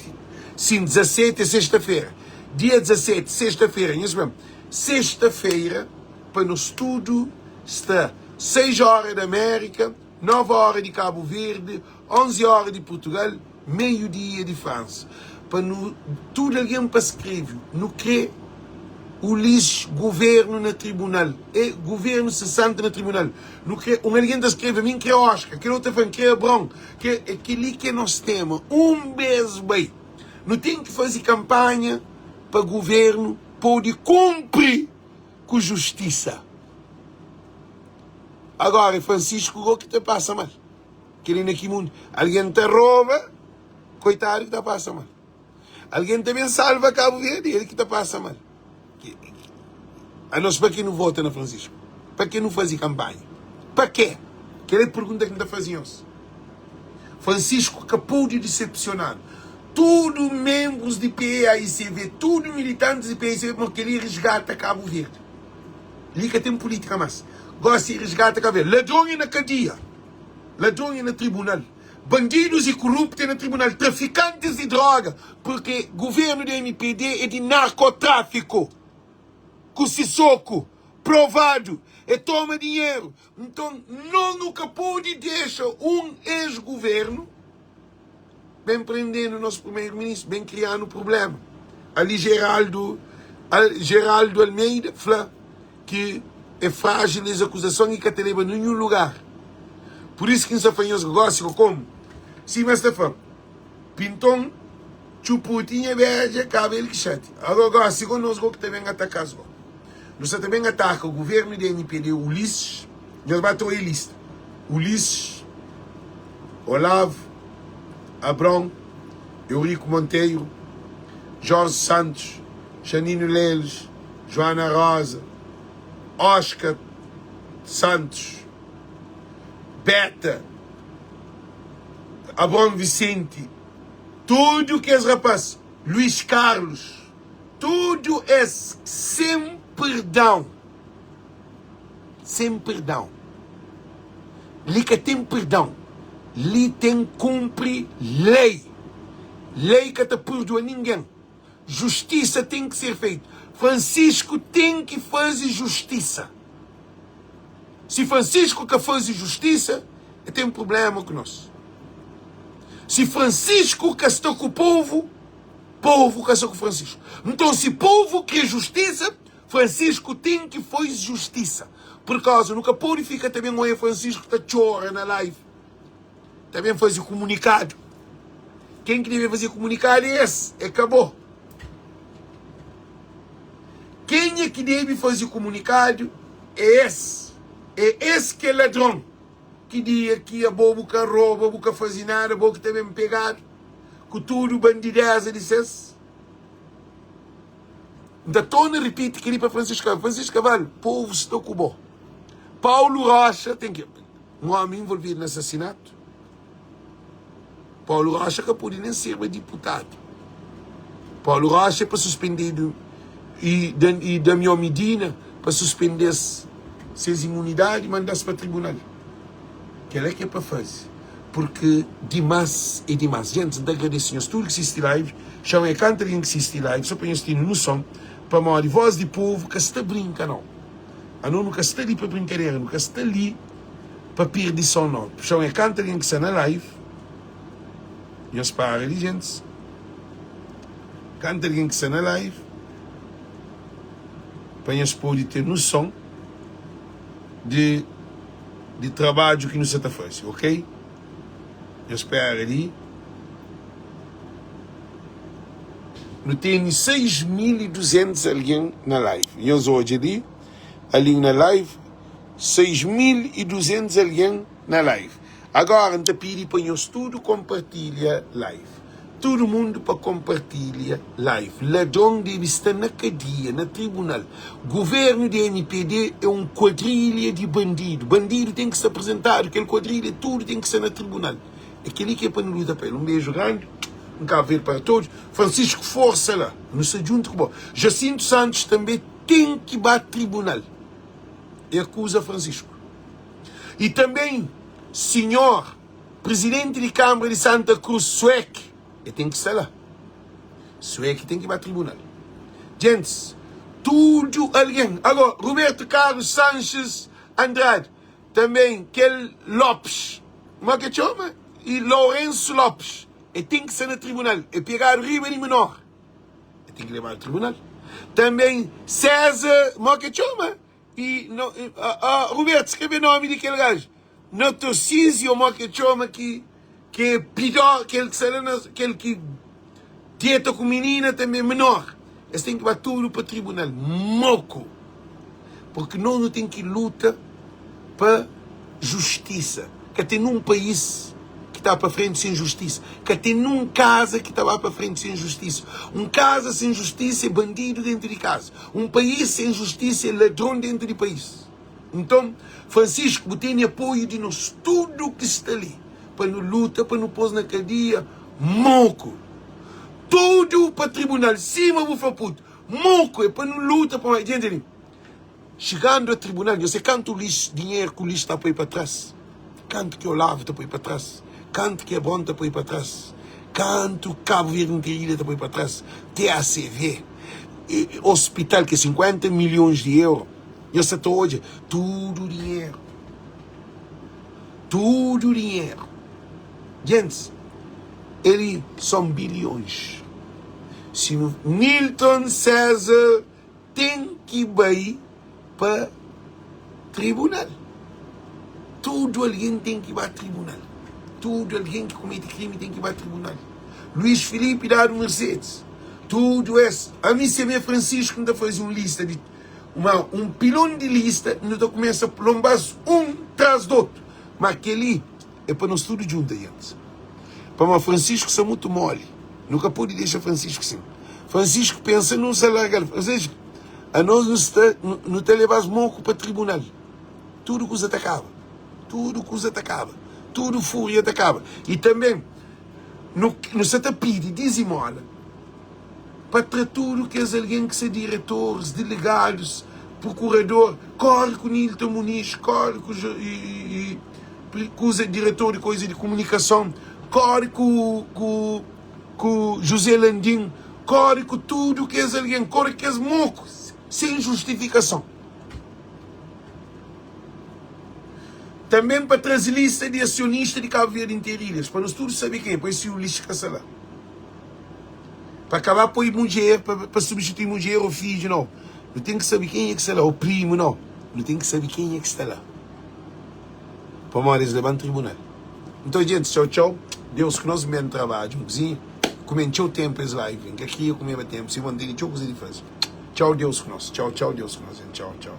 sin, 17 é sexta-fera, dia 17, sexta-fera, nhos fla-m, sexta-fera pa nos tudu. sta 6 óra di Amérika, 9 óra di Kabu Verdi, 11 óra di Purtugal, meiu dia di Fransa. Pa nu tudu algen pa skrebe, nu krê Ulisses Governo na tribunal, e Governo 60 na tribunal. Nu krê un algen ta skrebe ami N krê Oscar, kel otu ta fla N krê Abraon, krê é kel-li ki é nos tema. Un bês bai, nu ten ki faze kanpanha pa governo pode kunpri ku justisa. Agora é Francisco go ki ta pasa mal. Kel-li na ki mundu? Algen ta roba, koitadu ki ta pasa mal. Algen ta ben salva Kabu Verdi, el ki ta pasa mal. Anos pa ke nu vota na Francisco? Pa ke nu faze kanpanha? Pa ke? Kel é pergunta ki N ta faze nhos. Francisco ka pode disepsiona-nu. Tudu menbrus di PAICV, tudu militantis di PAICV, ma kel-li resgata Kabu Verdi. Li ka ten pulítika más. Gósi resgata Kabu Verdi. Ladron é na kadia. Ladron é na tribunal. Bandidus y kuruptu é na tribunal. Trafikantis di droga, purke guvernu di mpd é di narkotráfiku. Ku si soku provadu, é toma dinheru. Nton, nos nu ka pode dexa un ex-guvernu ben prende-nu nos primeru-ministru, ben kria-nu prubléma. Ali Geraldo, Geraldo Almeida fla ki é frájil es akuzason i ka ta leba ninhun lugar. Pur isu ki N sta fla nhos gósi komu sima es ta fla, Pinton txuputi nha bedja kaba el ki xati. Agora gósi go nos go ki ta ben ataka-s go. Nu sta ta ben ataka guvernu di mpd Ulisses, nhos ba ta oia lista, Ulisses, Olavo, Abrão, Eurico Monteiro, Jorge Santos, Janino Leles, Joana Rosa, Oscar Santos, Beta, Abrão Vicente, tudo kes rapaz, Luís Carlos, tudo es sem perdão, sem perdão. Li ka ten perdão, li ten kunpri lei. Lei ka ta púrdua ningen. Justisa ten ki ser feitu. Francisco ten ki faze justisa. Si Francisco ka faze justisa, el ten prubléma ku nos. Si Francisco ka sta ku povu, povu ka sta ku Francisco. Nton, si povu kre justisa, Francisco ten ki faze justisa. Pur kauza, nu ka pode fika ta ben oia Francisco ta txora na live. Ta ben faze kumunikadu. Ken ki debe faze kumunikadu é es, é ka bo. Kenha ki debe faze kumunikadu é es. É es ki é ladron. Ki dia ki abo bu ka roba, bu ka faze nada, bo ki ta ben pegadu ku tudu bandideza di ses. N ta torna ripiti kel-li pa Francisco Carvalho. Francisco Carvalho, povu sta ku bo. Paulo Rocha ten ki. Un ómi involvidu na asasinatu. Paulo Rocha ka pode nen serba diputadu. Paulo Rocha é pa suspendedu i, i Damião Medina pa suspende-s ses imunidadi i manda-s pa tribunal. Kel-la ki é pa faze, purki dimás é dimás. Gentis, N ta agradese nhos tudu ki sisti live. Xama é kantu algen ki sisti live, so pa nhos tene noson, pamodi Voz di Povu ka sta brinka, nau. Ano nu ka sta li pa brinkadera, nu ka sta li pa pirdison no. Puxon é kantu algen ki sta na live, nhos para li gentis. Kantu algen ki sta na live, pa nhos pode ter noson di di trabadju ki nu sta ta faze, ok? Nhos spera li. Nu tene 6.200 algen na live. Nhos odja li, alin na live, 6.200 algen na live. Agora N ta pidi pa nhos tudu konpartilha live. Tudu mundu pa konpartilha live. Ladron debe sta na kadia, na tribunal. Guvernu di mpd é un kuadrilha di bandidu. Bandidu ten ki sta aprizentadu, kel kuadrilha tudu ten ki sta na tribunal. É kel-li ki é pa nu luta pa el. Un beju grandi, un Cabo Verde para todos. Francisco, forsa la, nu sta djuntu ku bo. Jacinto Santos tanbe ten ki ba tribunal e akuza Francisco. E tanbe sinhor Presidenti di Kambra di Santa Cruz, Suek, e ten ki sta la. Suek ten ki ba tribunal. Gentis, tudu algen. Agora, Roberto Carlos Sanches. Andrade, tanben kel Lopes, ma ke txoma? E Lourenço Lopes, e ten ki sta na tribunal, e pegadu riba di menor, e ten ki lebadu tribunal. Tanben César, ma ke txoma? E no, e, ah, ah, Roberto, skrebe nomi di kel gajo. Notosísio, mo ke txoma ki ki é pidó, kel ki sta la na kel ki deta ku minina tanbe menor. Es ten ki ba tudu pa tribunal. Moku! Porque nos nu ten ki luta pa justisa. Ka ten nun país ki ta pa frenti sen justisa. Ka ten nun kaza ki ta ba pa frenti sen justisa. Un kaza sen justisa é bandidu dentu di kaza. Un país sen justisa é ladron dentu di país. Nton, Francisco, bu tene apoiu di nos tudu ki sta li pa nu luta pa nu pôs na kadia moku. Tudu pa tribunal, sima bu fla putu. Moku é pa nu luta pa. Djenti li, xigandu a tribunal, nhos se kantu lix, dinheru ku lix ta poi pa tras, kantu ki Olavo ta poi pa tras, kantu ki Ebron ta poi pa tras, kantu Cabo Verde Interilha ta poi pa tras, TACV, hospital ki é 50 milhões di euro. Nhos sa ta odja tudu dinheru. Tudu dinheru. Gentis, eli son bilhons. Si nu, Nilton César ten ki bai pa tribunal. Tudu algen ten ki ba tribunal. Tudu algen ki kumete krimi ten ki ba tribunal. Luís Filipe dadu Mercedes. Tudu es. Ami si ami é Francisco N ta faze un lista di Ma un pilon di lista nu ta kumesa lonba-s un tras di otu. Ma kel-li é pa nos tudu djunta, gentis. Pamodi Francisco sta mutu moli. Nu ka pode dexa Francisco sin. Francisco pensa nu sa larga-l. Francisco, anos nu sta, nu ta leba-s moku pa tribunal. Tudu kuza ta kaba. Tudu kuza ta kaba. Tudu fúria ta kaba. I tanbe nu, nu sa ta pidi dizimola. pa tra tudu kes algen ki sta diretoris, delegadus, prokurador, kóre ku Nilton Muniz, kóre ku kuza diretor di koisa di kumunikason, kóre ku ku ku José Landim, kóre ku tudu kes algen, kóre ku kes moku sen justifikason. Tanben pa traze lista di asionista di Kabu Verdi Interilhas, pa nos tudu sabe kenha, pa si Ulisses ka sta la. Pa ka ba poi mudjer pa substitui mudjer ô fidju, nau. Nu ten ki sabe kenha ki sta la, ô primu, nau. Nu ten ki sabe kenha ki sta la. Pamodi es leba-m tribunal. Nton, gentis, txau txau. Deus ku nos. N ben trabadja un kuzinha. Kume-m txeu tenpu es live. N ka kria kumeba tenpu, sima N tene txeu kuza di faze. Txau, Deus ku nos. Txau txau, Deus ku nos. Txau txau.